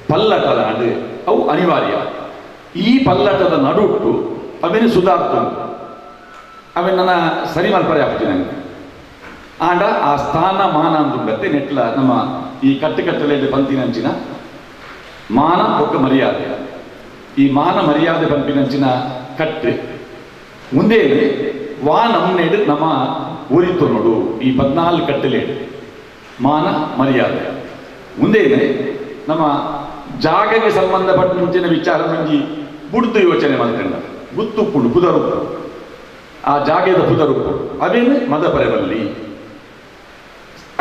Speaker 6: ಪಲ್ಲಟದ ಅದು ಅವು ಅನಿವಾರ್ಯ. ಈ ಪಲ್ಲಟದ ನಡುಟ್ಟು ಅವೇನು ಸುಧಾರ್ತುಂಡು ಅವೆ ನನ್ನ ಸರಿ ಮಲ್ಪರೆ ಆಗ್ತೀನಿ ನಂಗೆ ಆಂಡ ಆ ಸ್ಥಾನ ಮಾನ ಅಂದುಂಡತ್ತೆ ನೆಟ್ಲ ನಮ್ಮ ಈ ಕಟ್ಟುಕಟ್ಟಲೆ ಪಂತಿನಂಚಿನ ಮಾನ ಬೊಕ್ಕ ಮರ್ಯಾದೆ ಈ ಮಾನ ಮರ್ಯಾದೆ ಪಂಪಿನಂಚಿನ ಕಟ್ಟೆ ಮುಂದೆ ವಾ ನಮ್ಮನೇಡು ನಮ್ಮ ಊರಿತ್ತು ನೋಡು ಈ 14 ಕಟ್ಟಲೇಡು ಮಾನ ಮರ್ಯಾದೆ ಮುಂದೆ ನಮ್ಮ ಜಾಗಕ್ಕೆ ಸಂಬಂಧಪಟ್ಟ ಮುಂಚಿನ ವಿಚಾರ ಮಂಜಿ ಬುಡ್ದು ಯೋಚನೆ ಮಾಡ್ಕೊಂಡ ಗುತ್ತುಪ್ಪುಂಡು ಪುದರುಪ್ಪು ಆ ಜಾಗದ ಪುದರುಪ್ಪು ಅವೇನು ಮದಪರೆವಲ್ಲಿ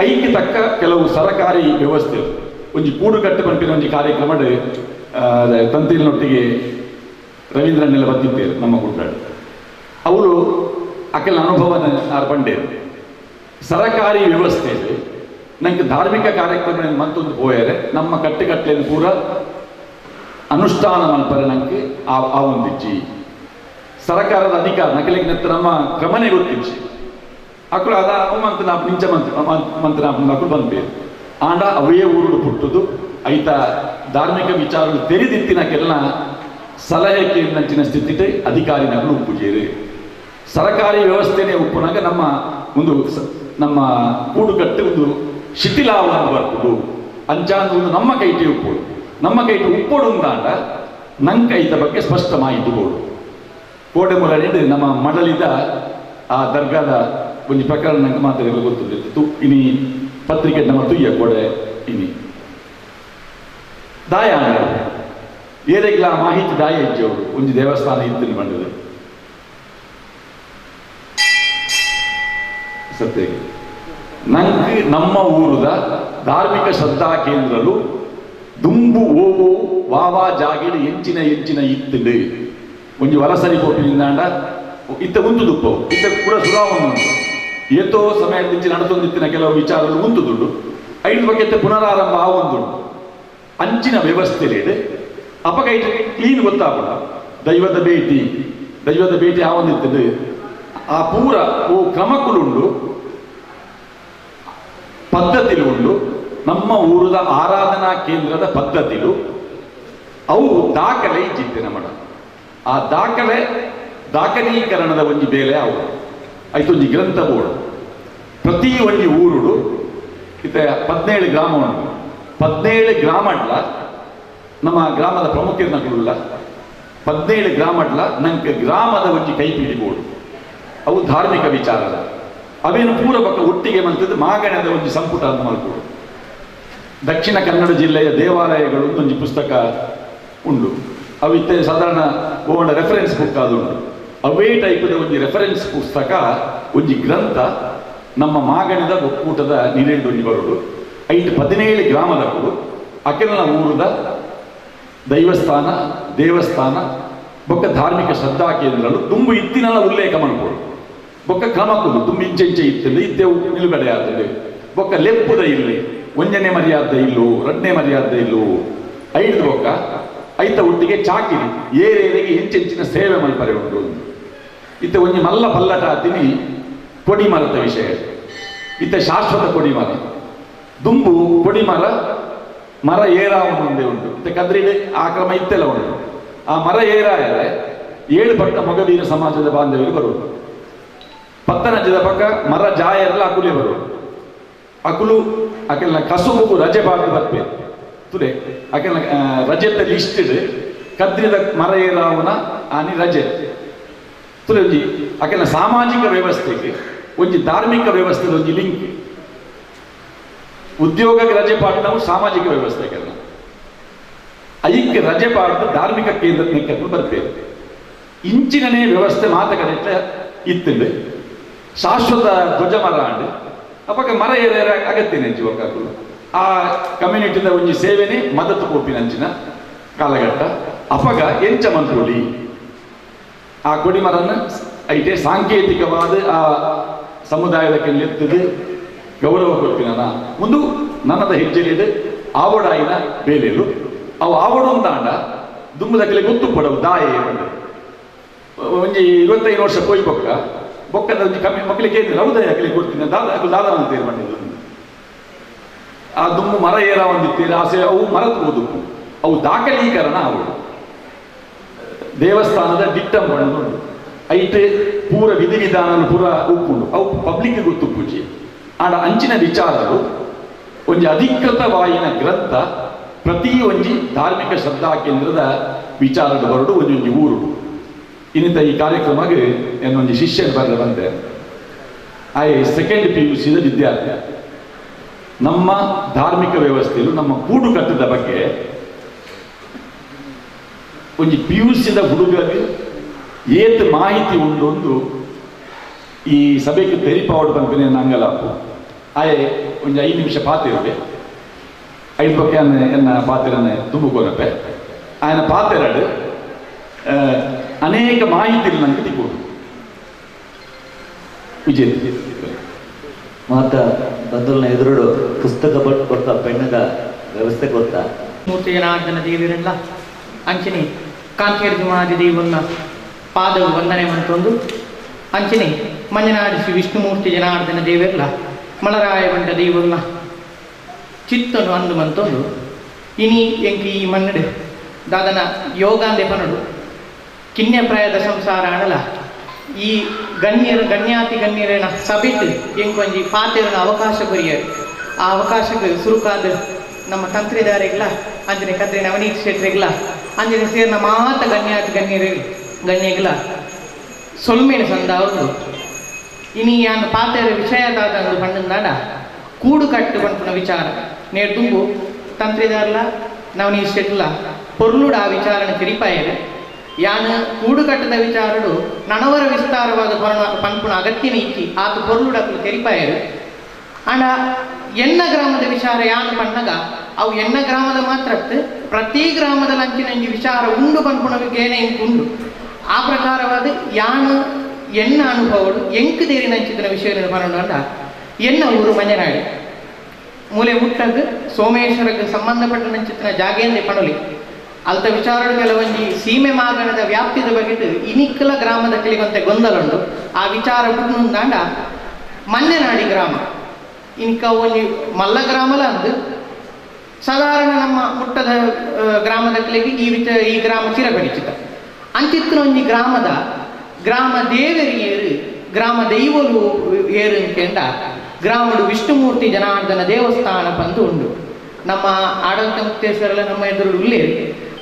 Speaker 6: ಐಕ್ಕೆ ತಕ್ಕ ಕೆಲವು ಸರಕಾರಿ ವ್ಯವಸ್ಥೆ ಒಂಜಿ ಕೂಡುಕಟ್ಟು ಪಂಪಿನ ಒಂಜಿ ಕಾರ್ಯಕ್ರಮ ತಂತಿಲಿನೊಟ್ಟಿಗೆ ರವೀಂದ್ರನ್ನೆಲ್ಲ ಬತ್ತಿದ್ದೇರು ನಮ್ಮ ಗುಡ್ಡಾಡು ಅವರು ಅಕೆಲ ಅನುಭವನ ಪಂಡೇರು ಸರಕಾರಿ ವ್ಯವಸ್ಥೆ ನಂಗೆ ಧಾರ್ಮಿಕ ಕಾರ್ಯಕ್ರಮ ಮಂತೊಂದು ಪೋಯರೆ ನಮ್ಮ ಕಟ್ಟುಕಟ್ಟೆಯನ್ನು ಪೂರ ಅನುಷ್ಠಾನ ಮಲ್ಪರೆ ನಂಗೆ ಆ ಒಂದಿಜ್ಜಿ ಸರಕಾರದ ಅಧಿಕಾರ ನಕಲಿಗೆ ನೆತ್ತ ನಮ್ಮ ಕ್ರಮನೇ ಗೊತ್ತಿಜ್ಜಿ ಅಕುಲು ಅದ ಮಂತ್ ನಾಪ್ ನಿಂಚ ಮಂತ್ ಮಂತ್ ನಾಪ್ ಅಕುಲು ಬಂದ್ಬೇರು ಆಂಡ ಅವೇ ಊರುಡು ಪುಟ್ಟುದು ಐತ ಧಾರ್ಮಿಕ ವಿಚಾರಗಳು ತೆರಿದಿತ್ತಿನ ಕೆಲ ಸಲಹೆ ಕೇಂದ್ರಂಚಿನ ಸ್ಥಿತಿಟೆ ಅಧಿಕಾರಿ ನಕಲು ಉಪ್ಪುಜೇರು ಸರಕಾರಿ ವ್ಯವಸ್ಥೆನೇ ಉಪ್ಪುನಾಗ ನಮ್ಮ ಒಂದು ನಮ್ಮ ಕೂಡುಕಟ್ಟು ಒಂದು ಶಿಥಿಲಾವನ್ನು ಬರ್ಪುಡು ಅಂಚಾಂದು ಒಂದು ನಮ್ಮ ಕೈಟಿ ಉಪ್ಪುಡು ನಮ್ಮ ಕೈಟಿ ಉಪ್ಪುಡು ಅಂದಾಂಡ ನಂಗೆ ಐತ ಬಗ್ಗೆ ಸ್ಪಷ್ಟ ಮಾಹಿತಿ ಬೋಡು ಕೋಟೆ ಮುರಳಿ ನಮ್ಮ ಮಡಲಿದ ಆ ದರ್ಗಾದ ಒಂಜಿ ಪ್ರಕರಣ ನಂಗೆ ಮಾತ್ರ ಗೊತ್ತಿತ್ತು ಇನಿ ಪತ್ರಿಕೆ ನಮ್ಮ ತುಯ್ಯ ಕೋಡೆ ಇನಿ ದಾಯ ಏರೆಗ್ಲ ಮಾಹಿತಿ ದಾಯ ಇಜ್ಜವರು ಒಂಜಿ ದೇವಸ್ಥಾನ ಇತ್ತು ಬಂದது ಸತ್ಯ ನಂಗೆ ನಮ್ಮ ಊರದ ಧಾರ್ಮಿಕ ಶ್ರದ್ಧಾ ಕೇಂದ್ರಲು ದುಂಬು ಓವೋ ವಾವಾ ಜಾಗಿಡು ಎಂಚಿನ ಎಂಚಿನ ಇತ್ತುಂಡು ಒಂಜಿ ವಲಸರಿ ಪೋಪಿನಿಂದಾಂಡ ಇತ್ತ ಉಂತು ದುಪ್ಪವು ಇತ್ತ ಕೂಡ ಸುರಾವನು ಉಂಟು ಏತೋ ಸಮಯದಿಂಚಿ ನಡತೊಂದಿತ್ತಿನ ಕೆಲವು ವಿಚಾರಗಳು ಉಂತು ದುಡ್ಡು ಐದು ಬಗ್ಗೆ ಪುನರಾರಂಭ ಆವೊಂದುಂಡು ಅಂಚಿನ ವ್ಯವಸ್ಥೆಲಿಡು ಅಪಗ ಇಟ್ಟು ಕ್ಲೀನ್ ಗೊತ್ತಾಪುಂಡ ದೈವದ ಭೇಟಿ ದೈವದ ಭೇಟಿ ಆವೊಂದಿತ್ತದು ಆ ಪೂರ ಓ ಕ್ರಮಕ್ಕುಲುಂಡು ಪದ್ಧತಿಲು ಉಂಡು ನಮ್ಮ ಊರದ ಆರಾಧನಾ ಕೇಂದ್ರದ ಪದ್ಧತಿಲು ಅವು ದಾಖಲೆ ಇಜ್ಜಿತ್ತೆ ನಮ್ಮಡ ಆ ದಾಖಲೆ ದಾಖಲೀಕರಣದ ಒಂಜಿ ಬೇಲೆ ಅವು ಐತೊಂಜಿ ಗ್ರಂಥ ಬೋರ್ಡ್ ಪ್ರತಿ ಒಂಜಿ ಊರುಡು ಇತ್ತೆ 17 ಗ್ರಾಮ ಉಂಟು 17 ಗ್ರಾಮಡ್ಲ ನಮ್ಮ ಗ್ರಾಮದ ಪ್ರಮುಖರನಗಳುಲ್ಲ 17 ಗ್ರಾಮಡ್ಲ ನಂಗೆ ಗ್ರಾಮದ ಒಂಜಿ ಕೈಪಿಡಿ ಬೋರ್ಡ್ ಅವು ಧಾರ್ಮಿಕ ವಿಚಾರದ ಅವೇನು ಪೂರ ಪಕ್ಕ ಒಟ್ಟಿಗೆ ಮಂತದ್ದು ಮಾಗಣದ ಒಂದು ಸಂಪುಟ ಅಂತ ಮಾಡ್ಕೊಡು. ದಕ್ಷಿಣ ಕನ್ನಡ ಜಿಲ್ಲೆಯ ದೇವಾಲಯಗಳು ಒಂಜಿ ಪುಸ್ತಕ ಉಂಡು ಅವಿತ್ತೆ ಸಾಧಾರಣ ಓಂಡ ರೆಫರೆನ್ಸ್ ಬುಕ್ ಅದು ಉಂಟು. ಅವೇ ಟೈಪದ ಒಂಜಿ ರೆಫರೆನ್ಸ್ ಪುಸ್ತಕ ಒಂಜಿ ಗ್ರಂಥ ನಮ್ಮ ಮಾಗಣದ ಒಕ್ಕೂಟದ ನಿರೆಂಡು ಒಂಜಿ ಬರೋಡು. ಐಟ್ 17 ಗ್ರಾಮದಕ್ಕೂ ಅಖಿಲನ ಊರದ ದೈವಸ್ಥಾನ ದೇವಸ್ಥಾನ ಬೊಕ್ಕ ಧಾರ್ಮಿಕ ಶ್ರದ್ಧಾ ಕೇಂದ್ರಗಳು ತುಂಬು ಇತ್ತಿನಲ್ಲ ಉಲ್ಲೇಖ ಮಾಡ್ಕೊಡು. ಬೊಕ್ಕ ಕ್ರಮಕ್ಕುಲು ತುಂಬ ಇಂಚೆ ಇಂಚೆ ಇತ್ತಿಲ್ಲ ಇತ್ತೇವು ನಿಲುಗಡೆ ಆತದೆ ಬೊಕ್ಕ ಲೆಪ್ಪುದ ಇಲ್ಲಿ ಒಂಜನೇ ಮರ್ಯಾದ ಇಲ್ಲು ರಡ್ನೇ ಮರ್ಯಾದ ಇಲ್ಲು ಐದು ಬೊಕ್ಕ ಐತ ಒಟ್ಟಿಗೆ ಚಾಕಿರಿ ಏರೇರಿಗೆ ಇಂಚೆಂಚಿನ ಸೇವೆ ಮಲ್ಪರೆ ಉಂಟು. ಇತ್ತ ಒಂಜಿ ಮಲ್ಲ ಪಲ್ಲಟ ಆತಿನಿ ಕೊಡಿಮರದ ವಿಷಯ. ಇತ್ತ ಶಾಶ್ವತ ಕೊಡಿಮರ ದುಂಬು ಕೊಡಿಮರ ಮರ ಏರಾವನೊಂದೇ ಉಂಟು. ಇತ್ತ ಕದ್ರಿಡೆ ಆ ಕ್ರಮ ಇತ್ತೆಲ್ಲ ಉಂಟು. ಆ ಮರ ಏರಾಯರೆ 7 ಪಟ್ಟ ಮೊಗವೀರ ಸಮಾಜದ ಬಾಂಧವ್ಯರು ಬರುವುದು. ಪತ್ತನಜದ ಪಕ್ಕ ಮರ ಜಾಯರೆಲ್ಲ ಅಕುಲೇ ಬರುವುದು. ಅಕುಲು ಅಕೆಲ್ಲ ಕಸುಬುಗು ರಜೆ ಬಾರ್ದು ಬರ್ಪೆ ತುಲೆ ಅಕೆಲ್ಲ ರಜೆತ ಲಿಸ್ಟ್ ಕದ್ರಿದ ಮರ ಏರಾವನ ಆನಿ ರಜೆ ತುಲೆ ಒಂಜಿ ಅಕೆಲ್ಲ ಸಾಮಾಜಿಕ ವ್ಯವಸ್ಥೆಗೆ ಒಂಜಿ ಧಾರ್ಮಿಕ ವ್ಯವಸ್ಥೆದ ಒಂಜಿ ಲಿಂಕ್. ಉದ್ಯೋಗಕ್ಕೆ ರಜೆ ಪಾಡು ನಾವು ಸಾಮಾಜಿಕ ವ್ಯವಸ್ಥೆಗೆಲ್ಲ ಐಕ್ಕೆ ರಜೆ ಪಾಡ್ದು ಧಾರ್ಮಿಕ ಕೇಂದ್ರ ಬರ್ಪೇವೆ. ಇಂಚಿನನೇ ವ್ಯವಸ್ಥೆ ಮಾತುಕತೆ ಇತ್ತಂಡೆ ಶಾಶ್ವತ ಧ್ವಜ ಮರ ಅಂಡು ಅಪಕ ಮರ ಏರ ಅಗತ್ಯನೆ ಜೀವಕ್ಕಾಕುಲು ಆ ಕಮ್ಯುನಿಟಿದ ಒಂಜಿ ಸೇವೆನೆ ಮದತ್ತು ಪೋಪಿನಂಚಿನ ಕಾಲಘಟ್ಟ. ಅಪಗ ಎಂಚ ಮಂತ್ರೋಲಿ ಆ ಕೊಡಿಮರನ ಐಟೆ ಸಾಂಕೇತಿಕವಾದ ಆ ಸಮುದಾಯದ ಕೆಲ್ಲೆತ್ತದು ಗೌರವ ಕೊಡ್ಪಿನ ಮುಂದು ನನ್ನದ ಹೆಜ್ಜೆಲಿಡು ಆವಡಾಯಿನ ಬೇಲೆಲು ಅವು ಆವಡೊಂದಾಂಡ ದುಂಬುದಕಲೆ ಗೊತ್ತು ಪಡವು ದಾಯೆ ಬಂದು ಒಂಜಿ 25 ವರ್ಷ ಪೋಯಿ ಬೊಕ್ಕ ಬೊಕ್ಕದ ಒಂಜಿ ಕಮ್ಮಿ ಮಕ್ಕಳಿಗೆ ಕೇಳಿದ್ರೆ ಹೌದಾ ಯಾಕಲೆ ಕೊಡ್ತೀನಿ ದಾದ ದಾದ ಅಂತ ಬಂದಿದ್ದು ಆ ದುಂಬು ಮರ ಏರ ಒಂದಿತ್ತೀರ ಆಸೆ ಅವು ಮರತ್ ಓದುಕ್ಕು ಅವು ದಾಖಲೀಕರಣ ಅವು ದೇವಸ್ಥಾನದ ದಿಟ್ಟಂ ಬಣ್ಣದುಂಟು ಐಟ್ ಪೂರ ವಿಧಿವಿಧಾನ ಪೂರ ಉಪ್ಪುಂಡು ಅವು ಪಬ್ಲಿಕ್ ಗೊತ್ತು ಪೂಜೆ. ಆಡ ಅಂಚಿನ ವಿಚಾರರು ಒಂಜಿ ಅಧಿಕೃತವಾಯಿನ ಗ್ರಂಥ ಪ್ರತಿ ಒಂಜಿ ಧಾರ್ಮಿಕ ಶ್ರದ್ಧಾ ಕೇಂದ್ರದ ವಿಚಾರದ ಹೊರಡು ಒಂಜೊಂಜಿ ಊರು. ಇನ್ನಿತ ಈ ಕಾರ್ಯಕ್ರಮಕ್ಕೆ എന്നೊಂಜಿ ಶಿಷ್ಯನ ಬರಲು ಬಂದೆ. ಆಯ್ ಸೆಕೆಂಡ್ PUC ವಿದ್ಯಾರ್ಥಿ. ನಮ್ಮ ಧಾರ್ಮಿಕ ವ್ಯವಸ್ಥೆಯು ನಮ್ಮ ಕೂಡುಕಟ್ಟದ ಬಗ್ಗೆ ಒಂಜಿ PUC ಹುಡುಗರಿಗೆ ಏತ್ ಮಾಹಿತಿ ಉಂಡೊಂದು ಈ ಸಭೆಗೆ ತೆರಿಪಾವಡು ಪನ್ಪಿನ ನಂಗಲಾಪು. ಆಯೆ ಒಂಜಿ 5 ನಿಮಿಷ ಪಾತಿರುವೆ ಐದು ಬಗ್ಗೆ ಎನ್ನ ಪಾತಿರನ್ನೇ ತುಂಬಿಕೊರಪೆ ಆಯನ ಪಾತಿರಡು ಅನೇಕ ಮಾಹಿತಿ ನನಗೆ ತಿಕ್ಕೋದು. ವಿಜಯ್
Speaker 2: ಮಾತ ಬಂಧುಲ್ನ ಎದುರುಡು ಪುಸ್ತಕ ಕೊಡ್ತಾ ಪೆಣ್ಣದ ವ್ಯವಸ್ಥೆ ಕೊಡ್ತಾ
Speaker 7: ಮೂರ್ತಿ ಜನಾರ್ದನ ದೇವಿರಲ್ಲ ಅಂಚನೆ ಕಾಂತೇರ್ಜುಮಾದಿ ದೇವನ್ನ ಪಾದವು ವಂದನೆ ಮಂತೊಂದು ಅಂಚನೆ ಮಂಜನಾಡಿ ಶ್ರೀ ವಿಷ್ಣುಮೂರ್ತಿ ಜನಾರ್ದನ ದೇವೆರ್ಲ ಮಲರಾಯ ಬಂಟ ದೇವರ್ಲ ಚಿತ್ತನು ಅಂದು ಮಂತೊಂದು ಇನಿ ಎಂಕಿ ಈ ಮನ್ನಡು ದಾದನ ಯೋಗಾಂದೆ ಪನಡು ಕಿನ್ಯಪ್ರಾಯದ ಸಂಸಾರ ಆಡಲ ಈ ಗಣ್ಯರು ಗಣ್ಯಾತಿ ಗಣ್ಯರೇನ ಸಬಿಟ್ಟು ಎಂಕೊಂಜಿ ಪಾತೆರನ ಅವಕಾಶ ಕೊರಿಯರು ಆ ಅವಕಾಶಕ್ಕೆ ಸುರುಕಾದ ನಮ್ಮ ತಂತ್ರಿದಾರಿಗಳ ಅಂಜನೆ ಕತ್ರಿ ನವನೀತ್ ಶೆಟ್ರಿಗಳ ಅಂಜನೆ ಸೇರಿನ ಮಾತ ಗಣ್ಯಾತಿ ಗಣ್ಯರು ಗಣ್ಯಗಳ ಸೊಲ್ಮೇನ ಸಂದಾವುದು ಇನಿ ಯಾನ್ ಪಾತೆರ ವಿಷಯದಾದ ಪಂಡಂದಾಡ ಕೂಡು ಕಟ್ಟು ಪನ್ಪುನ ವಿಚಾರ ನೇರ್ ತುಂಬು ತಂತ್ರಿದಾರ್ಲ ನವನೀತ್ ಶೆಟ್ಲ ಪೊರ್ಲುಡ ಆ ವಿಚಾರನ ತಿರಿಪಾಯರು ಯಾನ್ ಕೂಡು ಕಟ್ಟದ ವಿಚಾರಡು ನನವರ ವಿಸ್ತಾರವಾದ ಪನ್ಪುನ ಅಗತ್ಯನ ಇಚ್ಚಿ ಆತ ಪೊರ್ಲುಡಕ್ಕಲು ತೆರಿಪಾಯರು ಆಂಡ ಎನ್ನ ಗ್ರಾಮದ ವಿಚಾರ ಯಾನು ಪಣ್ಣಗ ಅವು ಎನ್ನ ಗ್ರಾಮದ ಮಾತ್ರ ಪ್ರತಿ ಗ್ರಾಮದ ಲಂಚಿನ ವಿಚಾರ ಉಂಡು ಪನ್ಪುನವಿಗೇನೆ ಉಂಡು ಆ ಪ್ರಕಾರವಾದ ಯಾನು ಎನ್ನ ಅನುಭವಡು ಎಂಕು ತೇರಿನಂಚಿನ ವಿಷಯ ಪನ್ನೊಂಡ ಎನ್ನ ಊರು ಮಂಜನಾಡಿ ಮೂಲೆ ಮುಟ್ಟಗ್ ಸೋಮೇಶ್ವರಕ್ಕೆ ಸಂಬಂಧಪಟ್ಟ ನಂಚಿನ ಜಾಗೇಂದ್ರೆ ಪಣಲಿ ಅಲ್ತ ವಿಚಾರಡು ಕೆಲವೊಂಜಿ ಸೀಮೆ ಮಾಗಣದ ವ್ಯಾಪ್ತಿದ ಬಗೆಟ್ ಇನಿಕ್ಕಲ ಗ್ರಾಮದ ಕೆಲಿಗೊಂತೆ ಗೊಂದಲುಂಡು ಆ ವಿಚಾರ ಪುಟ್ಟುಂದಾಂಡ ಮನ್ನೆನಾಡಿ ಗ್ರಾಮ ಇನ್ಕ ಒಂಜಿ ಮಲ್ಲ ಗ್ರಾಮಲ ಅಂದು ಸಾಧಾರಣ ನಮ್ಮ ಮುಟ್ಟದ ಗ್ರಾಮದ ಕಲೆಗೆ ಈ ಈ ಗ್ರಾಮ ಚಿರಪರಿಚಿತ ಅಂಚಿತ್ತಿನ ಒಂಜಿ ಗ್ರಾಮದ ಗ್ರಾಮ ದೇವರಿ ಏರು ಗ್ರಾಮ ದೈವಲು ಏರು ಅಂಕೆಂಡ ಗ್ರಾಮಡು ವಿಷ್ಣುಮೂರ್ತಿ ಜನಾರ್ದನ ದೇವಸ್ಥಾನ ಪಂದು ಉಂಡು ನಮ್ಮ ಆಡಳಿತ ಮುಕ್ತೇಶ್ವರಲ್ಲ ನಮ್ಮ ಎದುರು ಉಲ್ಲೇರು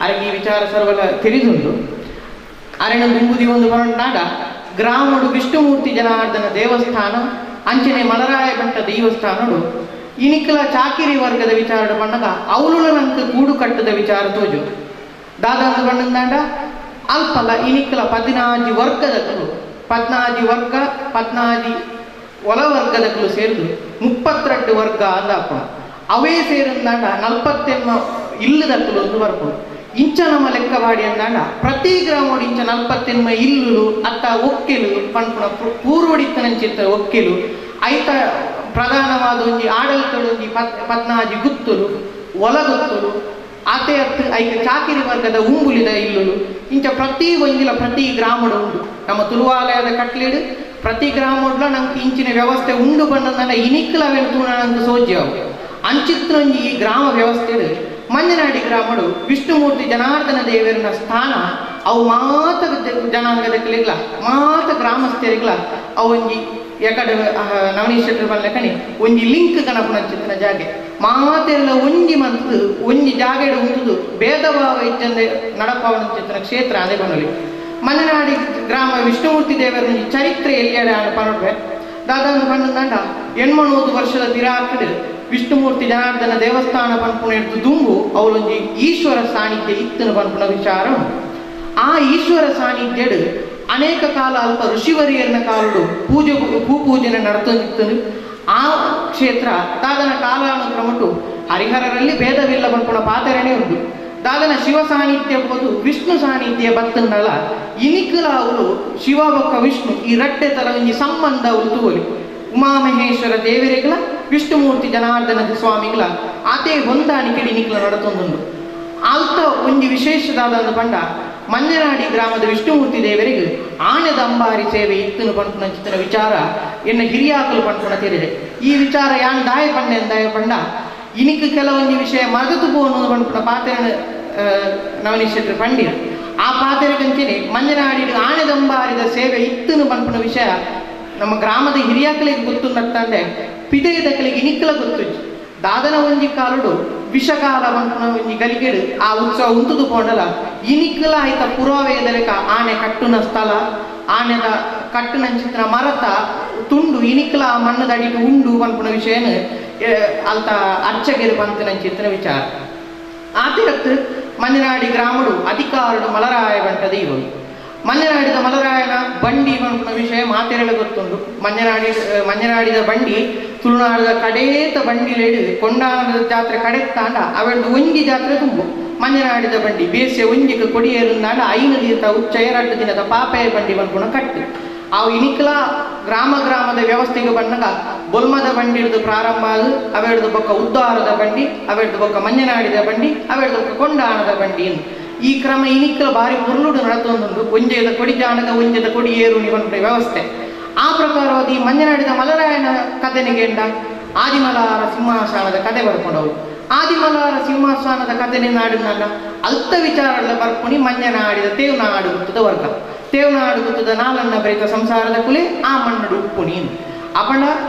Speaker 7: ಅರಗಿ ಈ ವಿಚಾರ ಸರ್ವಲ ತಿಳಿದುಂಡು ಅರಣ್ಯ ದುಂಬುದಿ ಒಂದು ಬರೋಣ ಗ್ರಾಮಡು ವಿಷ್ಣುಮೂರ್ತಿ ಜನಾರ್ದನ ದೇವಸ್ಥಾನ ಅಂಚನೆ ಮಲರಾಯ ಬಂಟ ದೇವಸ್ಥಾನಡು ಇನಿಕಲ ಚಾಕಿರಿ ವರ್ಗದ ವಿಚಾರಡು ಬಣ್ಣಗ ಅವಳು ನಂಗೆ ಕೂಡು ಕಟ್ಟದ ವಿಚಾರ ತೋಜು ದಾದಂದು ಬಣ್ಣಂದಾಂಡ ಅಲ್ಪಲ ಇನಿಕಲ 14 ವರ್ಗದಕ್ಕಲು 14 ವರ್ಗ 14 ಒಲವರ್ಗದಕ್ಕಲು ಸೇರಿದು 32 ವರ್ಗ ಅಂದಾಪಣ ಅವೇ ಸೇರಿಂದಾಂಡ 48 ಇಲ್ಲದಕ್ಕಲು ಒಂದು ಬರ್ಪುಣ ಇಂಚ ನಮ್ಮ ಲೆಕ್ಕವಾಡಿ ಅಂದಾಂಡ ಪ್ರತಿ ಗ್ರಾಮೋಡು ಇಂಚ 48 ಇಲ್ಲುಲು ಅತ್ತ ಒಕ್ಕೆಲು ಪನ್ಪುಣ ಪೂರ್ವಡಿತ್ತನಂಚಿತ್ತ ಒಕ್ಕೆಲು ಐತ ಪ್ರಧಾನವಾದ ಒಂಜಿ ಆಡಳಿತಡು ಒಂಜಿ 14 ಗುತ್ತುಲು ಒಲಗುತ್ತುಲು ಆತೆ ಅತ್ತು ಐಕ ಚಾಕಿರಿ ವರ್ಗದ ಉಂಗುಲಿದ ಇಲ್ಲುಲು ಇಂಚ ಪ್ರತಿ ಒಂಜಿಲ ಪ್ರತಿ ಗ್ರಾಮಡು ಉಂಡು ನಮ್ಮ ತುಳುವಾಲಯದ ಕಟ್ಲಿಡು ಪ್ರತಿ ಗ್ರಾಮಡ್ಲ ನಂಗೆ ಇಂಚಿನ ವ್ಯವಸ್ಥೆ ಉಂಡು ಬಂದಂದಾಂಡ ಇನಿಕ್ಕಲ ಅವೆನ್ ತೂಣ ನಂಗೆ ಸೋಜ್ಯವು ಅಂಚಿತ್ತನೊಂಜಿ ಈ ಗ್ರಾಮ ವ್ಯವಸ್ಥೆಡು ಮಂಜನಾಡಿ ಗ್ರಾಮಡು ವಿಷ್ಣುಮೂರ್ತಿ ಜನಾರ್ದನ ದೇವರನ ಸ್ಥಾನ ಅವು ಮಾತ ಜನಾಂಗದ ಕಲಿಗ್ಲ ಮಾತ ಗ್ರಾಮಸ್ಥರಿಗ್ಲ ಅವು ಒಂಜಿ ಎಕಡೆ ನವನೀಶ್ ಶೆಟ್ಟರ್ ಬಲ್ಲೆಕಣಿ ಒಂಜಿ ಲಿಂಕ್ ಕನಪುನಂಚಿತ್ತಿನ ಜಾಗೆ ಮಾತೆಲ್ಲ ಒಂಜಿ ಮಂತದು ಒಂಜಿ ಜಾಗೆಡು ಉಂಟುದು ಭೇದ ಭಾವ ಇಚ್ಚಂದೆ ನಡಪವನಂಚಿತ್ತಿನ ಕ್ಷೇತ್ರ ಅದೇ ಬನ್ನಲಿ ಮಂಜನಾಡಿ ಗ್ರಾಮ ವಿಷ್ಣುಮೂರ್ತಿ ದೇವರ ಒಂಜಿ ಚರಿತ್ರೆ ಎಲ್ಲಿಯಾಡ ಪನೊಡ್ವೆ ದಾದಾಂದು ಪಣ್ಣಂದಾಂಡ 800 ವರ್ಷದ ತಿರಾಕಡು ವಿಷ್ಣುಮೂರ್ತಿ ಜನಾರ್ದನ ದೇವಸ್ಥಾನ ಪನ್ಪುಣ ಹಿಡಿದು ದುಂಬು ಅವಳೊಂಜಿ ಈಶ್ವರ ಸಾನ್ನಿಧ್ಯ ಇತ್ತನು ಪನ್ಪುಣ ವಿಚಾರ ಆ ಈಶ್ವರ ಸಾನ್ನಿಧ್ಯಡು ಅನೇಕ ಕಾಲ ಅಲ್ಪ ಋಷಿವರಿಯರ್ನ ಕಾಲಡು ಪೂಜೆ ಭೂ ಪೂಜೆನ ನಡತೊಂದಿತ್ತನು ಆ ಕ್ಷೇತ್ರ ದಾದನ ಕಾಲಾನುಕ್ರಮಟು ಹರಿಹರರಲ್ಲಿ ಭೇದವಿಲ್ಲ ಪನ್ಪುಣ ಪಾತರಣೆ ಉಂಟು ದಾದನ ಶಿವ ಸಾನ್ನಿಧ್ಯ ಬೋದು ವಿಷ್ಣು ಸಾನ್ನಿಧ್ಯ ಬತ್ತನ್ನಲ ಇನಿಕಲ ಅವಳು ಶಿವ ಬೊಕ್ಕ ವಿಷ್ಣು ಈ ರಟ್ಟೆ ತರ ಒಂಜಿ ಸಂಬಂಧ ಅವಳು ತೂವಲಿ ಉಮಾಮಹೇಶ್ವರ ದೇವರಿಗಳ ವಿಷ್ಣುಮೂರ್ತಿ ಜನಾರ್ದನ ಸ್ವಾಮಿಗಳ ಆತೇ ಹೊಂದಾಣಿಕೆ ಇನಿಕಲ ನಡತೊಂದುಂಡು ಅಲ್ತ ಒಂಜಿ ವಿಶೇಷದಾದ ಪಂಡ ಮಂಜನಾಡಿ ಗ್ರಾಮದ ವಿಷ್ಣುಮೂರ್ತಿ ದೇವರಿಗೆ ಆನೆದ ಅಂಬಾರಿ ಸೇವೆ ಇತ್ತನು ಪನ್ಪುನ ವಿಚಾರ ಎನ್ನ ಹಿರಿಯಾಕಲು ಪನ್ಪುನ ತೆರಿದೆ ಈ ವಿಚಾರ ಯಾನ್ ದಾಯ ಪಂಡೆ ದಾಯ ಪಂಡ ಇನಿಕ್ ಕೆಲವೊಂಜಿ ವಿಷಯ ಮರತು ಪೋನು ಪನ್ಪುನ ಪಾತೆರನ ನವನೀಶ್ ಶೆಟ್ಟರ್ ಪಂಡಿರ್ ಆ ಪಾತೆರಗಂಚನೆ ಮಂಜನಾಡಿ ಆನೆದಂಬಾರಿದ ಸೇವೆ ಇತ್ತನು ಪನ್ಪುನ ವಿಷಯ ನಮ್ಮ ಗ್ರಾಮದ ಹಿರಿಯಾಕಲಿಗೆ ಗೊತ್ತುಂಡತ್ತಂದೆ ಪಿದೆಯದಕಲಿಗೆ ಇನಿಕ್ಕಲ ಗೊತ್ತು ದಾದನ ಒಂಜಿ ಕಾಲುಡು ವಿಷಕಾಲ ಪನ್ಪುನ ಒಂಜಿ ಗಲಿಗೆಡು ಆ ಉತ್ಸವ ಉಂತುದು ಪೋಂಡಲ ಇನಿಕ್ಕಲ ಆಯ್ತ ಪುರಾವೆದಲೆಕ ಆನೆ ಕಟ್ಟುನ ಸ್ಥಳ ಆನೆದ ಕಟ್ಟುನಂಚಿತ್ತಿನ ಮರತ ತುಂಡು ಇನಿಕ್ಕಲ ಆ ಮಣ್ಣದಡಿಟು ಉಂಡು ಪನ್ಪುನ ವಿಷಯನ ಅಲ್ತ ಅರ್ಚಗೆರು ಪಂತನಂಚಿತ್ತಿನ ವಿಚಾರ ಆತಿರತ್ತು ಮಂಜನಾಡಿ ಗ್ರಾಮಡು ಅಧಿಕಾರಡು ಮಲರಾಯ ಬಂಟ ದೈವಳು ಮಂಜನಾಡಿದ ಮಲರಾಯನ ಬಂಡಿ ಪನ್ಪುನ ವಿಷಯ ಮಾತೆರಳ ಗೊತ್ತುಂಡು ಮಂಜನಾಡಿದ ಬಂಡಿ ತುಳುನಾಡದ ಕಡೇತ ಬಂಡಿಲೇಡು ಕೊಂಡಾನದ ಜಾತ್ರೆ ಕಡೆತ್ತಾಂಡ ಅವೆಂಡು ಒಂಜಿ ಜಾತ್ರೆ ತುಂಬು ಮಂಜನಾಡಿದ ಬಂಡಿ ಬೇಸೆ ಒಂಜಿಗೆ ಕೊಡಿಯೇರುಂದಾಂಡ 5 ದಿನದ ಉಚ್ಚ 2 ದಿನದ ಪಾಪೆಯ ಬಂಡಿ ಪನ್ಪುನ ಕಟ್ಟು ಅವು ಇನಿಕ್ಲ ಗ್ರಾಮ ಗ್ರಾಮದ ವ್ಯವಸ್ಥೆಗೆ ಬಂದಾಗ ಬೊಲ್ಮದ ಬಂಡಿ ಹಿಡಿದು ಪ್ರಾರಂಭ ಆದು ಅವೆಡ್ದು ಬೊಕ್ಕ ಉದ್ದಾರದ ಬಂಡಿ ಅವೆಡ್ದು ಬೊಕ್ಕ ಮಂಜನಾಡಿದ ಬಂಡಿ ಅವೆಡ್ದು ಬೊಕ್ಕ ಕೊಂಡಾಣದ ಬಂಡಿ. ಈ ಕ್ರಮ ಇನಿಕ್ಕಲ ಬಾರಿ ಪೊರ್ಲುಡು ನಡತೊಂದುಂಡು. ಒಂಜೆದ ಕೊಡಿ ಜಾಣಗ ಒಂಜೆದ ಕೊಡಿ ಏರು ಪನ್ಪುನ ವ್ಯವಸ್ಥೆ. ಆ ಪ್ರಕಾರವಾದ ಈ ಮಂಜನಾಡಿದ ಮಲರಾಯನ ಕಥೆನಿಗೆಂಡ ಆದಿಮಲಾರ ಸಿಂಹಾಸನದ ಕತೆ ಬರ್ಕೊಂಡವು. ಆದಿಮಲಾರ ಸಿಂಹಾಸನದ ಕಥೆನೆ ನಾಡಿನ ಅಲ್ತ ವಿಚಾರಗಳ ಬರ್ಪುಣಿ ಮಂಜನಾಡಿದ ತೇವನಾಡು ಗುತ್ತದ ವರ್ಗ. ತೇವನಾಡು ಗುತ್ತದ ನಾಲನ್ನ ಬರಿತ ಸಂಸಾರದ ಕುಲೆ ಆ ಮಣ್ಣಡು ಉಪ್ಪುಣಿ. ಅಪಣ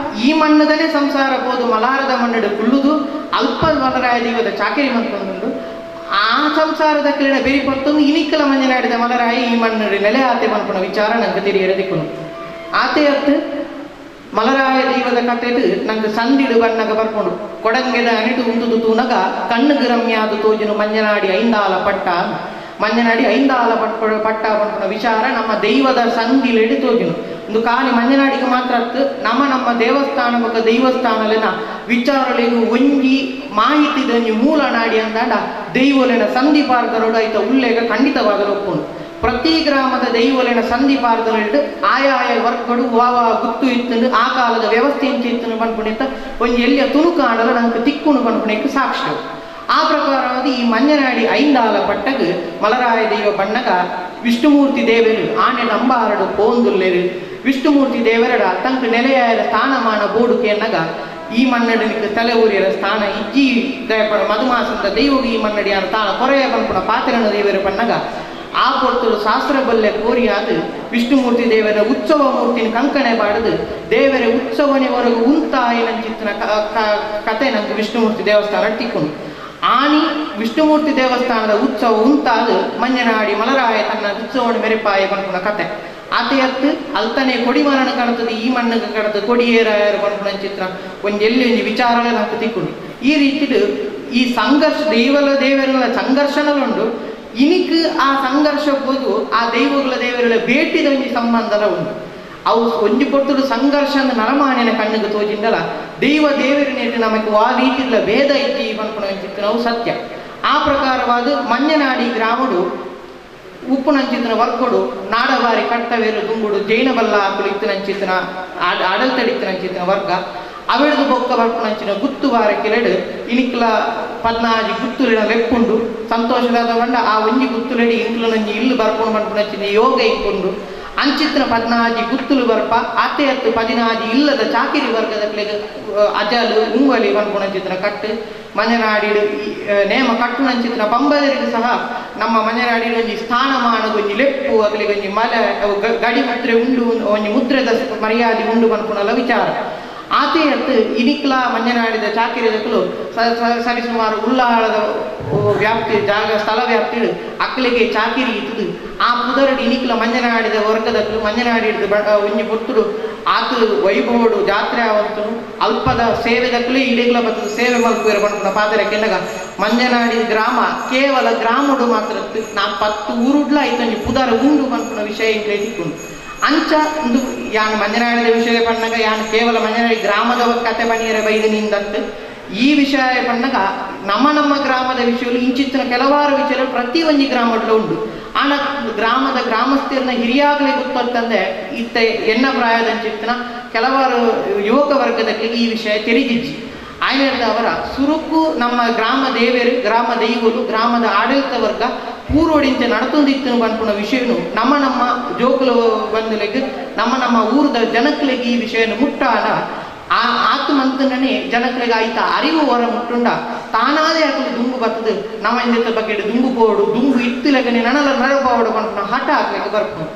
Speaker 7: ಈ ಮಣ್ಣದನೇ ಸಂಸಾರ ಹೋದು ಮಲಾರದ ಮಣ್ಣಡು ಕುಳ್ಳುದು ಅಲ್ಪ ಮಲರಾಯ ದೈವದ ಚಾಕರಿ ಮಂತೊಂದುಂಡು. ಆ ಸಂಸಾರದ ಕಿರಣ ಬೇರಿ ಪತ್ತೊಂದು ಇನಿಕ್ಕಲ ಮಂಜನಾಡಿದ ಮಲರಾಯ ಈ ಮಣ್ಣಡು ನೆಲೆ ಆತೆ ಪನ್ಪುನ ವಿಚಾರ ನಂಗೆ ತಿಳಿಯರ ದಿಕ್ಕುನು. ಆತೆ ಅತ್ತು ಮಲರಾಯ ದೈವದ ಕಥೆದು ನಂಗೆ ಸಂದಿಡು ಬಣ್ಣಗ ಬರ್ಕೊಂಡು ಕೊಡಂಗೆದ ಅನಿಟು ಉಂದುದು ತೂನಗ ಕಣ್ಣು ರಮ್ಯಾದು ತೋಜುನು ಮಂಜನಾಡಿ ಐಂದಾಲ ಪಟ್ಟ. ಮಂಜನಾಡಿ ಐಂದಾಲ ಪಟ್ಟ ಪಟ್ಟ ಪನ್ಪುನ ವಿಚಾರ ನಮ್ಮ ದೈವದ ಸಂದಿಲೆಡು ತೋಜುನು. ಒಂದು ಖಾಲಿ ಮಂಜನಾಡಿಗೆ ಮಾತ್ರ ಅತ್ತು ನಮ್ಮ ನಮ್ಮ ದೇವಸ್ಥಾನ ಬೊಕ್ಕ ದೈವಸ್ಥಾನಲೆನ ವಿಚಾರಲೆಗು ಒಂಜಿ ಮಾಹಿತಿದ ಒಂಜಿ ಮೂಲ ನಾಡಿ ಅಂದಾಂಡ ದೈವಲೆನ ಸಂಧಿ ಪಾರ್ದರೋಡು ಐತ ಉಲ್ಲೇಖ ಖಂಡಿತವಾಗಲು ಒಪ್ಪುಂಡು. ಪ್ರತಿ ಗ್ರಾಮದ ದೈವಲೆನ ಸಂಧಿ ಪಾರ್ದಲೆಡ್ ಆಯಾಯ ವರ್ಗಡು ವಾವ ಗುತ್ತು ಇತ್ತುಂಡು ಆ ಕಾಲದ ವ್ಯವಸ್ಥೆ ಇಂಚ ಇತ್ತುಂಡು ಪನ್ಪುಣಿತ್ತ ಒಂಜಿ ಎಲ್ಲಿಯ ತುಣುಕು ಆಡಲ ನಂಗೆ ತಿಕ್ಕುಣು ಪನ್ಪುಣಕ್ಕೆ ಸಾಕ್ಷಿ. ಆ ಪ್ರಕಾರವಾದ ಈ ಮಂಜನಾಡಿ ಐಂದಾಲ ಪಟ್ಟಗ್ ಮಲರಾಯ ದೈವ ಬಣ್ಣಗ ವಿಷ್ಣುಮೂರ್ತಿ ದೇವರು ಆನೆ ನಂಬಾರಡು ಪೋಂದುಲ್ಲೇರು. ವಿಷ್ಣುಮೂರ್ತಿ ದೇವರಡ ತಂಕ್ ನೆಲೆಯಾಯ ಸ್ಥಾನಮಾನ ಬೋಡುಕೆ ಎನ್ನಗ ಈ ಮನ್ನಡಿನಿಕ್ ತಲೆ ಊರಿಯರ ಸ್ಥಾನ ಇಜ್ಜಿ ದಯಪಡ ಮಧುಮಾಸದ ದೈವಗೆ ಈ ಮನ್ನಡಿಯಾರ ತಾನ ಕೊರೆಯ ಪನ್ಪುನ ಪಾತ್ರನ ದೇವರು ಬಣ್ಣಗ ಆ ಪೊರ್ತುಡು ಶಾಸ್ತ್ರ ಬಲ್ಲೆ ಕೋರಿಯಾದ ವಿಷ್ಣುಮೂರ್ತಿ ದೇವರ ಉತ್ಸವ ಮೂರ್ತಿನ ಕಂಕಣೆ ಬಾಡದು ದೇವರ ಉತ್ಸವನೆವರೆಗೂ ಉಂತಾಯಿನಂಚಿತ್ತಿನ ಕತೆ ನಂಗೆ ವಿಷ್ಣುಮೂರ್ತಿ ದೇವಸ್ಥಾನ ತಿಕ್ಕೊಂಡು. ಆನಿ ವಿಷ್ಣುಮೂರ್ತಿ ದೇವಸ್ಥಾನದ ಉತ್ಸವ ಉಂತಾದ ಮಂಜನಾಡಿ ಮಲರಾಯ ತನ್ನ ಉತ್ಸವನ ಮೆರೆಪಾಯ ಪನ್ಪುನ ಕತೆ. ಆತೆಯತ್ತು ಅಲ್ತನೆ ಕೊಡಿಮರಣ ಕಾಣುತ್ತದೆ ಈ ಮಣ್ಣಿಗೆ ಕಾಣುತ್ತದೆ ಕೊಡಿಯೇರಾಯರು ಪನ್ಪುನ ಚಿತ್ರ ಒಂಜಿ ಎಲ್ಲಿ ಒಂಜಿ ವಿಚಾರನೆ ನಂಗೆ ತಿಕ್ಕೊಂಡು. ಈ ರೀತಿಡು ಈ ಸಂಘರ್ಷ ದೇವಲ ದೇವರ ಸಂಘರ್ಷಣಲುಂಡು. ಇನಿಕ್ ಆ ಸಂಘರ್ಷ ಹೋದು ಆ ದೈವಗಳ ದೇವರ ಭೇಟಿದ ಒಂಜಿ ಸಂಬಂಧಲ ಉಂಟು. ಅವು ಒಂಜಿ ಪೊರ್ತುಡು ಸಂಘರ್ಷ ನರಮಾನ್ಯನ ಕಣ್ಣಿಗೆ ತೋಜಿಂದಲ ದೈವ ದೇವರನೇಟು ನಮಗೆ ವಾ ರೀತಿಗಳ ಭೇದ ಇಜ್ಜಿ ಪನ್ಪುನ ಚಿತ್ರವು ಸತ್ಯ. ಆ ಪ್ರಕಾರವಾದ ಮಂಜನಾಡಿ ಗ್ರಾಮಡು ಉಪ್ಪುನಂಚಿತನ ವರ್ಗಡು ನಾಡಬಾರಿ ಕಟ್ಟವೇರು ದುಂಬುಡು ಜೈನ ಬಲ್ಲ ಆಕುಲು ಇತ್ತನಂಚಿತನ ಆಡಳಿತಡಿತ್ತನಂಚಿತನ ವರ್ಗ ಅವೆಡ್ದು ಬೊಕ್ಕ ಬರ್ಪುನಂಚಿನ ಗುತ್ತು ಬಾರ ಕಿಲೆಡು ಇನಿಕ್ಲ ಪದ್ನಾಜಿ ಗುತ್ತುಲಿನ ಲೆಪ್ಪುಂಡು. ಸಂತೋಷದಾದ ಬಂಡ ಆ ಒಂಜಿ ಗುತ್ತುಲೆಡಿ ಇಂಕ್ಲು ನಂಜಿ ಇಲ್ಲು ಬರ್ಪುಂಡು ಪನ್ಪುನಂಚಿನ ಯೋಗ ಇಕ್ಕುಂಡು. ಅಂಚಿತ್ರ ಪದ್ನಾಜಿ ಗುತ್ತುಲು ಬರ್ಪ ಆತೆ ಹತ್ತು ಪದಿನಾಜಿ ಇಲ್ಲದ ಚಾಕಿರಿ ವರ್ಗದ ಅಜಲು ಉಂಗಲಿ ಪನ್ಪುನಂಚಿತ್ರ ಕಟ್ಟು ಮಂಜನಾಡಿಡು ನೇಮ ಕಟ್ಟುನಂಚಿತ್ರ ಪಂಬದರಿಗೆ ಸಹ ನಮ್ಮ ಮಂಜನಾಡಿಡು ಒಂಜಿ ಸ್ಥಾನಮಾನದ ಒಂಜಿ ಲೆಪ್ಪು ಅಗಲಿಗೆ ಒಂಜಿ ಮಲೆ ಗಡಿ ಮುದ್ರೆ ಉಂಡು ಒಂಜಿ ಮುದ್ರೆದ ಮರ್ಯಾದೆ ಉಂಡು ಪನ್ಪುನಲ್ಲ ವಿಚಾರ. ಆತೆ ಹತ್ತು ಇನಿಕ್ಲ ಮಂಜನಾಡಿದ ಚಾಕಿರಿದಕ್ಕಲು ಸರಿಸುಮಾರು ಉಲ್ಲಾಳದ ವ್ಯಾಪ್ತಿ ಜಾಗ ಸ್ಥಳ ವ್ಯಾಪ್ತಿ ಅಕ್ಕಲಿಗೆ ಚಾಕಿರಿ ಇತ್ತದು. ಆ ಪುದರಡು ಇನಿಕ್ಲ ಮಂಜನಾಡಿದ ವರ್ಗದಕ್ಕಲು ಮಂಜನಾಡಿದ ಒಂಜಿ ಪೊರ್ತುಡು ಆತು ವೈಭವಡು ಜಾತ್ರೆ ಆವಂತನು ಅಲ್ಪದ ಸೇವೆದಕ್ಕಲೇ ಇಡೀಗ್ಲ ಬತ್ತದ ಸೇವೆ ಮಲ್ಪುವೆರ್ ಪನ್ಪುನ ಪಾತೆರ ಕೆನ್ನಗ ಮಂಜನಾಡಿ ಗ್ರಾಮ ಕೇವಲ ಗ್ರಾಮಡು ಮಾತ್ರ ನಾ 10 ಊರುಡ್ಲ ಐತೊಂಜಿ ಪುದರ ಉಂಡು ಪನ್ಪುನ ವಿಷಯ ಇಂಕ್ಲೆ ತಿಕ್ಕುಂಡು. ಅಂಚ ಒಂದು ಯಾನ್ ಮಂಜನಾಡಿದ ವಿಷಯ ಪಣ್ಣಗ ಯಾನ್ ಕೇವಲ ಮಂಜನಾಡಿ ಗ್ರಾಮದ ಕತೆ ಪಣಿಯರ ಬೈದನಿಂದತ್ತು ಈ ವಿಷಯ ಪಣ್ಣಗ ನಮ್ಮ ನಮ್ಮ ಗ್ರಾಮದ ವಿಷಯಗಳು ಇಂಚಿತ್ತಿನ ಕೆಲವಾರು ವಿಷಯಗಳು ಪ್ರತಿ ಒಂಜಿ ಗ್ರಾಮಡ್ಲ ಉಂಡು. ಆನ ಗ್ರಾಮದ ಗ್ರಾಮಸ್ಥರನ್ನ ಹಿರಿಯಾಗಲೇ ಗೊತ್ತಂದೆ ಇತ್ತ ಎನ್ನ ಪ್ರಾಯದಂಚಿತ್ತಿನ ಕೆಲವಾರು ಯುವಕ ವರ್ಗದಕ್ಕೆ ಈ ವಿಷಯ ತೆರಿದಿಜ್ಜಿ. ಆಯ್ದ ಅವರ ಸುರುಕು ನಮ್ಮ ಗ್ರಾಮ ದೇವರು ಗ್ರಾಮ ದೈವಲು ಗ್ರಾಮದ ಆಡಳಿತ ವರ್ಗ ಪೂರ್ವಡಿಂಚ ನಡತೊಂದಿತ್ತು ಪನ್ಪುನ ವಿಷಯನು ನಮ್ಮ ನಮ್ಮ ಜೋಕುಲು ಬಂದಲೆಗ್ ನಮ್ಮ ನಮ್ಮ ಊರದ ಜನಕ್ಲೆಗ್ ಈ ವಿಷಯನು ಮುಟ್ಟಾನ ಆ ಆತು ಮಂತನೇ ಜನಕ್ಲೆಗ್ ಆಯ್ತ ಅರಿವು ಹೊರ ಮುಟ್ಟುಂಡ ತಾನಾದೇ ಅಕಲು ದುಂಬು ಬರ್ತದೆ ನಮ್ಮ ಇಂದೆತ್ತ ಬಗ್ಗೆ ದುಂಬು ಪೋಡು ದುಂಬು ಇತ್ತುಲೆಗನೆ ನನಲ ನಡಪೋಡು ಪನ್ಪುನ ಹಠ ಹಾಕ್ಲಿಕ್ಕೆ ಬರ್ಪುಂಡು.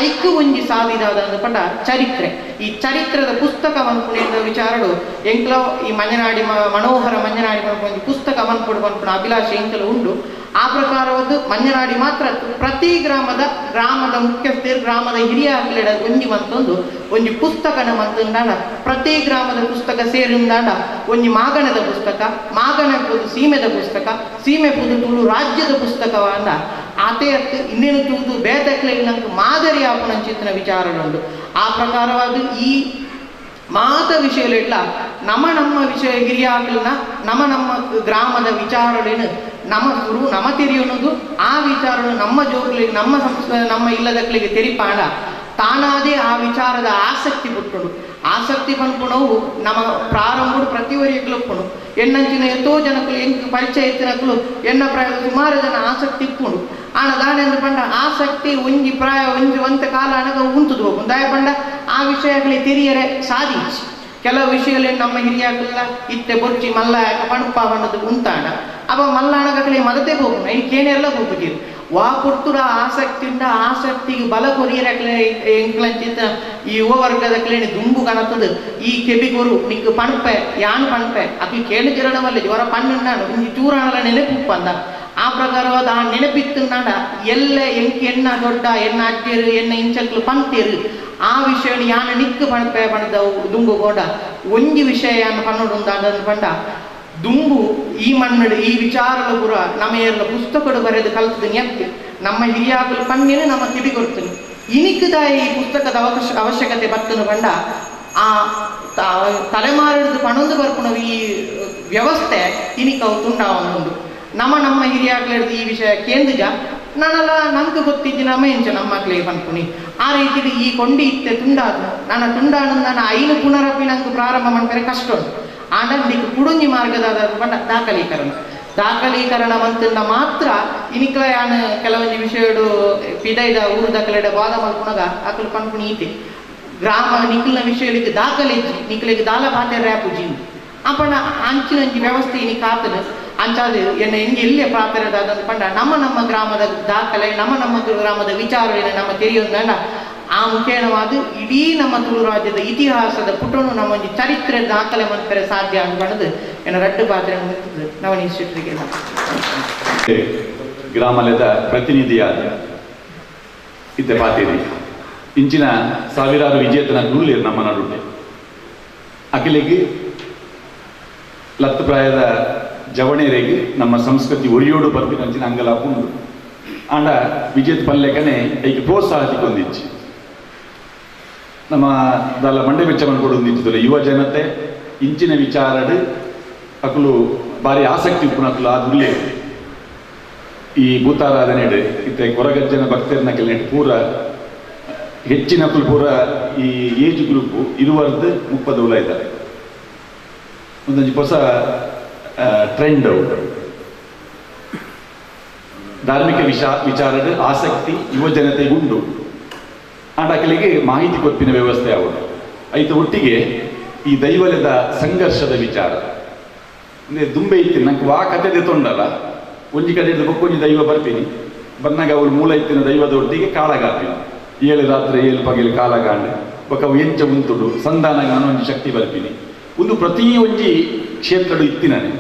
Speaker 7: ಐಕು ಒಂಜಿ ಸಾದಿದಾದ ಪಂಡ ಚರಿತ್ರೆ. ಈ ಚರಿತ್ರದ ಪುಸ್ತಕ ಮನ್ಪುಣ ವಿಚಾರಡು ಎಂಕ್ಲೋ ಈ ಮಂಜನಾಡಿ ಮನೋಹರ ಮಂಜನಾಡಿ ಪನ್ಪುನ ಒಂಜಿ ಪುಸ್ತಕ ಮನ್ಪುಡು ಪನ್ಪುನ ಅಭಿಲಾಷೆ ಎಂಕಲ ಉಂಡು. ಆ ಪ್ರಕಾರವಾದ ಮಂಜನಾಡಿ ಮಾತ್ರ ಪ್ರತಿ ಗ್ರಾಮದ ಗ್ರಾಮದ ಮುಖ್ಯಸ್ಥರು ಗ್ರಾಮದ ಹಿರಿಯ ಅಕ್ಲೆಡ ಒಂಜಿ ಮಂತೊಂದು ಒಂಜಿ ಪುಸ್ತಕನ ಮಂತಂದಾಂಡ ಪ್ರತಿ ಗ್ರಾಮದ ಪುಸ್ತಕ ಸೇರಿಂದಾಂಡ ಒಂಜಿ ಮಾಗಣದ ಪುಸ್ತಕ ಮಾಗಣ ಪುದು ಸೀಮೆದ ಪುಸ್ತಕ ಸೀಮೆ ಪುದು ತುಳು ರಾಜ್ಯದ ಪುಸ್ತಕವಾಂಡ ಆತೆ ಅತ್ತು ಇನ್ನೇನು ತೂದು ಬೇತಕ್ಲೆಗ್ ನಂಗೆ ಮಾದರಿ ಆಪುನಂಚಿತ್ತಿನ ವಿಚಾರಲುಂಡು. ಆ ಪ್ರಕಾರವಾದ ಈ ಮಾತ ವಿಷಯಲಿಡ್ಲ ನಮ್ಮ ನಮ್ಮ ವಿಷಯ ಹಿರಿಯಾಕ್ಲನ ನಮ್ಮ ನಮ್ಮ ಗ್ರಾಮದ ವಿಚಾರಲೇನು ನಮ್ಮ ಗುರು ನಮ ತೆರಿಯುವುದು ಆ ವಿಚಾರನು ನಮ್ಮ ಜೋಕ್ಲಿಗೆ ನಮ್ಮ ಸಂಸ್ಥೆ ನಮ್ಮ ಇಲ್ಲದಕ್ಲಿಗೆ ತೆರಿಪಾಂಡ ತಾನಾದೇ ಆ ವಿಚಾರದ ಆಸಕ್ತಿ ಪುಟ್ಟುಂಡು. ಆಸಕ್ತಿ ಪನ್ಪುನವು ನಮ್ಮ ಪ್ರಾರಂಭಡು ಪ್ರತಿವರಿಯಗ್ಲು ಉಪ್ಪುಂಡು. ಎನ್ನಂಚಿನ ಎತ್ತೋ ಜನಕ್ಕಲು ಎಂಕ್ ಪರಿಚಯ ಇತ್ತಿನಕುಲು ಎನ್ನ ಪ್ರಾಯದ ಸುಮಾರು ಜನ ಆಸಕ್ತಿ ಇಪ್ಪುಂಡು. ಆಣ ದಾನೆಂದು ಪಂಡ ಆಸಕ್ತಿ ಒಂಜಿ ಪ್ರಾಯ ಒಂಜಿ ಒಂತ ಕಾಲ ಅನಗ ಉಂತುದು ಹೋಗು ದಾಯ ಪಂಡ ಆ ವಿಷಯಗಳೇ ತೆರಿಯರೆ ಸಾಧಿಸಿ ಕೆಲವು ವಿಷಯಗಳಲ್ಲಿ ನಮ್ಮ ಹಿರಿಯಾಗಲ್ಲ ಇತ್ತೆ ಬೊರ್ಚಿ ಮಲ್ಲ ಪಣಪ್ಪ ಬಣ್ಣದು ಉಂತಾಣ ಅವ ಮಲ್ಲಾಣಗಲಿ ಮದತೆ ಹೋಗುಣ ಇನ್ನು ಕೇನೆಲ್ಲ ಹೋಗುದಿರು ವಾ ಪೊರ್ತುಡ ಆಸಕ್ತಿಯಿಂದ ಆಸಕ್ತಿಗೆ ಬಲ ಕೊರಿಯರಕ್ಲೆ ಎಂಕ್ಲಂಚಿತ ಈ ಯುವ ವರ್ಗದ ಕ್ಲೇಣಿ ದುಂಬು ಕಾಣುತ್ತದೆ ಈ ಕೆಬಿಗೊರು ನಿಂಗೆ ಪಣಪೆ ಯಾನ್ ಪಣಪೆ ಅಕ್ಲಿ ಕೇಳಿ ಜಿರಣವಲ್ಲ ಜ್ವರ ಪಣ್ಣು ನಾನು ಇಂಜಿ ಚೂರಾಣಲ ನೆನಪು ಅಂದ ಆ ಪ್ರಕಾರವಾದ ಆ ನೆನಪಿತ್ತು ನಾಡ ಎಲ್ಲ ಎಂಕ್ ಎಣ್ಣ ದೊಡ್ಡ ಎಣ್ಣ ಅಜ್ಜಿಯರು ಎಣ್ಣ ಇಂಚಕ್ಲು ಪಂತೇರು ಆ ವಿಷಯ ಯಾನ ನಿಕ್ಕು ಪಣಪೆ ಪಣದ ದುಂಬು ಗೋಡ ಒಂಜಿ ವಿಷಯ ಯಾನ್ ಪನ್ನೊಡು ಅಂದ ಪಂಡ ದುಂಬು ಈ ಮಣ್ಣಡು ಈ ವಿಚಾರಲ ಪುರ ನಮ್ಮ ಏರ್ಲ ಪುಸ್ತಕಡು ಬರೆದು ಕಲ್ತದ ನೆಪ್ತಿ ನಮ್ಮ ಹಿರಿಯಾಗಲು ಪನ್ನೇನು ನಮ್ಮ ಕಿವಿ ಕೊಡ್ತೀನಿ ಇನಿಕ್ಕದ ಈ ಪುಸ್ತಕದ ಅವಶ್ಯಕತೆ ಬತ್ತನು ಪಂಡ ಆ ತಲೆಮಾರಿಡ್ದು ಪಣೊಂದು ಬರ್ಪುಣ ಈ ವ್ಯವಸ್ಥೆ ಇನಿಕವು ತುಂಡಾವೊಂದುಂಡು ನಮ್ಮ ನಮ್ಮ ಹಿರಿಯಾಗ್ಲಿಡ್ದು ಈ ವಿಷಯ ಕೇಂದ್ರಜ ನಾನಲ್ಲ ನಮ್ಗೆ ಗೊತ್ತಿದ್ದಿ ನಮ್ಮ ಎಂಚ ನಮ್ಮ ಮಕ್ಳಿಗೆ ಪನ್ಪುನಿ ಆ ರೀತಿಲಿ ಈ ಕೊಂಡಿ ಇತ್ತೆ ತುಂಡಾದ ನನ್ನ ತುಂಡಾನು ನಾನು ಐನು ಪುನರಪಿ ನಂಗೆ ಪ್ರಾರಂಭ ಮಾಡ್ತಾರೆ ಕಷ್ಟ ಉಂಟು ಆನಂದಿಗೆ ಕುಡುಂಜಿ ಮಾರ್ಗದ ಪಂಡ ದಾಖಲೀಕರಣ ದಾಖಲೀಕರಣ ಮಂತನ್ನ ಮಾತ್ರ ಇನಿಕ್ಲ ಯಾನ್ ಕೆಲವೊಂಜಿ ವಿಷಯಡು ಪಿದೈದ ಊರು ದಾಖಲೆಡ ವಾದ ಮಲ್ಪುನಗ ಅಕಲು ಪನ್ಪುನಿ ಈತೆ ಗ್ರಾಮ ನಿಖಲ್ನ ವಿಷಯಗಳಿಗೆ ದಾಖಲೆ ನಿಖಲಿಗೆ ದಾಲ ಪಾತೆ ರ್ಯಾಪುಜಿ ಅಪಣ ಅಂಚಿನಂಚಿ ವ್ಯವಸ್ಥೆ ಇನಿ ಕಾತನ ಅಂಚಾದ ಎನ್ನ ಎಂಗೆ ಎಲ್ಲಿಯ ಪ್ರಾರ್ಥನೆ ಪಂಡ ನಮ್ಮ ನಮ್ಮ ಗ್ರಾಮದ ದಾಖಲೆ ನಮ್ಮ ನಮ್ಮ ಗ್ರಾಮದ ವಿಚಾರ ನಮ್ಮ ತೆರೆಯೊಂದ ಆ ಮುಖೇನವಾದ ಇಡೀ ನಮ್ಮ ತುಳು ರಾಜ್ಯದ ಇತಿಹಾಸದ ಪುಟನು ನಮ್ಮ ಒಂದು ಚರಿತ್ರೆ ದಾಖಲೆ ಮಾಡ್ತಾರೆ ಸಾಧ್ಯ ಅನ್ಬಾರ್ದು ಎನ್ನ ರಡ್ಡು ಪಾತ್ರೆ ನವನೀಶ್ ಶೆಟ್ಟರಿಗೆ
Speaker 6: ಗ್ರಾಮಲದ ಪ್ರತಿನಿಧಿಯಾದ ಇದ್ದ ಪಾತೇರಿ ಇಂಚಿನ ಸಾವಿರಾರು ವಿಜೇತನ ನುಳ್ಳಿರು ನಮ್ಮ ನಡುವೆ ಅಖಿಲಿಗೆ ಲತ್ತಪ್ರಾಯದ ಜವಣೇರಿಗೆ ನಮ್ಮ ಸಂಸ್ಕೃತಿ ಒರಿಯೋಡು ಬರ್ಪಿನ ಅಂಚಿನ ಅಂಗಲ ಉಂಡು ಆಂಡ ವಿಜೇತ ಪಲ್ಲೆಕನೆ ಐಕೆ ಪ್ರೋತ್ಸಾಹ ತಿಕ್ಕೊಂದಿಚ್ಚಿ ನಮ್ಮ ದಲ್ಲ ಮಂಡೆ ವೆಚ್ಚವನ್ನು ಕೊಡೊಂದಿತ್ತು ಯುವ ಜನತೆ ಇಂಚಿನ ವಿಚಾರಡು ಅಕುಲು ಭಾರಿ ಆಸಕ್ತಿ ಉಪ್ಪುನಕುಲು ಆದುಲ್ಲೇ ಈ ಭೂತಾರಾಧನೆ ಇತ್ತೆ ಕೊರಗಜ್ಜನ ಭಕ್ತರನ್ನ ಕೆಲನೆಟ್ ಪೂರ ಹೆಚ್ಚಿನ ಅಕುಲು ಪೂರ ಈ ಏಜ್ ಗ್ರೂಪ್ ಇರುವರ್ದು 30 ಉಲ ಇದ್ದಾರೆ ಒಂದೊಂದು ಹೊಸ ಟ್ರೆಂಡ್ ಅವು ಧಾರ್ಮಿಕ ವಿಚಾರದ ಆಸಕ್ತಿ ಯುವ ಜನತೆಗೆ ಉಂಟು ಆಂಡ ಮಾಹಿತಿ ಕೊಪ್ಪಿನ ವ್ಯವಸ್ಥೆ ಅವರು ಐತ ಒಟ್ಟಿಗೆ ಈ ದೈವಲದ ಸಂಘರ್ಷದ ವಿಚಾರ ಅಂದರೆ ದುಂಬೆ ಇತ್ತೀನಿ ನಂಗೆ ವಾ ಕತೆ ತೊಂಡಲ್ಲ ಒಂಜಿ ಕಡೆ ಬೊಕ್ಕೊಂಜಿ ದೈವ ಬರ್ತೀನಿ ಬಂದಾಗ ಅವಳು ಮೂಲ ಇತ್ತಿನ ದೈವದ ಒಟ್ಟಿಗೆ ಕಾಳಗಾಪಿನ 7 ರಾತ್ರಿ 7 ಪಗಲು ಕಾಳಗಾಂಡೆ ಬೊಕ್ಕ ಅವು ಎಂಚ ಉಂತುಡು ಸಂಧಾನಗ ನಾನು ಒಂಜಿ ಶಕ್ತಿ ಬರ್ತೀನಿ ಒಂದು ಪ್ರತಿ ಒಂಜಿ ಕ್ಷೇತ್ರಡು ಇತ್ತಿನಾನೆ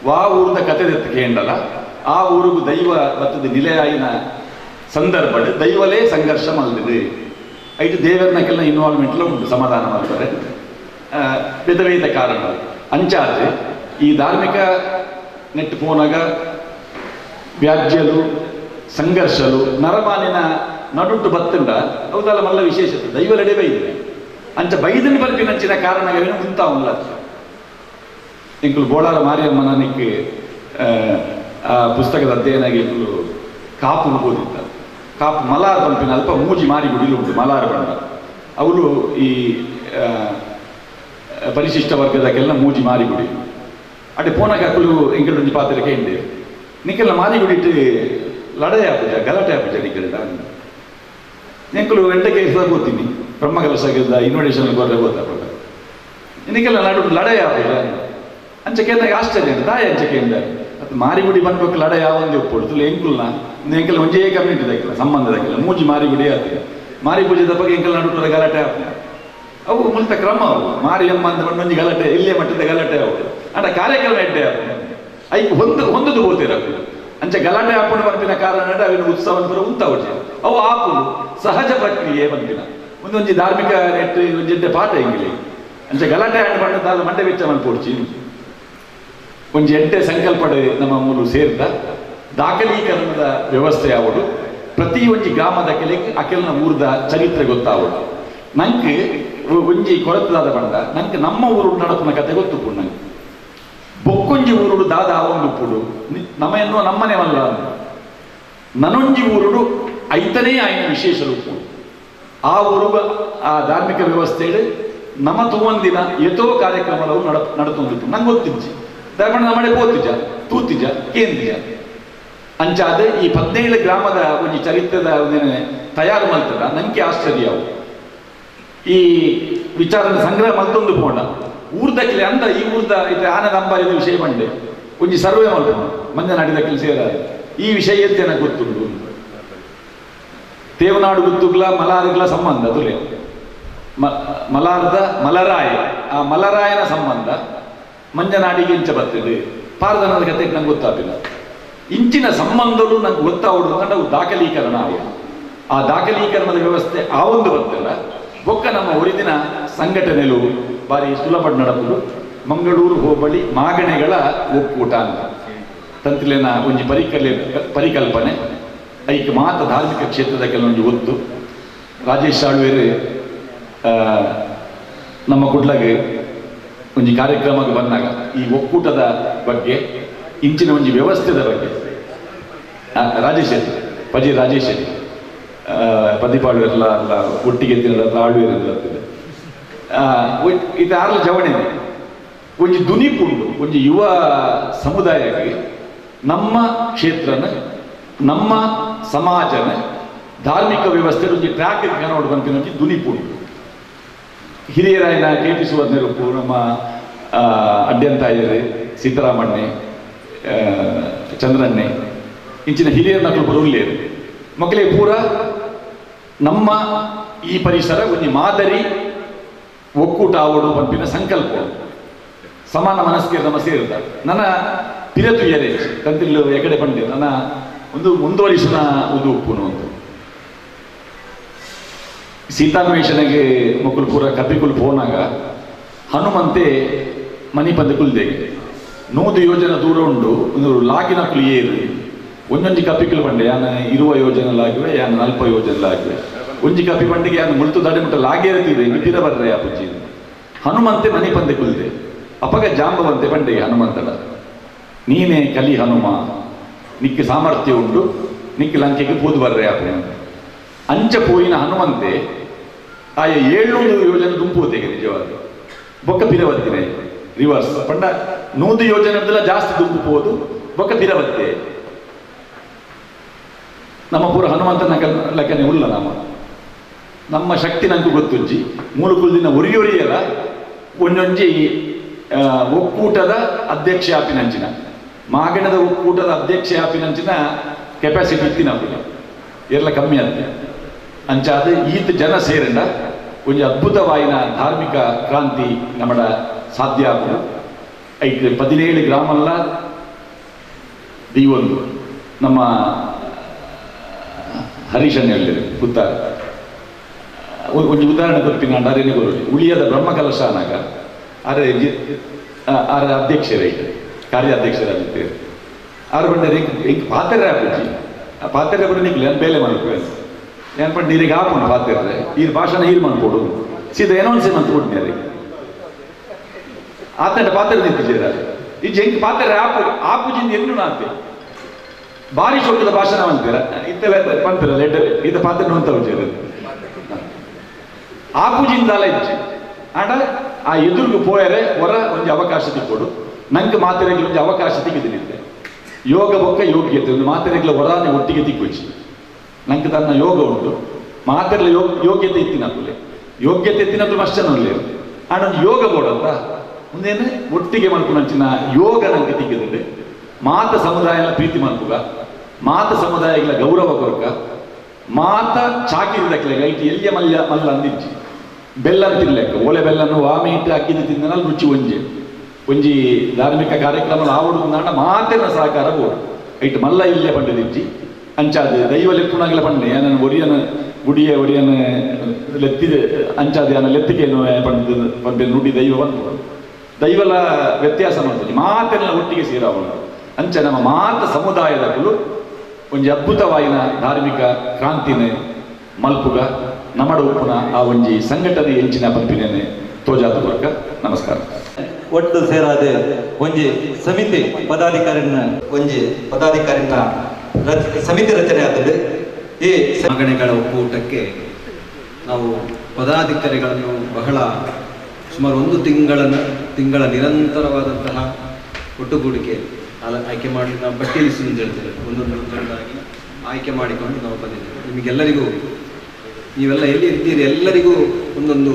Speaker 6: ವಾ ಊರದ ಕತೆ ಕೇಂಡಲ್ಲ ಆ ಊರಿಗೂ ದೈವ ಬತ್ತದ ನಿಲೆಯಾಯಿನ ಸಂದರ್ಭ ದೈವಲೇ ಸಂಘರ್ಷ ಮಲ್ದಿದೆ ಐದು ದೇವರನ್ನ ಇನ್ವಾಲ್ವ್ಮೆಂಟ್ಲ ಉಂಟು ಸಮಾಧಾನ ಮಾಡ್ತಾರೆ ಬೇರೆ ಬೇರೆ ಕಾರಣ ಅಂಚಾದ್ರೆ ಈ ಧಾರ್ಮಿಕ ನೆಟ್ ಪೋನಾಗ ವ್ಯಾಜ್ಯಲು ಸಂಘರ್ಷಲು ನರಮಾನಿನ ನಡುಟ್ಟು ಬತ್ತುಂಡ ಹೌದಲ್ಲ ಮಲ್ಲ ವಿಶೇಷತೆ ದೈವಲಡೆ ಬೈದಿದೆ ಅಂಚ ಬೈದನ್ ಬರ್ಪಿನಂಚಿನ ಕಾರಣಗಳೇನು ಉಂತಾವಲ್ಲ ಇಂಕುಲು ಬೋಳಾರ ಮಾರಿಯಮ್ಮ ನನಗೆ ಆ ಪುಸ್ತಕದ ಅಧ್ಯಯನಾಗಿ ಇಂಕುಲು ಕಾಪು ಓದಿದ್ದ ಕಾಪು ಮಲಾರ್ ಪಂಪಿನ ಅಲ್ಪ ಮೂಜಿ ಮಾರಿ ಗುಡಿಲು ಉಂಟು ಮಲಾರ್ ಬಂಡ ಅವಳು ಈ ಪರಿಶಿಷ್ಟ ವರ್ಗದಕ್ಕೆಲ್ಲ ಮೂಜಿ ಮಾರಿ ಗುಡಿ ಅಡೆ ಪೋನಾಗ ಅಕುಲು ಎಂಕಲ್ ಪಾತ್ರೆ ಕೇಂದೆ ನಿಕ್ಕೆಲ್ಲ ಮಾರಿ ಗುಡಿಟ್ಟು ಲಡಾಯಿ ಆಪುಜ ಗಲಾಟೆ ಆಪುಜ ನಿಕ್ಕೆಲ್ಲ ಎಂಕುಲು ಎಂಟಕ್ಕೆ ಸಹ ಗೊತ್ತೀನಿ ಬ್ರಹ್ಮಕಲಶದ ಇನ್ವಿಟೇಷನ್ ಕೊರ್ರೆ ಗೊತ್ತಾಪುಜ ನಿಕ್ಕೆಲ್ಲ ನಡು ಲಡಾಯಿ ಆಪುಜ ಅಂಚಕ್ಕೆ ಆಶ್ಚರ್ಯ ದಾಯ ಅಂಚಕ್ಕೆ ಅದು ಮಾರಿಗುಡಿ ಬಂದ್ಬೇಕು ಲಡಾಯಿ ಯಾವೊಂದು ಒಪ್ಪುಡು ಎಂಕುಲ್ನ ಎಂಕಲ್ ಒಂಜೇ ಕಮ್ಯುನಿಟಿ ದಕ್ಕಿಲ್ಲ ಸಂಬಂಧ ದಕ್ಕಿಲ್ಲ ಮೂಜಿ ಮಾರಿಗುಡಿ ಆತ ಮಾರಿ ಪೂಜೆದ ಬಗ್ಗೆ ಎಂಕಲ್ ನಡುಟದ ಗಲಾಟೆ ಆಪುಜ ಅವು ಮುಲ್ತ ಕ್ರಮ ಅವು ಮಾರಿಯಮ್ಮ ಅಂತ ಒಂಜಿ ಗಲಾಟೆ ಇಲ್ಲೇ ಮಟ್ಟದ ಗಲಾಟೆ ಅವು ಅಂಡ ಕಾರ್ಯಕ್ರಮ ಎಡ್ಡೆ ಆಪುಂಡು ಐಕ್ ಹೊಂದದು ಹೋತಿರ ಅಂಚೆ ಗಲಾಟೆ ಆಪುಂಡು ಬರ್ಪಿನ ಕಾರಣ ಅವಿನ ಉತ್ಸವ ಪೂರ ಉಂತಾವುಜಿ ಅವು ಆಪುಂಡು ಸಹಜ ಪ್ರಕ್ರಿಯೆ ಬಂದಿನ ಒಂದೊಂಜಿ ಧಾರ್ಮಿಕ ನೆಟ್ ಒಂಜಿ ಪಾಠ ಎಂಗಿಲಿ ಅಂಚೆ ಗಲಾಟೆ ಆಂಡ್ ಬಣ್ಣದ ಮಂಡೆ ವೆಚ್ಚ ಮಲ್ಪೊಡ್ಚಿ ಒಂಜಿ ಎಡ್ಡೆ ಸಂಕಲ್ಪಡೆ ನಮ್ಮ ಮೂಲು ಸೇರಿದ ದಾಖಲೀಕರಣದ ವ್ಯವಸ್ಥೆ ಯಾವುದು ಪ್ರತಿ ಒಂಜಿ ಗ್ರಾಮದ ಕೆಲೆಗೆ ಅಕೆಲ್ನ ಊರ್ದ ಚರಿತ್ರೆ ಗೊತ್ತಾವಡು ನಂಗೆ ಒಂಜಿ ಕೊರತದಾದ ಬಂಡ ನಂಗೆ ನಮ್ಮ ಊರು ನಡಪುನ ಕತೆ ಗೊತ್ತುಪ್ಪು ನಂಗೆ ಬೊಕ್ಕೊಂಜಿ ಊರುಡು ದಾದ ಆವೊಂದುಪ್ಪುಡು ನಮ್ಮ ಎನ್ನುವ ನಮ್ಮನೆ ಅಲ್ಲ ನನೊಂಜಿ ಊರುಡು ಐತನೇ ಆಯ್ನ ವಿಶೇಷ ರೂಪು ಆ ಊರು ಆ ಧಾರ್ಮಿಕ ವ್ಯವಸ್ಥೆಡು ನಮ್ಮ ತೂವಂದಿನ ಎತೋ ಕಾರ್ಯಕ್ರಮಗಳು ನಡತೊಂದಿತ್ತು ನಂಗೆ ಗೊತ್ತಿಜ್ಜಿ ದಯಮಾಡಿ ನಮ್ಮಡೆ ಪೋತಿಜ ತೂತಿಜ ಕೇಂದ್ರಿಜ ಅಂಚಾದ ಈ 17 ಗ್ರಾಮದ ಒಂಜಿ ಚರಿತ್ರೆದ ತಯಾರು ಮಲ್ತದ ನಂಗೆ ಆಶ್ಚರ್ಯ ಅವು. ಈ ವಿಚಾರನ ಸಂಗ್ರಹ ಮಲ್ತೊಂದು ಪೋಂಡ ಊರ್ದಕ್ಲೆ ಅಂದ ಈ ಊರ್ದ ಇತ್ತೆ ಆನದ ಅಂಬಾರಿದ ವಿಷಯ ಬಂಡೆ ಒಂಜಿ ಸರ್ವೆ ಮಲ್ಪುಂಡು ಮಂಜನಾಡಿದಕ್ಲೆ ಸೇರ ಈ ವಿಷಯ ಎತ್ತೇನ ಗೊತ್ತುಂಡು. ತೇವನಾಡು ಗುತ್ತುಗ್ಲ ಮಲಾರಿಗ್ಲ ಸಂಬಂಧ ತುಲೆ ಮಲಾರ್ದ ಮಲರಾಯ, ಆ ಮಲರಾಯನ ಸಂಬಂಧ ಮಂಜನಾಡಿಗೆ ಇಂಚ ಬರ್ತದೆ. ಪಾರದನದ ಕತೆಗೆ ನಂಗೆ ಗೊತ್ತಾಪಿಲ್ಲ. ಇಂಚಿನ ಸಂಬಂಧಗಳು ನಂಗೆ ಗೊತ್ತಾವಡು ಅಂದ್ರೆ ಅವು ದಾಖಲೀಕರಣ ಆವು. ಆ ದಾಖಲೀಕರಣದ ವ್ಯವಸ್ಥೆ ಆ ಒಂದು ಬರ್ತಲ್ಲ. ಬೊಕ್ಕ ನಮ್ಮ ಒರಿದಿನ ಸಂಘಟನೆಲು ಬಾರಿ ಸುಲಭ ನಡಪುದು. ಮಂಗಳೂರು ಹೋಬಳಿ ಮಾಗಣೆಗಳ ಒಕ್ಕೂಟ ಅಂತ ತಂತ್ರಿಲೇನ ಒಂಜಿ ಪರಿಕಲ್ಪನೆ ಐಕ್ ಮಾತ ಧಾರ್ಮಿಕ ಕ್ಷೇತ್ರದ ಕೆಲವೊಂದು ಒತ್ತು. ರಾಜೇಶ್ ಆಳ್ವೇರು ನಮ್ಮ ಕುಡ್ಲಗೆ ಒಂಜಿ ಕಾರ್ಯಕ್ರಮಕ್ಕೆ ಬಂದಾಗ ಈ ಒಕ್ಕೂಟದ ಬಗ್ಗೆ ಇಂಚಿನ ಒಂಜಿ ವ್ಯವಸ್ಥೆದ ಬಗ್ಗೆ ರಾಜೇಶ್ ಪಜಿ ರಾಜೇಶ್ ಪದಿಪಾಳ್ವೇರ್ಲ ಅಲ್ಲ ಒಟ್ಟಿಗೆ ಆಳ್ವೇರ್ ಇದು ಆರ್ಲ ಜವಣೆನೆ ಒಂಜಿ ದುನಿಪುಂಡು ಒಂಜಿ ಯುವ ಸಮುದಾಯಕ್ಕೆ ನಮ್ಮ ಕ್ಷೇತ್ರನ ನಮ್ಮ ಸಮಾಜನ ಧಾರ್ಮಿಕ ವ್ಯವಸ್ಥೆ ಒಂಜಿ ಟ್ರ್ಯಾಕ್ ಕನ್ನಡ ಬಂತಿನ ಒಂಜಿ ದುನಿಪುಂಡು. ಹಿರಿಯರಾಯನ ಕೆ ಟಿ ಸುವರ್ಣರುಪ್ಪು ನಮ್ಮ ಅಡ್ಯಂತಾಯರು ಸೀತಾರಾಮಣ್ಣೆ ಚಂದ್ರಣ್ಣೆ ಇಂಚಿನ ಹಿರಿಯರ ನಕಲು ಪೂರ ಉಲ್ಲೇರು ಮಕ್ಕಳೇ ಪೂರ ನಮ್ಮ ಈ ಪರಿಸರ ಒಂಜಿ ಮಾದರಿ ಒಕ್ಕೂಟ ಆವಡು ಪಂಪಿನ ಸಂಕಲ್ಪ ಸಮಾನ ಮನಸ್ಸಿಗೆ ನಮ್ಮ ಸೇರಿದ ನನ್ನ ಪಿರತು ಎರೆ ತಂತ್ರಿಲು ಎಕಡೆ ಪಂಡೆ ನನ್ನ ಒಂದು ಮುಂದುವರಿಸಿನ ಒಂದು ಉಪ್ಪುನು ಒಂದು ಸೀತಾನ್ವೇಷಣೆಗೆ ಮಕ್ಕಳು ಪೂರ ಕಪಿಕುಲ್ ಪೋನಾಗ ಹನುಮಂತೆ ಮನಿ ಪಂದ ಕುಲ್ದೆಗೆ 100 ಯೋಜನೆ ದೂರ ಉಂಡು ಒಂದು ಲಾಗಿನ ಕುಲಿ ಏರು ಒಂದೊಂಜಿ ಕಪಿಕುಲ್ ಬಂಡೆ ಯಾನ 20 ಯೋಜನೆ ಲಾಗಿವೆ ಯಾನ 40 ಯೋಜನೆ ಲಾಗಿವೆ ಒಂಜಿ ಕಪಿ ಬಂಡಿಗೆ ಯಾನ ಮುಳ್ತು ದಾಡಿ ಮುಟ್ಟ ಲಾಗೇರ್ತಿದೆ ಪಿರ ಬರ್ರೆ ಆ ಪುಜ್ಜಿ ಹನುಮಂತೆ ಮನಿ ಪಂದೆ ಕುಲ್ದೆ ಅಪಗ ಜಾಂಬವಂತೆ ಬಂಡೆಗೆ ಹನುಮಂತಡ ನೀನೇ ಕಲಿ ಹನುಮ ನಿಕ್ಕೆ ಸಾಮರ್ಥ್ಯ ಉಂಡು ನಿಕ್ಕೆ ಲಂಕೆಗೆ ಪೂದು ಬರ್ರೆ ಆಪು ಅಂಚ ಪೋಯಿನ ಹನುಮಂತೆ ಆಯ 700 ಯೋಜನೆ ದುಂಪೋತೆಗೆ ನಿಜವಾದ ಬೊಕ್ಕ ಪಿರವತ್ತಿನೇ ರಿವರ್ಸ್ ಪಂಡ 100 ಯೋಜನೆ ಜಾಸ್ತಿ ದುಂಪು ಪೋದು ಬೊಕ್ಕ ಪಿರವತ್ತೆ. ನಮ್ಮ ಪೂರ ಹನುಮಂತನ ಲೆಕ್ಕನೆ ಉಲ್ಲ ನಮ್ಮ ನಮ್ಮ ಶಕ್ತಿ ನಂಗೆ ಗೊತ್ತುಂಜಿ ಮೂಲಕುಲ್ದಿನ ಒರಿಯೊರಿಯಲ್ಲ ಒಂದೊಂಜಿ ಒಕ್ಕೂಟದ ಅಧ್ಯಕ್ಷ ಆಪಿನಂಚಿನ ಮಾಗಣದ ಒಕ್ಕೂಟದ ಅಧ್ಯಕ್ಷ ಆಪಿನಂಚಿನ ಕೆಪಾಸಿಟಿ ಇತ್ತಿನ ಎಲ್ಲ ಕಮ್ಮಿ ಅಂತೆ. ಅಂಚಾದ ಈತ ಜನ ಸೇರಂಡ ಒಂಜಿ ಅದ್ಭುತವಾಯಿನ ಧಾರ್ಮಿಕ ಕ್ರಾಂತಿ ನಮ್ಮಡ ಸಾಧ್ಯ ಆಗುದು. ಐಕ್ 17 ಗ್ರಾಮಲ್ಲ ದೀವೊಂದು ನಮ್ಮ ಹರೀಶಣ್ಣ ಪುತ್ತಾರೆ ಒಂಜಿ ಉದಾಹರಣೆ ಕೊರ್ಪಿನ ಅರೇನೆ ಕೊರೊಲಿ ಉಳಿಯದ ಬ್ರಹ್ಮಕಲಶ ಅನಾಗ ಅರೆ ಆರ ಅಧ್ಯಕ್ಷರೇ ಕಾರ್ಯಾಧ್ಯಕ್ಷರಾಗಿದ್ದೇವೆ ಆರು ಬಂಡೆ ಎಂಕ್ ಪಾತೆರೆ ಆಪುಜಿ ಆ ಪಾತೆರೆ ಬರೋ ನಿಕ್ಲೆ ನಾನು ಬೇಲೆ ಮಲ್ಪುವೆ ಏನ್ ಪಂಡ ನೀರಿಗೆ ಹಾಕೊಂಡು ಪಾತೆರೆ ಈ ಭಾಷಣ ಹೀರ್ ಮನ್ಪೋಡು ಸೀದಾ ಏನೋನ್ಸೆ ಮಂತ್ ಕೊಡ್ತೀನಿ ಆತಂಡ ಪಾತೆರೆ ನಿಂತಿದ್ದೀರ ಈ ಜಂಕ್ ಪಾತೆರೆ ಆಪು ಆಪುಜಿಂದ ಎನ್ನು ನಾತೆ ಭಾರಿ ಶೋಕದ ಭಾಷಣ ಅಂತೀರ ಇತ್ತೆಲ್ಲ ಪಂಪಿರ ಲೆಟರ್ ಇದ ಪಾತ್ರೆ ನೋಂತ ಉಂಟು ಆಪುಜಿಂದಲ ಇಜ್ಜಿ ಆಂಡ ಆ ಎದುರುಗು ಪೋಯರೆ ಹೊರ ಒಂಜಿ ಅವಕಾಶ ತಿಕ್ಕೊಡು ನಂಗೆ ಮಾತೆರೆಗ್ಲ ಒಂಜಿ ಅವಕಾಶ ತಿಕ್ಕಿದಿನಿತ್ತೆ ಯೋಗ ಬೊಕ್ಕ ಯೋಗ್ಯತೆ ಒಂದು ಮಾತೆರೆಗ್ಲ ಹೊರಾನೆ ಒಟ್ಟಿಗೆ ತಿಕ್ಕೊಚ್ಚಿ ನಂಗೆ ತನ್ನ ಯೋಗ ಉಂಟು ಮಾತೆರ್ಲ ಯೋಗ್ಯತೆ ಇತ್ತಿನಕುಲೆ ಯೋಗ್ಯತೆ ಇತ್ತಿನಕುಲು ಮಸ್ಟನ್ ಉಲ್ಲೇರು ಆಂಡ ಒಂದು ಯೋಗ ಬೋಡಂತ ಒಂದೇನು ಒಟ್ಟಿಗೆ ಮಲ್ಪುನಂಚಿನ ಯೋಗ ನಂಗೆ ತಿಕ್ಕಿದುಂಡೆ ಮಾತ ಸಮುದಾಯನ ಪ್ರೀತಿ ಮಲ್ಪುಗ ಮಾತ ಸಮುದಾಯಗಳ ಗೌರವ ಕೊರಕ ಮಾತ ಚಾಕಿರಿದಕ್ಲೆಗ ಇಟ್ಟು ಎಲ್ಲಿಯ ಮಲ್ಯ ಮಲ್ಲ ಅಂದಿಜ್ಜಿ ಬೆಲ್ಲ ತಿನ್ಲೆಕ್ಕ ಓಲೆ ಬೆಲ್ಲನ್ನು ವಾಮೆ ಇಟ್ಟು ಅಕ್ಕಿದ್ದು ತಿಂದನಲ್ಲಿ ರುಚಿ ಒಂಜಿ ಒಂಜಿ ಧಾರ್ಮಿಕ ಕಾರ್ಯಕ್ರಮ ಆವಡು ನಾಡ ಮಾತೆನ ಸಹಕಾರ ಬೋಡು ಇಟ್ಟು ಮಲ್ಲ ಇಲ್ಲೇ ಪಂಡದಿಜ್ಜಿ ಅಂಚಾದ ದೈವ ಲೆಪ್ಪುನಾಗಲ ಪಂಡೆ ಯಾನ ಒರಿಯನ ಗುಡಿಯ ಒರಿಯನ ಲೆತ್ತಿದೆ ಅಂಚಾದ ಯಾನ ಲೆತ್ತಿಗೆನು ಪಂಡ ಪಂಪೆ ನುಡಿ ದೈವ ಬಂದು ದೈವಲ ವ್ಯತ್ಯಾಸ ಮಾಡ್ತೀವಿ ಮಾತೆಲ್ಲ ಒಟ್ಟಿಗೆ ಸೇರಾವಣ ಅಂಚ ನಮ್ಮ ಮಾತ ಸಮುದಾಯದಕ್ಕೂ ಒಂಜಿ ಅದ್ಭುತವಾಯಿನ ಧಾರ್ಮಿಕ ಕ್ರಾಂತಿನೇ ಮಲ್ಪುಗ ನಮಡ ಉಪ್ಪುನ ಆ ಒಂಜಿ ಸಂಘಟನೆ ಎಂಚಿನ ಪಂಪಿನೇ ತೋಜಾತ ವರ್ಗ. ನಮಸ್ಕಾರ.
Speaker 2: ಒಟ್ಟು ಸೇರಾದೆ ಒಂಜಿ ಸಮಿತಿ ಪದಾಧಿಕಾರಿನ ಒಂಜಿ ಪದಾಧಿಕಾರಿನ ಸಮಿತಿ ರಚನೆ ಆದದ್ದು. ಈ
Speaker 5: ಮಾಗಣೆಗಳ ಒಕ್ಕೂಟಕ್ಕೆ ನಾವು ಪದಾಧಿಕಾರಿಗಳನ್ನು ಬಹಳ ಸುಮಾರು ಒಂದು ತಿಂಗಳ ನಿರಂತರವಾದಂತಹ ಒಟ್ಟುಗೂಡಿಕೆ ಆಯ್ಕೆ ಮಾಡಿ ನಾವು ಪಟ್ಟಿಲಿಸಿ ಅಂತ ಹೇಳ್ತೇವೆ, ಒಂದೊಂದು ಒಂದೊಂದಾಗಿ ಆಯ್ಕೆ ಮಾಡಿಕೊಂಡು ನಾವು ಬಂದಿದ್ದೇವೆ. ನಿಮಗೆಲ್ಲರಿಗೂ, ನೀವೆಲ್ಲ ಎಲ್ಲಿ ಇದ್ದೀರಿ ಎಲ್ಲರಿಗೂ ಒಂದೊಂದು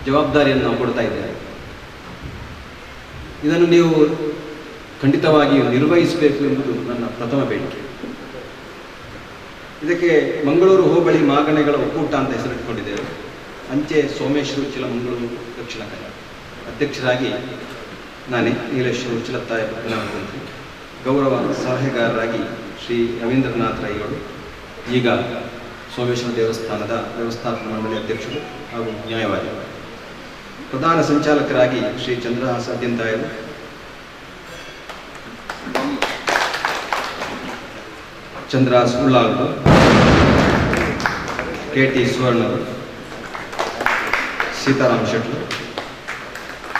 Speaker 5: ಜವಾಬ್ದಾರಿಯನ್ನು ನಾವು ಕೊಡ್ತಾ ಇದ್ದೇವೆ. ಇದನ್ನು ನೀವು ಖಂಡಿತವಾಗಿಯೂ ನಿರ್ವಹಿಸಬೇಕು ಎಂಬುದು ನನ್ನ ಪ್ರಥಮ ಬೇಡಿಕೆ. ಇದಕ್ಕೆ ಮಂಗಳೂರು ಹೋಬಳಿ ಮಾಗಣೆಗಳ ಒಕ್ಕೂಟ ಅಂತ ಹೆಸರಿಟ್ಟುಕೊಂಡಿದ್ದೇವೆ. ಅಂಚೆ ಸೋಮೇಶ್ವರ ಉಚ್ಚಿಲ ಮಂಗಳೂರು ದಕ್ಷಿಣ ಕನ್ನಡ. ಅಧ್ಯಕ್ಷರಾಗಿ ನಾನೇ ನೀಲೇಶ್ವರ ಉಚ್ಚಿಲತ್ತಾಯ ಪದ್ಮನಾಭ, ಗೌರವ ಸಲಹೆಗಾರರಾಗಿ ಶ್ರೀ ರವೀಂದ್ರನಾಥ್ ರೈಗಳು, ಈಗ ಸೋಮೇಶ್ವರ ದೇವಸ್ಥಾನದ ವ್ಯವಸ್ಥಾಪನಾ ಮಂಡಳಿ ಅಧ್ಯಕ್ಷರು ಹಾಗೂ ನ್ಯಾಯವಾದಿ, ಪ್ರಧಾನ ಸಂಚಾಲಕರಾಗಿ ಶ್ರೀ ಚಂದ್ರಹಾಸ ಅದ್ಯಂತಾಯರು, ಚಂದ್ರಹಾಸ್ ಉಳ್ಳಾಲ್ರು, ಕೆ ಟಿ ಸುವರ್ಣರು, ಸೀತಾರಾಮ್ ಶೆಟ್ರು,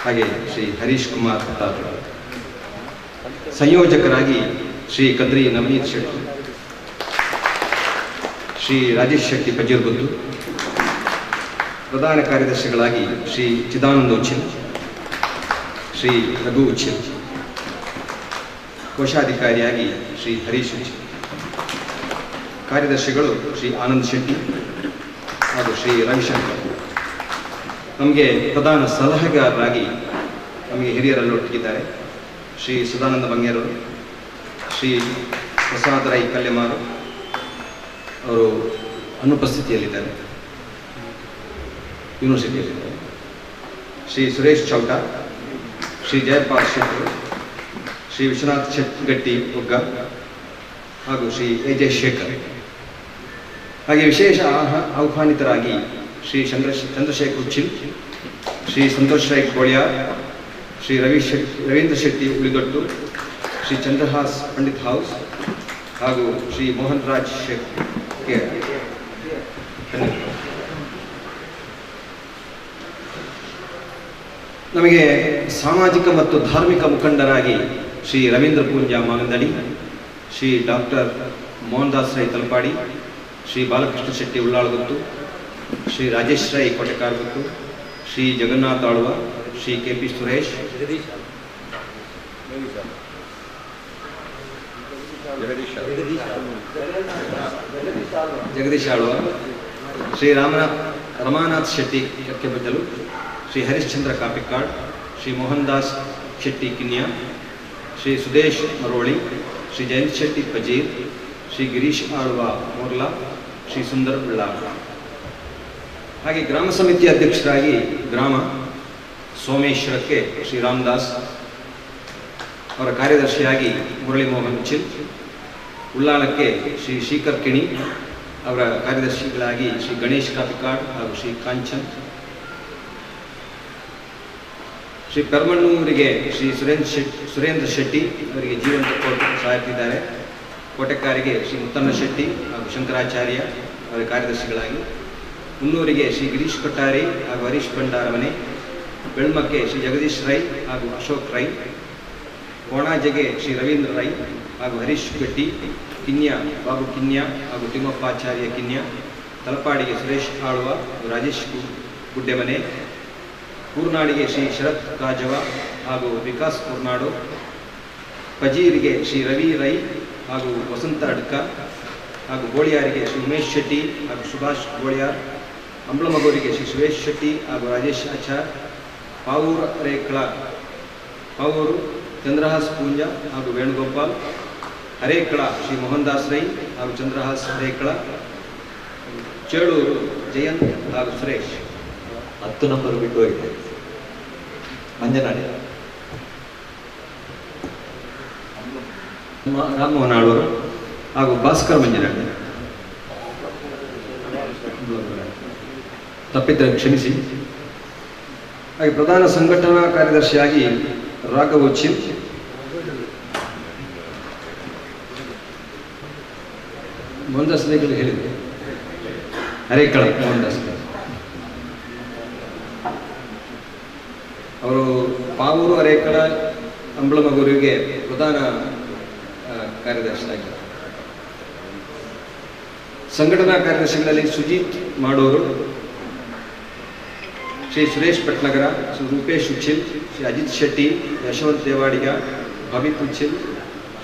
Speaker 5: ಹಾಗೆ ಶ್ರೀ ಹರೀಶ್ ಕುಮಾರ್ ತಾತರು, ಸಂಯೋಜಕರಾಗಿ ಶ್ರೀ ಕದ್ರಿ ನವನೀತ್ ಶೆಟ್ರು, ಶ್ರೀ ರಾಜೇಶ್ ಶೆಟ್ಟಿ ಪಜೀರ್ಗುದ್ದು, ಪ್ರಧಾನ ಕಾರ್ಯದರ್ಶಿಗಳಾಗಿ ಶ್ರೀ ಚಿದಾನಂದ ಉಚ್ಚಿಲ್, ಶ್ರೀ ರಘು ಉಚ್ಚಿಲ್, ಕೋಶಾಧಿಕಾರಿಯಾಗಿ ಶ್ರೀ ಹರೀಶ್ ಉಚ್ಚಿಲ್, ಕಾರ್ಯದರ್ಶಿಗಳು ಶ್ರೀ ಆನಂದ್ ಶೆಟ್ಟಿ ಹಾಗೂ ಶ್ರೀ ರವಿಶಂಕರ್. ನಮಗೆ ಪ್ರಧಾನ ಸಲಹೆಗಾರರಾಗಿ ನಮಗೆ ಹಿರಿಯರೆಲ್ಲ ಒಟ್ಟಿಗಿದ್ದಾರೆ. ಶ್ರೀ ಸದಾನಂದ ಬಂಗೇರವರು, ಶ್ರೀ ಪ್ರಸಾದ ರೈ ಕಲ್ಯಮಾರು ಅವರು ಅನುಪಸ್ಥಿತಿಯಲ್ಲಿದ್ದಾರೆ, ಯೂನಿವರ್ಸಿಟಿಯಲ್ಲಿದ್ದಾರೆ. ಶ್ರೀ ಸುರೇಶ್ ಚೌಟ, ಶ್ರೀ ಜಯಪಾಲ್ ಶೆಟ್ಟರು, ಶ್ರೀ ವಿಶ್ವನಾಥ್ ಶೆಟ್ಗಟ್ಟಿ ಒಗ್ಗ ಹಾಗೂ ಶ್ರೀ ಎ ಜೆ ಶೇಖರ್. ಹಾಗೆ ವಿಶೇಷ ಆಹ್ವಾನಿತರಾಗಿ ಶ್ರೀ ಚಂದ್ರಶೇಖರ್ ಉಚ್ಚಿಲ್, ಶ್ರೀ ಸಂತೋಷ್ ರೈ ಗೋಳಿಯಾರ್, ಶ್ರೀ ರವೀಂದ್ರ ಶೆಟ್ಟಿ ಉಳಿದೊಟ್ಟು, ಶ್ರೀ ಚಂದ್ರಹಾಸ್ ಪಂಡಿತ್ ಹೌಸ್ ಹಾಗೂ ಶ್ರೀ ಮೋಹನ್ ರಾಜ್ ಶೆಟ್. ನಮಗೆ ಸಾಮಾಜಿಕ ಮತ್ತು ಧಾರ್ಮಿಕ ಮುಖಂಡರಾಗಿ Shri Ravindra Poonja Magandadi, Shri doctor Mohan Das Rai Talapady, Shri Balakrishna Shetty Ullalguttu, Shri Rajesh Rai Kotekarguttu, Shri Jagannatha Alva, Shri K P Suresh, Jagadish Alva, Shri Ramanath Shetty Kakkebaddalu, Shri Harishchandra Kapikad, Shri Mohan Das Shetty Kinya, Shri Sudesh Maroli, Shri Jayanth Shetty ಪಜೀರ್, ಶ್ರೀ ಗಿರೀಶ್ ಆಳ್ವ ಮೋರ್ಲಾ, ಶ್ರೀ ಸುಂದರ್ ಉಳ್ಳಾಳ್. ಹಾಗೆ ಗ್ರಾಮ ಸಮಿತಿ ಅಧ್ಯಕ್ಷರಾಗಿ ಗ್ರಾಮ ಸೋಮೇಶ್ವರಕ್ಕೆ ಶ್ರೀ ರಾಮದಾಸ್ ಅವರ ಕಾರ್ಯದರ್ಶಿಯಾಗಿ ಮುರಳಿ ಮೋಹನ್ ಉಚ್ಚಿಲ್, ಉಳ್ಳಾಳಕ್ಕೆ ಶ್ರೀ ಶ್ರೀಕರ್ ಕಿಣಿ ಅವರ ಕಾರ್ಯದರ್ಶಿಗಳಾಗಿ ಶ್ರೀ ಗಣೇಶ್ ಕಾಪಿಕಾಡ್ ಹಾಗೂ ಶ್ರೀ ಕಾಂಚನ್, ಶ್ರೀ ಪೆರ್ಮಣ್ಣೂರಿಗೆ ಶ್ರೀ ಸುರೇಂದ್ರ ಶೆಟ್ಟಿ ಅವರಿಗೆ ಜೀವಂತ ಕೋಟೆ ಸಹಾಯಕ್ಕಿದ್ದಾರೆ. ಕೋಟೆಕಾರಿಗೆ ಶ್ರೀ ಮುತ್ತಣ್ಣ ಶೆಟ್ಟಿ ಹಾಗೂ ಶಂಕರಾಚಾರ್ಯ ಅವರ ಕಾರ್ಯದರ್ಶಿಗಳಾಗಿ, ಮುನ್ನೂರಿಗೆ ಶ್ರೀ ಗಿರೀಶ್ ಕೊಟ್ಟಾರಿ ಹಾಗೂ ಹರೀಶ್ ಭಂಡಾರಮನೆ, ಬೆಳ್ಮಕ್ಕೆ ಶ್ರೀ ಜಗದೀಶ್ ರೈ ಹಾಗೂ ಅಶೋಕ್ ರೈ, ಕೋಣಾಜೆಗೆ ಶ್ರೀ ರವೀಂದ್ರ ರೈ ಹಾಗೂ ಹರೀಶ್ ಗಟ್ಟಿ, ಕಿನ್ಯಾ ಬಾಬು ಕಿನ್ಯಾ ಹಾಗೂ ತಿಮ್ಮಪ್ಪಾಚಾರ್ಯ ಕಿನ್ಯಾ, ತಲಪಾಡಿಗೆ ಸುರೇಶ್ ಆಳ್ವ, ರಾಜೇಶ್ ಗುಡ್ಡೆಮನೆ, ಕೂರ್ನಾಡಿಗೆ ಶ್ರೀ ಶರತ್ ಕಾಜವ ಹಾಗೂ ವಿಕಾಸ್ ಕೂರ್ನಾಡು, ಪಜೀರಿಗೆ ಶ್ರೀ ರವಿ ರೈ ಹಾಗೂ ವಸಂತ ಅಡ್ಕ ಹಾಗೂ ಗೋಳಿಯಾರಿಗೆ ಶ್ರೀ ಉಮೇಶ್ ಶೆಟ್ಟಿ ಹಾಗೂ ಸುಭಾಷ್ ಗೋಳಿಯಾರ್, ಅಂಬ್ಲಮಗೂರಿಗೆ ಶ್ರೀ ಸುರೇಶ್ ಶೆಟ್ಟಿ ಹಾಗೂ ರಾಜೇಶ್ ಆಚಾರ್, ಪಾವೂರು ರೇಖಳ ಪಾವೂರು ಚಂದ್ರಹಾಸ್ ಪೂಂಜಾ ಹಾಗೂ ವೇಣುಗೋಪಾಲ್, ಹರೇಕಳ ಶ್ರೀ ಮೋಹನ್ ದಾಸ್ ರೈ ಹಾಗೂ ಚಂದ್ರಹಾಸ್ ಹರೇಕಳ, ಚೇಳೂರು ಜಯಂತ್ ಹಾಗೂ ಸುರೇಶ್.
Speaker 2: 10 ನಂಬರ್ ಬಿಟ್ಟು ಹೋಗಿದೆ. ಮಂಜನಾಡಿ
Speaker 5: ರಾಮಮೋಹನ್ ಆಳ್ವರು ಹಾಗೂ ಭಾಸ್ಕರ್ ಮಂಜನಾಡಿ. ತಪ್ಪಿದ್ದರೆ ಕ್ಷಮಿಸಿ. ಹಾಗೆ ಪ್ರಧಾನ ಸಂಘಟನಾ ಕಾರ್ಯದರ್ಶಿಯಾಗಿ ರಾಘವ್ ಉಚ್ಚಿಲ್, ಮೋಹನ್ ದಾಸ್ ರೈಗಳು ಹೇಳಿದರು, ಹರೇಕಳ ಮೋಹನ್ ದಾಸ್ ಅವರು ಪಾವೂರು ಹರೇಕಳ ಅಂಬಳಮಗೂರಿಗೆ ಪ್ರಧಾನ ಕಾರ್ಯದರ್ಶಿಯಾಗಿದ್ದಾರೆ. ಸಂಘಟನಾ ಕಾರ್ಯದರ್ಶಿಗಳಲ್ಲಿ ಸುಜೀತ್ ಮಾಡೋರು, Shri Suresh ಪಟ್ನಗರ, Shri Rupesh Uchil, Shri Ajit Shetty, Yashwant Devadiga, Bhavit Uchil,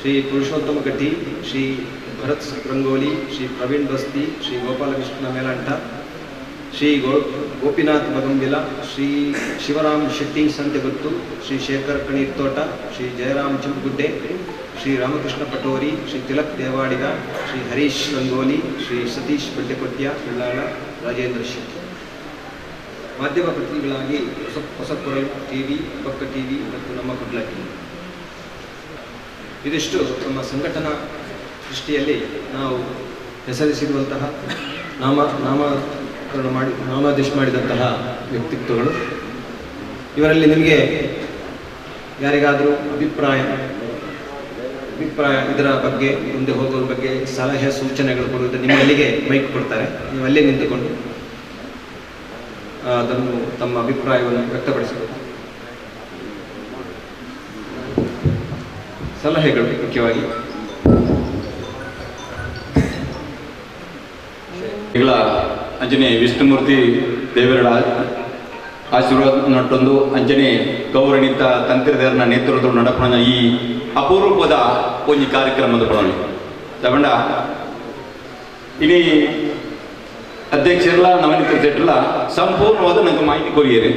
Speaker 5: Shri Purushottama Katti, Shri Bharat Rangoli, Shri Praveen Basti, Shri Gopalakrishna Melanta, Shri Gopinath Bagambila, Shri Shivaram Shetty Santheguttu, Shri Shekhar Kaneerthota, Shri Jayaram Chimpugudde, Shri Ramakrishna Patori, Shri Tilak Devadiga, Shri Harish Rangoli, Shri Satish Beddekotya Bellal, Rajendra Shetty. ಮಾಧ್ಯಮ ಪ್ರತಿನಿಧಿಗಳಾಗಿ ಹೊಸಕೊರಲ್ TV, ಪಕ್ಕ TV ಮತ್ತು ನಮ್ಮ Kudla TV. ಇದಿಷ್ಟು ನಮ್ಮ ಸಂಘಟನಾ ದೃಷ್ಟಿಯಲ್ಲಿ ನಾವು ಹೆಸರಿಸಿರುವಂತಹ ನಾಮಕರಣ ಮಾಡಿ ನಾಮಾದೇಶ ಮಾಡಿದಂತಹ ವ್ಯಕ್ತಿತ್ವಗಳು. ಇವರಲ್ಲಿ ನಿಮಗೆ ಯಾರಿಗಾದರೂ ಅಭಿಪ್ರಾಯ ಇದರ ಬಗ್ಗೆ, ಮುಂದೆ ಹೋಗೋದ್ರ ಬಗ್ಗೆ ಸಲಹೆ ಸೂಚನೆಗಳು ಕೊಡುವುದು ನಿಮ್ಮಲ್ಲಿಗೆ ಮೈಕ್ ಕೊಡ್ತಾರೆ. ನೀವು ಅಲ್ಲೇ ನಿಂತುಕೊಂಡು ಅದನ್ನು ತಮ್ಮ ಅಭಿಪ್ರಾಯವನ್ನು ವ್ಯಕ್ತಪಡಿಸಬಹುದು. ಸಲಹೆಗಳು ಮುಖ್ಯವಾಗಿ.
Speaker 6: ಅಂಜನೆ ವಿಷ್ಣುಮೂರ್ತಿ ದೇವರ ಆಶೀರ್ವಾದ ನಟ್ಟೊಂದು ಅಂಜನೆ ಗೌರಣಿತ ತಂತ್ರಿದೇವರ ನೇತೃತ್ವದ ನಡಪಣ ಈ ಅಪರೂಪದ ಒಂಜಿ ಕಾರ್ಯಕ್ರಮದ ಪಡೋಣ ತಗೊಂಡ ಇನಿ ಅಧ್ಯಕ್ಷರೆಲ್ಲ ನವನೀತ ಶೆಟ್ಟಲ್ಲ ಸಂಪೂರ್ಣವಾದ ನಂಗೆ ಮಾಹಿತಿ ಕೊರಿಯರು.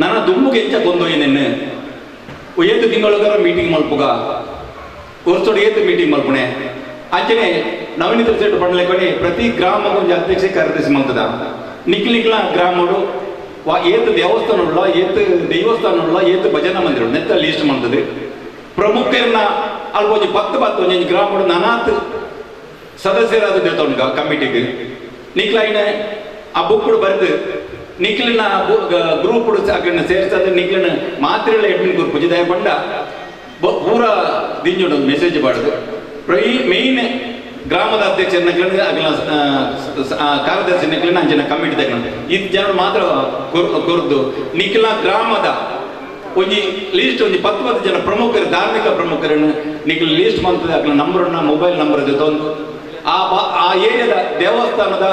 Speaker 6: ನನ್ನ ದುಂಬುಗೆ ಎಂಚ ಕೊಂದೊಯ್ಯನೆನ್ನೆ ಏತು ತಿಂಗಳಗಾರ ಮೀಟಿಂಗ್ ಮಲ್ಪುಗ ವರ್ಷೋಡು ಏತು ಮೀಟಿಂಗ್ ಮಲ್ಪುಣೆ ಅಂಚನೆ ನವನೀತ ಶೆಟ್ ಪಡಲೆకొని ಪ್ರತಿ ಗ್ರಾಮಕ್ಕೂ ಒಂಜಿ ಅಧ್ಯಕ್ಷ ಕಾರ್ಯದರ್ಶಿ ಮಲ್ತದ ನಿಕ್ಲಿಕ್ಲ ಗ್ರಾಮಡು ಏತು ದೇವಸ್ಥಾನ ಉಳ್ಳ ಏತು ದೇವಸ್ಥಾನ ಉಳ್ಳ ಏತು ಭಜನಾ ಮಂದಿರ ನೆತ್ತ ಲೀಸ್ಟ್ ಮಾಡ್ತದೆ. ಪ್ರಮುಖರನ್ನ ಅಲ್ಪ ಒಂಜಿ ಪತ್ತು ಪತ್ತು ಒಂಜಿ ಗ್ರಾಮಡು ನಾನಾತ್ ಸದಸ್ಯರಾದ ದೇವತವನ್ಗ ಕಮಿಟಿಗೆ ನಿಕ್ಲೈನ ಆ ಬುಕ್ ಬರೆದು ನಿಕ್ಲಿನ ಗ್ರೂಪ್ ಸೇರಿಸೋದು ನಿಕ್ಲಿನ ಮಾತ್ರೆಗಳ ಅಡ್ಮಿನ್ ಗ್ರೂಪ್ ಜಿದಾಯ ಬಂಡ ಪೂರ ದಿಂಜುಡು ಮೆಸೇಜ್ ಬಾಡುದು. ಮೇನ್ ಗ್ರಾಮದ ಅಧ್ಯಕ್ಷರನ್ನ ಅಗಲ ಕಾರ್ಯದರ್ಶಿ ನಿಕ್ಲಿನ ಅಂಚಿನ ಕಮಿಟಿ ತಗೊಂಡು ಇದು ಜನರು ಮಾತ್ರ ಕೊರ್ದು ನಿಕ್ಲ ಗ್ರಾಮದ ಒಂಜಿ ಲೀಸ್ಟ್ ಒಂಜಿ ಪತ್ತು ಪತ್ತು ಜನ ಪ್ರಮುಖರು ಧಾರ್ಮಿಕ ಪ್ರಮುಖರನ್ನು ನಿಕ್ಲ ಲೀಸ್ಟ್ ಮಂತದ ಅಗಲ ನಂಬರನ್ನ ಮೊಬೈಲ್ ನಂಬರ್ ತಂದು ಆ ಏರಿಯಾದ ದೇವಸ್ಥಾನದ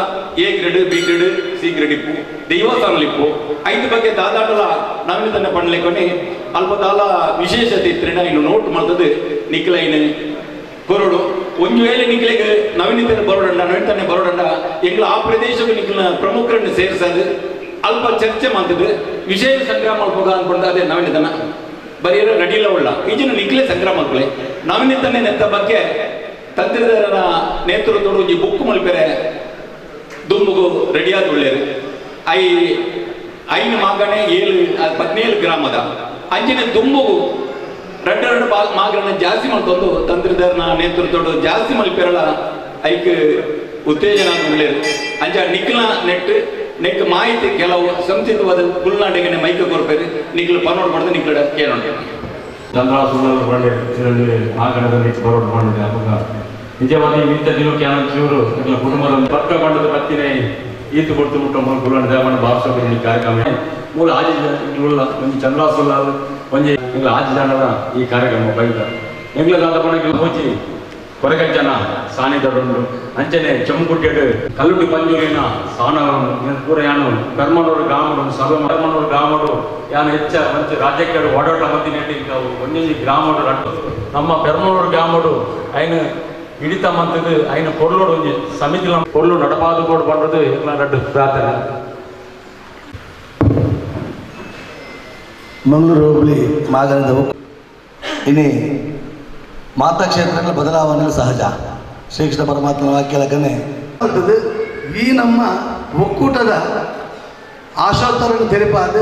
Speaker 6: A grade B grade C grade ಇಪ್ಪು ದೇವಸ್ಥಾನ ಇಪ್ಪು ಐದು ಬಗ್ಗೆ ದಾದಾಟಲ ನವೀನ ತನ್ನ ಪಣ್ಣಲೆకొని ಅಲ್ಪ ದಾಲ ವಿಶೇಷತೆ ಇತ್ತಿನ ಇನ್ನು ನೋಟ್ ಮಾಡ್ತದೆ ನಿಕ್ಲ ಇನ್ನು ಕೊರಡು. ಒಂದು ವೇಳೆ ನಿಕ್ಲಿಗೆ ನವೀನ ಬರೋಡಂಡ ನವೀನ ತನ್ನೆ ಬರೋಡಂಡ ಎಂಗ್ಲ ಆ ಪ್ರದೇಶಕ್ಕೆ ನಿಕ್ಲಿನ ಪ್ರಮುಖರನ್ನು ಸೇರಿಸೋದು ಅಲ್ಪ ಚರ್ಚೆ ಮಾಡ್ತದೆ. ವಿಶೇಷ ಸಂಗ್ರಹ ಮಲ್ಪೋಗ ಅನ್ಕೊಂಡು ಅದೇ ನವೀನ ತನ್ನ ಬರೀ ನಡಿಲ್ಲ ಉಳ್ಳ ಈಜಿನ ನಿಕ್ಲೆ ಸಂಗ್ರಹ ಮಲ್ಪಲೆ ನವೀನ ತನ್ನೆ ನೆತ್ತ ಬಗ್ಗೆ ತಂತ್ರಿದರ ನೇತೃತ್ವದ ಒಂಜಿ ಬುಕ್ ಮಲ್ಪೆರೆ ದುಂಬುಗು ರೆಡಿಯಾದ ಒಳ್ಳೆಯರು. ಐನು ಮಾಗಣೆ 7 17 ಗ್ರಾಮದ ಅಂಚಿನ ದುಂಬುಗು ರಡ್ಡು ರಡ್ಡು ಮಾಗಣ ಜಾಸ್ತಿ ಮಲ್ತೊಂದು ತಂತ್ರಿದರನ ನೇತೃತ್ವದ ಜಾಸ್ತಿ ಮಲ್ಪೆರಳ ಐಕ್ ಉತ್ತೇಜನ ಒಳ್ಳೆಯರು. ಅಂಚ ನಿಕ್ಲ ನೆಟ್ ನೆಕ್ ಮಾಹಿತಿ ಕೆಲವು ಸಂಚಿತವಾದ ಗುಲ್ನಾಡಿಗೆ ಮೈಕ್ ಕೊರ್ಪೇರು ನಿಕ್ಲು ಪನ್ನೋಡ್ ಪಡೆದು ನಿಕ್ಲ ಕೇಳೋಣ.
Speaker 8: ಚಂದ್ರಾಸುರ ಬಂಡೆ ಇದರಲ್ಲಿ ಮಾಗಣದಲ್ಲಿ ಬರೋಡು ಮಾಡಿದೆ. ಅವಾಗ ನಿಜವಾಗಿ ಇಂಥ ದಿನಕ್ಕೆ ಚೂರು ಎಂಗ್ಲ ಕುಟುಂಬದ ಪಕ್ಕ ಬಂಡದ ಪತ್ತಿನೇ ಈತು ಕೊಡ್ತು ಮುಟ್ಟ ಗುಲ್ಲಾಂಡ ದೇವಣ್ಣ ಬಾರಿಸೋದು ಕಾರ್ಯಕ್ರಮ ಮೂಲ ಆಜಿ ಉಳ್ಳ ಒಂಜಿ ಚಂದ್ರಾಸುರ ಒಂಜಿ ಎಂಗ್ಲ ಆಜಿ ಜನರ ಈ ಕಾರ್ಯಕ್ರಮ ಬೈದ ಎಂಗ್ಲ ದಾದ ಪಣಕ್ಕೆ ಹೋಜಿ ಕೊರಗಜ್ಜನ ಸಾನಿದರುಂಡು ಅಂಚನೆ ಚಮ್ಮುಕುಟ್ಟೆಡು ಕಲ್ಲುಟಿ ಪಂಜೂರಿನ ಸಾನ ಪೂರ ಯಾನು ಪೆರ್ಮನೂರು ಗ್ರಾಮಡು ಸಭೆ ಪೆರ್ಮನೂರು ಗ್ರಾಮಡು ಯಾನು ಹೆಚ್ಚ ಮಂಚ ರಾಜ್ಯಕ್ಕೆ ಓಡಾಟ ಮತ್ತಿನೆಟ್ಟಿ ಒಂಜೊಂಜಿ ಗ್ರಾಮಡು ನಮ್ಮ ಪೆರ್ಮನೂರು ಗ್ರಾಮಡು ಐನು ಹಿಡಿತ ಮಂತದ್ದು ಐನ ಪೊರ್ಲೋಡು ಒಂಜಿ ಸಮಿತಿ ಪೊರ್ಲು ನಡಪಾದು ಬೋರ್ಡ್ ಪಂಡ್ರದು ರಡ್ಡು ಪ್ರಾರ್ಥನೆ.
Speaker 9: ಮಂಗಳೂರು ಹೋಬಳಿ ಮಾಗನದ ಇನಿ ಮಾತಾ ಕ್ಷೇತ್ರಗಳ ಬದಲಾವಣೆ ಸಹಜ. ಶ್ರೀಕೃಷ್ಣ ಪರಮಾತ್ಮನ ವಾಕ್ಯ ಲಗನೆ ಈ ನಮ್ಮ ಒಕ್ಕೂಟದ ಆಶೋತ್ತರನ್ನು ತೆರಿಪಾದ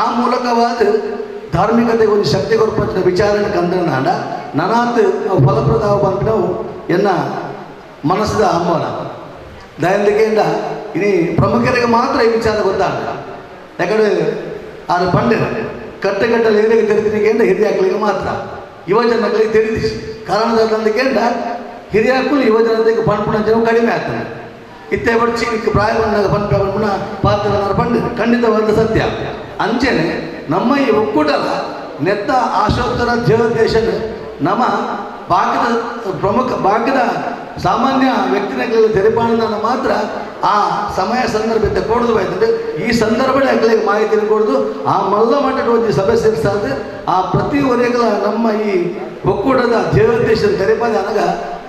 Speaker 9: ಆ ಮೂಲಕವಾದ ಧಾರ್ಮಿಕತೆಗೆ ಒಂದು ಶಕ್ತಿ ಕೊರಪಂಚಿನ ವಿಚಾರಣೆ ಕಂದನಾಡ ನನಾತ್ ಫಲಪ್ರದ ಬಂಪಿನವು ಎನ್ನ ಮನಸ್ಸದ ಆಹ್ವಾನ. ದಯಂದಿಕೆಯಿಂದ ಇನಿ ಪ್ರಮುಖರಿಗೆ ಮಾತ್ರ ಈ ವಿಚಾರ ಗೊತ್ತಾಗ ಯಾಕಂದರೆ ಆರು ಪಂಡಿತ ಕಟ್ಟೆಗಟ್ಟಲೆ ಏರಿಗೆ ತಿಳಿದಿನಿಗೆ ಹಿರಿಯಾಕಲಿಗೆ ಮಾತ್ರ ಯುವಜನಗಳಿಗೆ ತಿಳಿದಿಸಿ ಕಾರಣದಂದಿಕೆಂಡ ಹಿರಿಯಾಕುಲು ಯುವಜನತೆಗೆ ಪಣ್ಪುಣ ಜನ ಕಡಿಮೆ ಆಗ್ತದೆ. ಇತ್ತೆ ಬಡ್ಚಿ ಪ್ರಾಯ ಬಂದಾಗ ಪನ್ಪ ಪನ್ಪುಣ ಪಾತ್ರ ಪಂಡಿತ ಖಂಡಿತವಾದ ಸತ್ಯ. ಅಂಚೆನೆ ನಮ್ಮ ಈ ಒಕ್ಕೂಟದ ನೆತ್ತ ಆಶೋತ್ತರ ದೇವದೇಶನ ನಮ್ಮ ಭಾಗದ ಪ್ರಮುಖ ಭಾಗದ ಸಾಮಾನ್ಯ ವ್ಯಕ್ತಿನ ತೆರಿಪಾಣನ ಮಾತ್ರ ಆ ಸಮಯ ಸಂದರ್ಭ ಕೊಡದು ಬೈತಂದ್ರೆ ಈ ಸಂದರ್ಭ ಅಕ್ಲೆಗ್ ಮಾಹಿತಿಯನ್ನು ಕೊಡದು ಆ ಮಲ್ಲ ಮಟ್ಟದ ಒಂಜಿ ಸಭೆ ಸೇರಿಸಾದ ಆ ಪ್ರತಿ ಒರೆಗಳ ನಮ್ಮ ಈ ಒಕ್ಕೂಟದ ಧ್ಯೇಯೋದ್ದೇಶ ತೆರೆಪಾದ ಅನಗ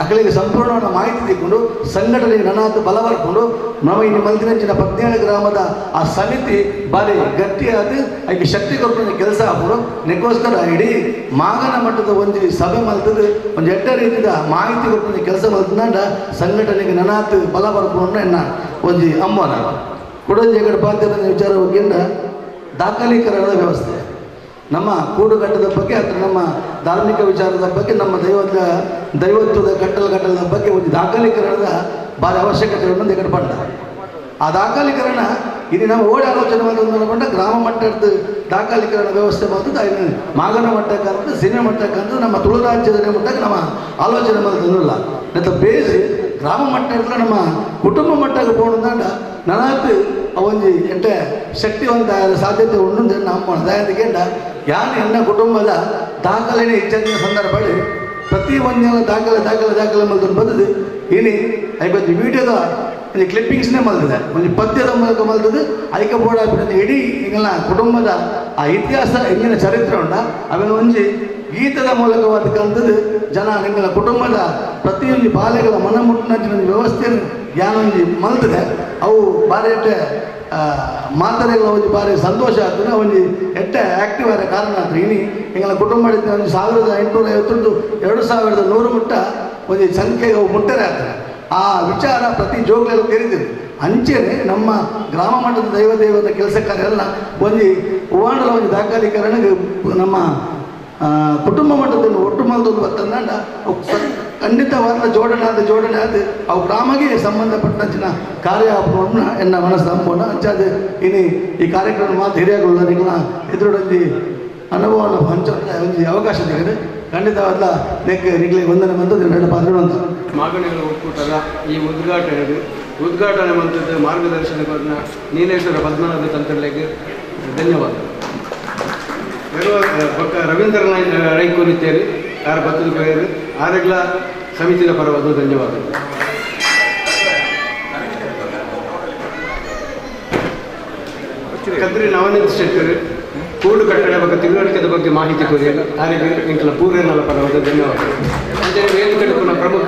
Speaker 9: ಅಕಲಿಗೆ ಸಂಪೂರ್ಣವಾದ ಮಾಹಿತಿ ತಿಕ್ಕೊಂಡು ಸಂಘಟನೆಗೆ ನನಾತು ಬಲ ಬರ್ಕೊಂಡು ನಮ್ಮ ಈ ಮಲ್ದಿನಂಚಿನ 17 ಗ್ರಾಮದ ಆ ಸಮಿತಿ ಭಾರಿ ಗಟ್ಟಿಯಾದ ಅದಕ್ಕೆ ಶಕ್ತಿ ಕೊಡ್ಕೊಂಡು ಕೆಲಸ ಹಾಕೊಂಡು ನೆಕ್ಕೋಸ್ಕರ ಇಡೀ ಮಾಗನ ಮಟ್ಟದ ಒಂದು ಸಭೆ ಮಲ್ತದ್ದು ಒಂದು ಎಡ್ಡ ರೀತಿಯ ಮಾಹಿತಿ ಕೊಡ್ಕೊಂಡು ಕೆಲಸ ಮಲ್ತಂಡ ಸಂಘಟನೆಗೆ ನನಾತು ಬಲ ಬರ್ಕೊಂಡು ಎನ್ನ ಒಂಜಿ ಅಮ್ಮನ ಕೊಡಂಜಿ ಕಡೆ ಪಾತ್ರದ ವಿಚಾರ ಬಗ್ಗೆ ದಾಖಲೀಕರಣದ ವ್ಯವಸ್ಥೆ ನಮ್ಮ ಕೂಡುಕಟ್ಟದ ಬಗ್ಗೆ ಅಥವಾ ನಮ್ಮ ಧಾರ್ಮಿಕ ವಿಚಾರದ ಬಗ್ಗೆ ನಮ್ಮ ದೈವತ್ವದ ಕಟ್ಟಲದ ಬಗ್ಗೆ ಒಂದು ದಾಖಲೀಕರಣದ ಭಾರಿ ಅವಶ್ಯಕತೆ ಅನ್ನೋದು ಎಕಡೆ ಪಂಡ ಆ ದಾಖಲೀಕರಣ ಇದು ನಾವು ಓಡಿ ಆಲೋಚನೆ ಮಾಡೋದು ಗ್ರಾಮ ಮಟ್ಟದ ದಾಖಲೀಕರಣ ವ್ಯವಸ್ಥೆ ಮಾಡ್ತದೆ ಮಾಗನ ಮಟ್ಟಕ್ಕಂತ ಸೀಮೆ ಮಟ್ಟಕ್ಕಂತ ನಮ್ಮ ತುಳು ರಾಜ್ಯದ ಮಟ್ಟಕ್ಕೆ ನಮ್ಮ ಆಲೋಚನೆ ಮಾಡೋದಿಲ್ಲ ಮತ್ತು ಬೇಸ್ ಗ್ರಾಮ ಮಟ್ಟ ನಮ್ಮ ಕುಟುಂಬ ಮಟ್ಟಕ್ಕೆ ಹೋಗೋದಂಡ ನನಗೆ ಒಂಜಿ ಎಂಟೆ ಶಕ್ತಿವಂತ ಸಾಧ್ಯತೆ ಉಂಡು ನಮ್ಮ ದಯದಿಂದ ಯಾನು ಎನ್ನ ಕುಟುಂಬದ ದಾಖಲೆನೇ ಇಚ್ಛೆಯ ಸಂದರ್ಭದಲ್ಲಿ ಪ್ರತಿ ಒಂದಿನ ದಾಖಲೆ ದಾಖಲೆ ದಾಖಲೆ ಮಲ್ತೊಂದು ಬಂದದ್ದು ಇನಿ ಐಕೊಂಜಿ ವೀಡಿಯೋದ ಒಂಜಿ ಕ್ಲಿಪ್ಪಿಂಗ್ಸ್ನೇ ಮಲ್ತದೆ ಒಂಜಿ ಪದ್ಯದ ಮೂಲಕ ಮಲ್ತದೆ ಐಕ ಬೋರ್ಡ್ ಹಾಕಿಬಿಟ್ಟು ಇಡೀ ಎಂಗಲ್ನ ಕುಟುಂಬದ ಆ ಇತಿಹಾಸ ಎಂಗಿನ ಚರಿತ್ರೆ ಉಂಡ ಆಮೇಲೆ ಒಂಜಿ ಗೀತದ ಮೂಲಕವಾದ ಕಲ್ತದ್ದು ಜನ ನಿಂಗಳ ಕುಟುಂಬದ ಪ್ರತಿಯೊಂದು ಬಾಲೆಗಳ ಮನ ಮುಟ್ಟಿನ ವ್ಯವಸ್ಥೆಯನ್ನು ಯಾನೊಂಜಿ ಮಲ್ತದೆ ಅವು ಬಾರಿ ಎಟ್ಟೆ ಮಾತರೆಗಳ ಒಂಜಿ ಬಾರಿ ಸಂತೋಷ ಆಗ್ತದೆ ಒಂಜಿ ಎಟ್ಟೆ ಆ್ಯಕ್ಟಿವ್ ಆದ ಕಾರಣ ಆತ್ರ ಇನಿ ಎಂಗಳ ಕುಟುಂಬ ಒಂದು 1851 2100 ಮುಟ್ಟ ಒಂಜಿ ಸಂಖ್ಯೆ ಮುಟ್ಟರೆ ಆಗ್ತದೆ ಆ ವಿಚಾರ ಪ್ರತಿ ಜೋಗ್ಲೆಲ್ಲ ತೆರೆದಿದೆ. ಅಂಚೆನೆ ನಮ್ಮ ಗ್ರಾಮ ಮಟ್ಟದ ದೈವ ದೇವದ ಕೆಲಸ ಕಾರ್ಯ ಎಲ್ಲ ಒಂಜಿ ಹೂವಾಂಡಲ ಒಂಜಿ ದಾಖಲೀಕರಣ ನಮ್ಮ ಕುಟುಂಬ ಮಟ್ಟದಲ್ಲಿ ಒಟ್ಟು ಮಲ್ದೊಂದು ಬತ್ತಂದ ಖಂಡಿತವಾದ ಜೋಡಣೆ ಆದ ಜೋಡಣೆ ಆದ ಅವು ಗ್ರಾಮಗೆ ಸಂಬಂಧಪಟ್ಟಂಚಿನ ಕಾರ್ಯ ಎನ್ನ ಮನಸ್ಸು ಅಂಬೋಣ ಅಂಚಾದ ಇನಿ ಈ ಕಾರ್ಯಕ್ರಮ ಮಾತು ಹಿರಿಯಗಳು ಎದುರೊಂಜಿ ಅನುಭವವನ್ನು ಹಂಚೋ ಒಂಜಿ ಅವಕಾಶ ಸಿಗದೆ ಖಂಡಿತವಾದ ನೆಕ್ ನಿಗ್ಲಿ ವಂದನೆ ಬಂದು ಎರಡು ಪಾತ್ರ ಅಂತ
Speaker 10: ಮಾಗಣಿಗಳ ಒಕ್ಕೂಟದ ಈ ಉದ್ಘಾಟನೆ ಮಂತ್ರದ ಮಾರ್ಗದರ್ಶನ ನೀಲೇಶ್ವರ ಪದ್ಮನಾಭ ತಂತ್ರಲೆಗೆ ಧನ್ಯವಾದ. ರವೀಂದ್ರ ರೈಕೋನಿತ್ತೇರಿ ಯಾರ ಬತ್ತದ ಕೊಯ್ಯರು ಆರೆಗ್ಲ ಸಮಿತಿಯ ಪರವಾದ ಧನ್ಯವಾದಗಳು. ಕದ್ರಿ ನವನೀತ್ ಶೆಟ್ಟರು ಕೂಡು ಕಟ್ಟಡ ಬಗ್ಗೆ ತಿಳುವಳಿಕೆದ ಬಗ್ಗೆ ಮಾಹಿತಿ ಕೊರಿಯಲು ಆರೆಗೆ ಎಂಕಲ ಪೂರ್ಣಲ ಪರವಾದ ಧನ್ಯವಾದಗಳು. ಅಂಚನೆ ವೇದಿಕೆ ಪುನಃ ಪ್ರಮುಖ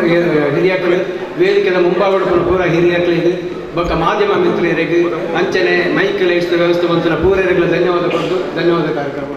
Speaker 10: ಹಿರಿಯಾಕಲು ವೇದಿಕೆದ ಮುಂಭಾಗಡು ಪುನಃ ಪೂರ ಹಿರಿಯಾಕಲಿದೆ ಬೊಕ್ಕ ಮಾಧ್ಯಮ ಮಿತ್ರರಿಗೆ ಅಂಚನೆ ಮೈಕ್ ಲೈಟ್ಸ್ ವ್ಯವಸ್ಥೆ ಬಂತನ ಪೂರೈಗಳ ಧನ್ಯವಾದ ಕೊಟ್ಟು ಧನ್ಯವಾದ ಕಾರ್ಯಕ್ರಮ.